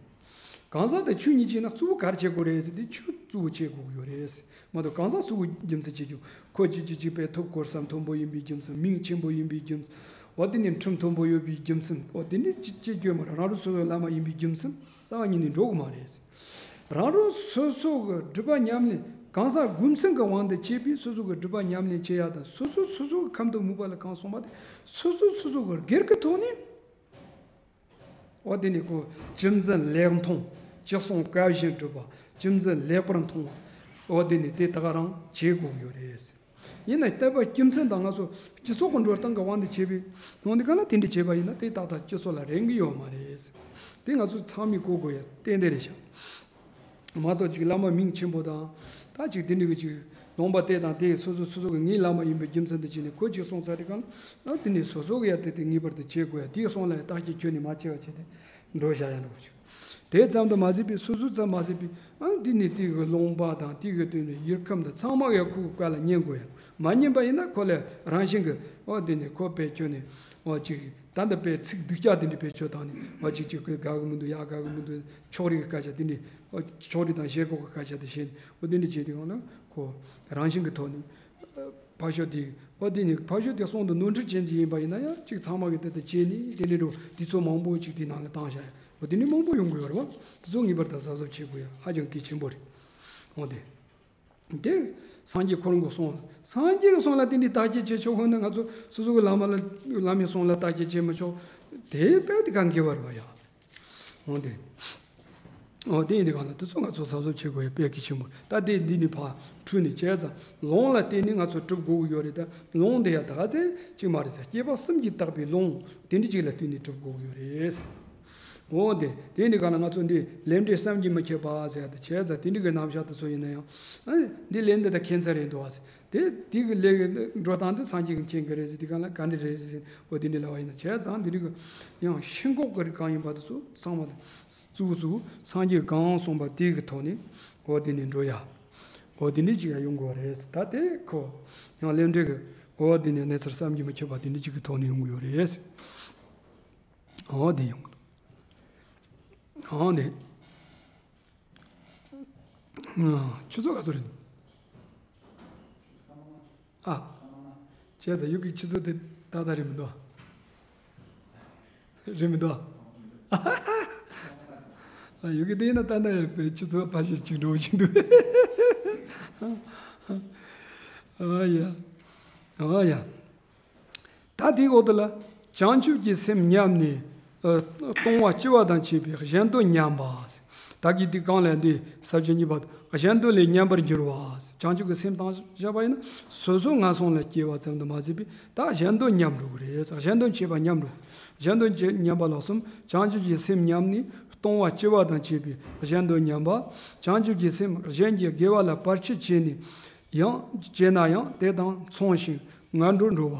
གང་ཟག་དང་ཆོས་གཉིས་ཀྱི་ནང་གཙོ་བོ་ག་རེ་བྱེད་དགོས་རེད་ཟེར་དུས། ཆོས་གཙོ་བོ་བྱེད་དགོས་ཀྱི་ཡོད་རེད་ཟེར། མ་གཏོགས་གང་ཟག་གཙོ་བོ་རྒྱུ་མཚན་བྱེད་རྒྱུ། ཁོ་གཅིག་གཅིག་གཅིག་པའི་ཐོབ་གོ་ས་མཐོན་པོ་ཡིན་པའི་རྒྱུ་མཚན། མིང་ཆེན་པོ་ཡིན་པའི་རྒྱུ་མཚན། འོ་དེ་ནས་ཁྲིམས་མཐོན་པོ་ཡོད་པའི་རྒྱུ་མཚན། འོ་དེ་ནས་ཅི་ཅི་སྐྱོན་མ་རེད། རང་རང་སོ་སོའི་བླ་མ་ཡིན་པའི་རྒྱུ་མཚན་རྩ་བ་ཉིད་ནས་འགྲོ་གི་མ་རེད་ཟེར། རང་རང་སོ་སོ་གི་སྒྲུབ་པ་ཉམས་ལེན། གང་ཟག་རྒྱུ་མཚན་གྱི་དབང་དུ་བྱས་པའི་སོ་སོ་གི་སྒྲུབ་པ་ཉམས་ལེན་བྱེད་ཡ་དང་། སོ་སོ་སོ་སོ་གི་ཁམས་དང་མོས་པ་ལ་གང་གསུངས་པ་དེ་སོ་སོ་སོ་སོ་གི་སྒེར་གྱི་ཐོག་ནས། འོ་དེ་ནས་ཁོ་ཅི་མཛད་ལེགས་མཐོང་། ཅི་གསུང་བཀའ་བཞིན་སྒྲུབ་པ། ཅི་མཛད་ལེགས་པར་མཐོང་བ། འོ་དེ་ནས་དེ་དག་རང་བྱེད་དགོས་ཀྱི་ཡོད་རེད། ཡིན་ན་བསྟན་པ་རྒྱུ་མཚན་དང་ང་ཚོ་སྤྱི་ཚོགས་ཀྱི་འགྲོ་སྟངས་ཀྱི་དབང་དུ་བྱས་པའི་ནང་དེ་ག་ལ་དེ་འདྲ་བྱས་པ་ཡིན་ན། དེ་ཏག་ཏག་སྤྱི་ཚོགས་ལ་རན་གྱི་ཡོད་མ་རེད། དེ་ང་ཚོ་ཚང་མས་གོ་དགོས་ཡ་ཏན་ཏན་རེད་ཤག། མ་གཏོགས་ཅིག་བླ་མ་མིང་ཆེན་པོ་དང་། ད་ཅིག་དེ་འདྲ་གི་ཅིག་ལུང་པ་དེ་དང་དེ་སོ་སོ་སོ་སོ་གི་ངའི་བླ་མ་ཡིན་པའི་རྒྱུ་མཚན་དུ་བྱས་ནས་ཁོ་ཅིག་གསུངས་ཚར་དུས་སྒང་ལ། ཨ་དེ་ནས་སོ་སོ་གི་ཡ་དེ་དེ་ངེས་པར་དུ་བྱེད་དགོས་ཡ། དེའི་གསུང་ལ་ཡ་བརྟག་དཔྱད་ཁྱོན་ནས་མ་བྱས་པ་བྱས་ཏེ་འགྲོ་བཞག་ཡ་འགྲོ་གི་ཅིག། དེ་ཙམ་དུ་མ་ཟད་པའི། སོ་སོ་ཙམ་མ་ཟད་པའི། ཨ་འདི་ནས་དེ་གི་ལུང་པ་དང་དེ་གི་དེ་ནས་ཡུལ་ཁམས་དང་ཚང་མ་ཡང་ཁོ་གི་བཀའ་ལ་ཉན་དགོས་ཡ། མ་ཉན་པ་ཡིན་ན་ཁོ་ལ་རང་བཞིན་གྱི། ཨོ་དེ་ནས་ཁོ་དཔེ་ཁྱོད་ནས་ཨོ་ཅིག་ད་འདི་དཔེ་ཚིག་སྡུག་ཅག་དེ་འདྲ་དཔེ་ཁྱོད་བཏང་ནས། ཨོ་ཅིག་ཅིག་གི་དགའ་གི་མི་འདུག། ཡག་དགའ་གི་མི་འདུག། ཕྱོགས་རིས་ཀྱི་སྐད་ཆ་དེ་འདྲ། ཨོ་ཕྱོགས་རིས་དང་ཞེན་ཁོག་གི་སྐད་ཆ་དེ་བཤད་ནས། ཨོ་དེ་འདྲ་བྱས་དུས་སྒང་ལ་ཁོ་རང་བཞིན་གྱི་ཐོག་ནས། ཕར་ཕྱོགས་དེ། ཨོ་དེ་ནི་ཕར་ཕྱོགས་དེ་གསུང་དུ་ནོར་འཁྲུལ་ཅན་ཅིག་ཡིན་པ་ཡིན་ན་ཡང་ཅིག་ཚང་མ་གི་དེ་ལྟར་བྱས་ནས་དེ་འདྲའི་འགྲོ་དུས་ཚོད་མང་པོ་ཅིག་དེའི་ནང་ལ་བཏང་བཞག་ཡ། ཨོ་དེ་ནི་མང་པོ་ཡོང་གི་ཡོད་རེད་བ། དེ་ཚོ་ངེས་པར་དུ་གཟབ་གཟབ་བྱེད་དགོས་ཡ་ཧ་ཅང་གལ་ཆེན་པོ་རེད། ཨོ་དེ། དེ། སངས་རྒྱས་ཁོ་རང་གི་གསུང་། སངས་རྒྱས་ཀྱི་གསུང་ལ་དེ་འདྲའི་བརྟག་དཔྱད་བྱེད་ཆོག་ཧོན་ན། ང་ཚོ་སོ་སོ་གི་བླ་མ་ལ་བླ་མའི་གསུང་ལ་བརྟག་དཔྱད་བྱེད་མི་ཆོག། དེ་དཔེ་དེ་གང་གི་བར་བ་ཡ། འོ་དེ། འོ་དེ་ཡིན་དུས་སྒང་ལ་དེ་ཚོ་ང་ཚོ་གཟབ་གཟབ་བྱེད་དགོས་ཡ་དཔེ་གལ་ཆེན་པོ། ད་དེ་འདི་ནི་ཕར་འཁྲུལ་ནས་བྱས་ཙང་ལུང་ལ་བརྟེན་ནས་ང་ཚོ་སྒྲུབ་དགོས་ཀྱི་ཡོད་རེད། ད་ལུང་དེ་ཡ་ད་ག་ཚད་ཅིག་མ་རེད་ཟེར། སྐྱེས་པ་གསུམ་གྱིས་བཏགས་པའི་ལུང་དེ་འདྲ་ཅིག་ལ་བརྟེན་ནས་སྒྲུབ་དགོས་ཀྱི་ཡོད་རེད། འོ་དེ། དེ་ཡིན་དུས་སྒང་ལ་ང་ཚོ་འདི་ལས་འབྲས་བསམ་གྱིས་མི་ཁྱབ་པ་ཟེར་ཡ་དེ་བྱས་ཙང་། དེ་འདྲ་གི་རྣམ་གཞག་དེ་ཚོ་ཡིན་ན་ཡང་། ཨ་འདི་ལས་འདི་ད་ཁྱད་མཚར་རེད་འདུག་ཨ་ཟེར། དེ་དེ་གི་ལས་ཀྱི་འགྲོ་སྟངས་དེ་སངས་རྒྱས་ཀྱིས་མཁྱེན་གྱི་རེད་ཟེར། དེ་ག་ལ་ག་འདྲ་རེད་ཟེར། འོ་དེ་འདྲ་ལབ་པ་ཡིན་ན། བྱས་ཙང་དེ་འདྲ་གི་ཡང་ཤིན་ལྐོག་གི་རིགས་གང་ཡིན་པ་དེ་ཚོ་ཚང་མ་གཙོ་བོ་གཙོ་བོ་སངས་རྒྱས་གང་གསུངས་པ་དེ་གི་ཐོག་ནས། འོ་དེ་ནས་འགྲོ་ཡ། འོ་དེ་འདྲ་ཅིག་ཡང་ཡོང་དགོས་རེད། ད་དེ་ཁོ་ཡང་ལས་འབྲས་ཀྱི། འོ་དེ་ནས་གནས་ཚུལ་བསམ་གྱིས་མི་ཁྱབ་པ་དེ་འདྲ་ཅིག་གི་ཐོག་ནས་ཡོང་གི་ཡོད་རེད། འོ་དེ་ཡོང་གི་འདུག། འོ་དེ། ཨ། ཆུ་ཚོད་ག་ཚོད་རེད་འདུག། ཨ། བྱས་ཙང་ཡུ་གི་ཆུ་ཚོད་དེ་ཏག་ཏག་རེད་མི་འདུག། རེད་མི་འདུག། ཨ། ཡུ་གི་དེ་ཡིན་ན་ད་ལྟ་ཡང་དཔེ་ཆུ་ཚོད་ཕལ་ཆེར་གཅིག་འགྲོ་བཞིན་འདུག། ཨ་ཡ། ཨ་ཡ། ད་དེའི་འོག་ཏུ་ལ། བྱང་ཆུབ་ཀྱི་སེམས་ཉམས་ནས། ཨ། ལྟུང་བ་ལྕི་བ་དང་བཅས་པའི་གཞན་དོན་ཉམས་པ། ད་གི་དེ་གང་ལས་འདི་ས་བཅད་གཉིས་པ། གཞན་དོན་ལས་ཉམས་པར་འགྱུར་བ། བྱང་ཆུབ་ཀྱི་སེམས་བཏང་བཞག་པ་ཡིན་ན་སོ་སོ་ངན་སོང་ལ་སྐྱེ་བ་ཙམ་དུ་མ་ཟད་པའི་ད་གཞན་དོན་ཉམས་འགྲོ་གི་རེད། གཞན་དོན་བྱེད་པ་ཉམས་འགྲོ། གཞན་དོན་བྱེད་ཉམས་པ་ལ་གསུམ། བྱང་ཆུབ་ཀྱི་སེམས་ཉམས་ནས་ལྟུང་བ་ལྕི་བ་དང་བཅས་པའི་གཞན་དོན་ཉམས་པ། བྱང་ཆུབ་ཀྱི་སེམས་གཞན་གྱི་དགེ་བ་ལ་བར་ཆད་བྱས་ནས་ཡང་བྱས་ན་ཡང་དེ་དང་མཚུངས་ཤིང་ངན་འགྲོར་འགྲོ་བ།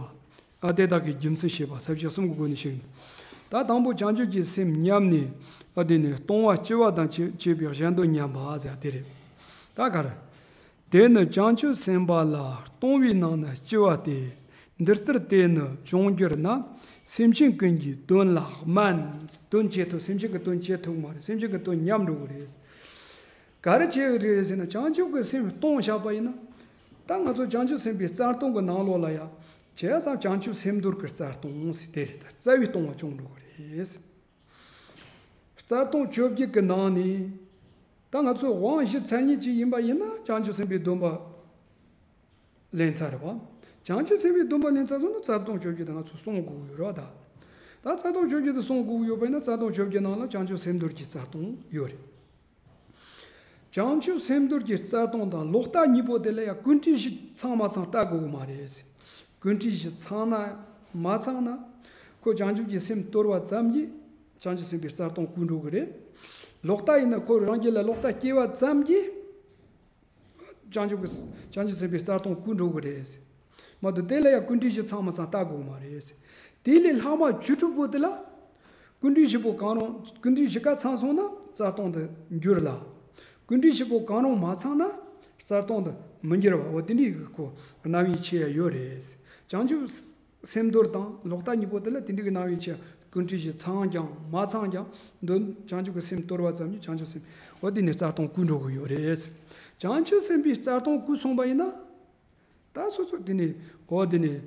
ཨ། དེ་དག་གི་རྒྱུ་མཚན་བཤད་པ། ས་བཅད་གསུམ་གྱི་སྒོ་ནས་བཤད་ཀྱི་འདུག། ད་དང་པོ་བྱང་ཆུབ་ཀྱི་སེམས་ཉམས་ནས་ ཨ་དེ་ནི་ལྟུང་བ་ལྕི་བ་དང་བཅས་བཅས་པའི་གཞན་དོན་ཉམས་པ་ཟེར་དེ་རེད། ད་ག་རེ། དེ་ནི་བྱང་ཆུབ་སེམས་དཔའ་ལ་ལྟུང་བའི་ནང་ན་ལྕི་བ་སྟེ། འདི་ལྟར་དེ་ནི་བྱུང་གྱུར་ན། སེམས་ཅན་ཀུན་གྱི་དོན་ལ་དམན། དོན་བྱེད་ཐུབ། སེམས་ཅན་གྱི་དོན་བྱེད་ཐུབ་མ་རེད། སེམས་ཅན་གྱི་དོན་ཉམས་འགྲོ་གི་རེད། ག་རེ་བྱེད་ཀྱི་རེད་ཟེར་ན། བྱང་ཆུབ་ཀྱི་སེམས་ལྟུང་བཞག་པ་ཡིན་ན། ད་ང་ཚོ་བྱང་ཆུབ་སེམས་དཔའི་རྩ་ལྟུང་གི་ནང་ལོགས་ལ་ཡ། བྱས་ཙང་བྱང་ཆུབ་སེམས་འདོར་གྱི་རྩ་ལྟུང་ཟེར་དེ་རེད། ད་རྩ་བའི་ལྟུང་བ་བྱུང་འགྲོ་གི་རེད། རྩ་ལྟུང་བཅོ་བརྒྱད་ཀྱི་ནང་ནས། ད་ང་ཚོ་དབང་བཞི་ཚར་མཁན་ཅིག་ཡིན་པ་ཡིན་ན་བྱང་ཆུབ་སེམས་དཔའི་སྡོམ་པ་ལེན་ཚར་རེད་བ། བྱང་ཆུབ་སེམས་དཔའི་སྡོམ་པ་ལེན་ཚར་སོང་ན་རྩ་ལྟུང་བཅོ་བརྒྱད་དེ་ང་ཚོ་སྲུང་དགོས་ཀྱི་ཡོད་རེད་བ། ད་ད་རྩ་ལྟུང་བཅོ་བརྒྱད་དེ་སྲུང་དགོས་ཀྱི་ཡོད་པ་ཡིན་ན་རྩ་ལྟུང་བཅོ་བརྒྱད་ནང་ལ་བྱང་ཆུབ་སེམས་འདོར་གྱི་རྩ་ལྟུང་ཡོད་རེད། བྱང་ཆུབ་སེམས་འདོར་གྱི་རྩ་ལྟུང་དང་ལོག་ལྟ་གཉིས་པོ་དེ་ལ་ཡང་ཀུན་དཀྲིས་བཞི་ཚང་མ་ཚང་ལྟ་དགོས་ཀྱི་མ་རེད། ཀུན་དཀྲིས་བཞི་ཚང་ན་མ་ཚང་ན། ཁོ་བྱང་ཆུབ་ཀྱི་སེམས་སྟོར་བ་ཙམ་གྱིས་བྱང་ཆུབ་སེམས་དཔའི་རྩ་ལྟུང་བསྐུལ་འགྲོ་གི་རེད། ལོག་ལྟ་ཡིན་ན་ཁོ་རང་རྒྱུད་ལ་ལོག་ལྟ་སྐྱེ་བ་ཙམ་གྱིས། བྱང་ཆུབ་ཀྱི་བྱང་ཆུབ་སེམས་དཔའི་རྩ་ལྟུང་བསྐུལ་འགྲོ་གི་རེད། མ་གཏོགས་དེ་ལ་ཡང་ཀུན་དཀྲིས་བཞི་ཚང་མ་ཚང་ལྟ་དགོས་མ་རེད། དེ་ལས་ལྷག་མ་བཅུ་དྲུག་པོ་དེ་ལ། ཀུན་དཀྲིས་བཞི་པོ་གང་རུང་། ཀུན་དཀྲིས་བཞི་ཀ་ཚང་སོང་ན་རྩ་ལྟུང་དེ་འགྱུར་ལ། ཀུན་དཀྲིས་བཞི་པོ་གང་རུང་མ་ཚང་ན་རྩ་ལྟུང་དེ་མི་འགྱུར་བ། འོ་དེ་འདྲའི་གི་ཁོ་རྣམ་དབྱེ་ཕྱེ་ཡ་ཡོད་རེད། བྱང་ཆུབ་སེམས་འདོར་དང་ལོག་ལྟ་གཉིས་པོ་དེ་ལ་དེ་འདྲའི་གི་རྣམ་དབྱེ་ཕྱེ། ཀུན་དཀྲིས་བཞི་ཚང་ཀྱང་མ་ཚང་ཀྱང་འདོན། བྱང་ཆུབ་ཀྱི་སེམས་སྟོར་བ་ཙམ་གྱིས་བྱང་ཆུབ་སེམས། འོ་དེ་ནས་རྩ་ལྟུང་བསྐུལ་འགྲོ་གི་ཡོད་རེད། བྱང་ཆུབ་སེམས་དཔའི་རྩ་ལྟུང་བསྐུལ་སོང་པ་ཡིན་ན། ད་སོ་སོ་དེ་ནས་འོ་དེ་ནས་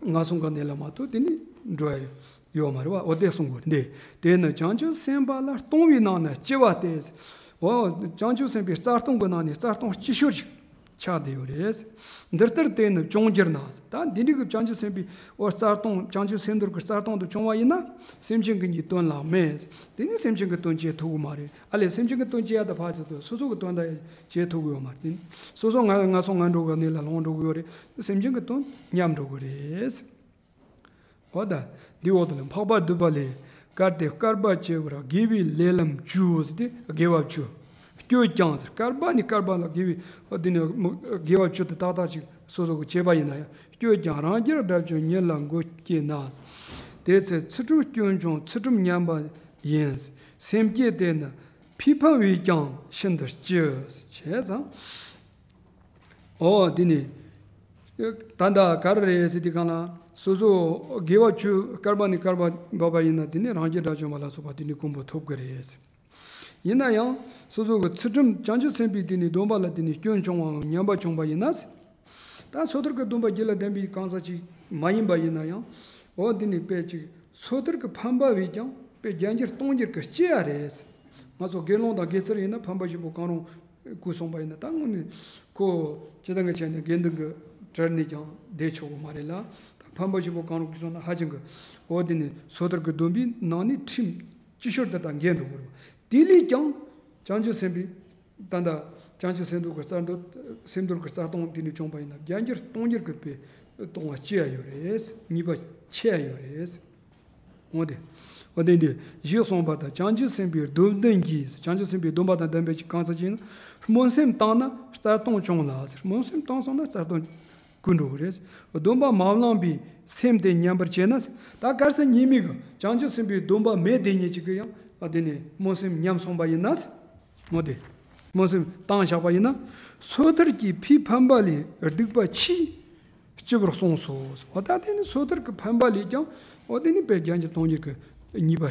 ངན་སོང་གི་གནས་ལ་མ་གཏོགས་དེ་ནས་འགྲོ་ཡ་ཡོད་མ་རེད་བ། འོ་དེ་གསུང་དགོས་རེད། འདི་དེ་ནི་བྱང་ཆུབ་སེམས་དཔའ་ལ་ལྟུང་བའི་ནང་ན་ལྕི་བ་སྟེ། འོ་བྱང་ཆུབ་སེམས་དཔའི་རྩ་ལྟུང་གི་ནང་ནས་རྩ་ལྟུང་ལྕི་ཤོས་ཤིག་ཆགས་བསྡད་ཡོད་རེད། འདི་ལྟར་དེ་ནི་བྱུང་གྱུར་ན། ད་འདི་འདྲའི་གི་བྱང་ཆུབ་སེམས་དཔའི་འོ་རྩ་ལྟུང་། བྱང་ཆུབ་སེམས་འདོར་གྱི་རྩ་ལྟུང་དུ་བྱུང་བ་ཡིན་ན། སེམས་ཅན་ཀུན་གྱི་དོན་ལ་དམན། དེ་ནི་སེམས་ཅན་གྱི་དོན་བྱེད་ཐུབ་ཀྱི་མ་རེད། ཨ་ལས་སེམས་ཅན་གྱི་དོན་བྱེད་ཡ་ད་ཕར་ཚུར་དུ་སོ་སོ་གི་དོན་དག་བྱེད་ཐུབ་ཀྱི་ཡོད་མ་རེད། དེ་ནི་སོ་སོ་ངན་ངན་སོང་ངན་འགྲོ་གི་གནས་ལ་ལྷུང་འགྲོ་གི་ཡོད་རེད། སེམས་ཅན་གྱི་དོན་ཉམས་འགྲོ་གི་རེད། འོ་ད། འདི་འོག་ཏུ་ནི་འཕགས་པ་སྡུད་པ་ལས། གལ་ཏེ་བསྐལ་པ་བྱེ་བར་དགེ་བའི་ལས་ལམ་བཅུ་ཟེར་ཏེ་དགེ་བ་བཅུ། སྤྱོད་ཀྱང་ཟེར། བསྐལ་པ་ནས་བསྐལ་པ་ལ་དགེ་བའི་འོ་འདི་ནི་དགེ་བ་བཅུ་དེ་ཏག་ཏག་ཅིག་སོ་སོ་གི་བྱས་པ་ཡིན་ན་ཡང་། སྤྱོད་ཀྱང་རང་རྒྱལ་དགྲ་བཅོམ་ཉིད་ལ་མགོ་སྐྱེས་ན། དེ་ཚེ་ཚུལ་ཁྲིམས་སྐྱོན་བྱུང་ཚུལ་ཁྲིམས་ཉམས་པ་ཡིན། སེམས་བསྐྱེད་དེ་ནི་ཕས་ཕམ་བས་ཀྱང་ཤིན་ཏུ་ལྕི། བྱས་ཙང་། འོ་འདི་ནི། ད་ལྟ་ག་རེ་རེད་ཟེར་དུས་སྒང་ལ། སོ་སོ་དགེ་བ་བཅུ་བསྐལ་པ་ནས་བསྐལ་པ་འབབ་པ་ཡིན་ན་དེ་ནི་རང་རྒྱལ་དགྲ་བཅོམ་པ་ལ་སོགས་པ་དེ་ནི་གོ་འཕང་ཐོབ་ཀྱི་རེད། ཡིན་ན་ཡང་སོ་སོ་གི་ཚུལ་ཁྲིམས་བྱང་ཆུབ་སེམས་དཔའི་དེ་ནི་སྡོམ་པ་ལ་དེ་ནི་སྐྱོན་བྱུང་བའམ་ཉམས་པ་བྱུང་བ་ཡིན་ན། ད་སོ་ཐར་གྱི་སྡོམ་པ་རྒྱུད་ལ་ལྡན་པའི་གང་ཟག་ཅིག་མ་ཡིན་པ་ཡིན་ན་ཡང་། འོ་འདི་ནི་དཔེ་ཅིག་སོ་ཐར་གྱི་ཕམ་པ་བས་ཀྱང་དཔེ་བརྒྱ་འགྱུར་སྟོང་འགྱུར་གྱི་ལྕི་ཡ་རེད། ང་ཚོ་དགེ་སློང་དང་དགེ་ཚུལ་ཡིན་ན་ཕམ་པ་བཞི་པོ་གང་རུང་བསྐུལ་སོང་པ་ཡིན་ན། ད་དངོས་ནས་ཁོ་སྤྱིར་བཏང་གི་ཆ་ནས་དགེ་འདུན་གྱི་གྲལ་ནས་ཀྱང་བསྡད་ཆོག་གི་མ་རེད་ལ། ད་ཕམ་པ་བཞི་པོ་གང་རུང་བསྐུལ་སོང་ན་ཧ་ཅང་གི། འོ་དེ་ནི་སོ་ཐར་གྱི་སྡོམ་པའི་ནང་ནས་ཁྲིམས་ལྕི་ཤོས་དེ་དང་འགལ་འགྲོ་གི་རེད། དེ་ལས་ཀྱང་བྱང་ཆུབ་སེམས་དཔའི། ད་ལྟ་བྱང་ཆུབ་སེམས་འདོར་གྱི་རྩ་འདོར། སེམས་འདོར་གྱི་རྩ་ལྟུང་དེ་ནས་བྱུང་པ་ཡིན་ན་བརྒྱ་འགྱུར་སྟོང་འགྱུར་གྱི་དཔེ་ལྟུང་བ་ལྕི་ཡ་ཡོད་རེད། ཉེས་པ་ཆེ་ཡ་ཡོད་རེད། འོ་དེ། འོ་དེ་འདི་ཞེས་གསུངས་པ་དང་། བྱང་ཆུབ་སེམས་དཔའི་སྡོམ་ལྡན་གྱིས། བྱང་ཆུབ་སེམས་དཔའི་སྡོམ་པ་དང་ལྡན་པའི་གང་ཟག་ཅིག་ནི་སྨོན་སེམས་བཏང་ན་རྩ་ལྟུང་བྱུང་ལ། སྨོན་སེམས་བཏང་སོང་ན་རྩ་ལྟུང་བསྐུལ་འགྲོ་གི་རེད། སྡོམ་པ་མ་བླངས་པའི་སེམས་དེ་ཉམས་པར་བྱས་ན། ད་གལ་སྲིད་ཉེས་དམིགས་བྱང་ཆུབ་སེམས་དཔའི་སྡོམ་པ་མེད་དེ་ཉིད་ཅིག་གིས་ཡང་དེ་ནས་སྨོན་སེམས་ཉམས་སོང་པ་ཡིན་ན། འོ་དེ། སྨོན་སེམས་བཏང་བཞག་པ་ཡིན་ན། སོ་ཐར་གྱི་ཕས་ཕམ་པ་ལས་སྡིག་པ་ཆེས་ལྕི་བར་གསུངས་སོ། འོ་ད་དེ་ནི་སོ་ཐར་གྱི་ཕམ་པ་ལས་ཀྱང་། འོ་དེ་ནི་དཔེ་བརྒྱ་འགྱུར་སྟོང་འགྱུར་གྱི་ཉེས་པ་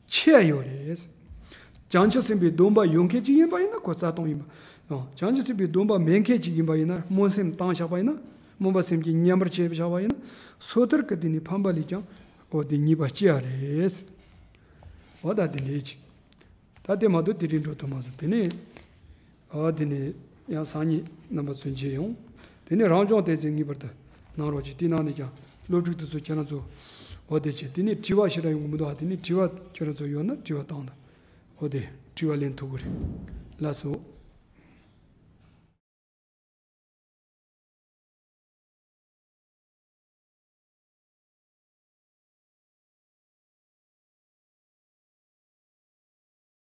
ཆེ་ཡ་ཡོད་རེད། བྱང་ཆུབ་སེམས་དཔའི་སྡོམ་པ་ཡོད་མཁན་ཅིག་ཡིན་པ་ཡིན་ན་ཁོ་རྩ་ལྟུང་ཡིན་པ། ཡང་བྱང་ཆུབ་སེམས་དཔའི་སྡོམ་པ་མེད་མཁན་ཅིག་ཡིན་པ་ཡིན་ན། སྨོན་སེམས་བཏང་བཞག་པ་ཡིན་ན། སྨོན་པ་སེམས་བསྐྱེད་ཉམས་པར་བྱས་བཞག་པ་ཡིན་ན། སོ་ཐར་གྱི་དེ་ནི་ཕམ་པ་ལས་ཀྱང་འོ་དེ་ཉེས་པ་ཆེ་ཡ་རེད། འོ་ད་དེ་འདྲའི་ཅིག་ད་དེ་མ་གཏོགས་དེ་རིང་འགྲོ་ཐུབ་མ་སོང་། དེ་ནས། ཨ་དེ་ནས་ཡང་སང་ཉིན་རྣམ་པ་ཚོ་མཇལ་ཡོང་། དེ་ནས་རང་སྦྱོང་དེ་ཚོ་ངེས་པར་དུ་གནང་རོགས་གྱིས། དེ་ནང་ནས་ཀྱང་སློབ་ཕྲུག་དེ་ཚོ་ཁྱེད་རང་ཚོ་འོ་དེ་བྱས། དེ་ནས་དྲི་བ་ཞེ་དྲག་ཡོང་གི་མི་འདུག་ཨ་དེ་ནས་དྲི་བ་ཁྱེད་རང་ཚོ་ཡོད་ན་དྲི་བ་བཏང་དང་། འོ་དེ་དྲི་བ་ལེན་ཐུབ་ཀྱི་རེད། ལགས་སོ།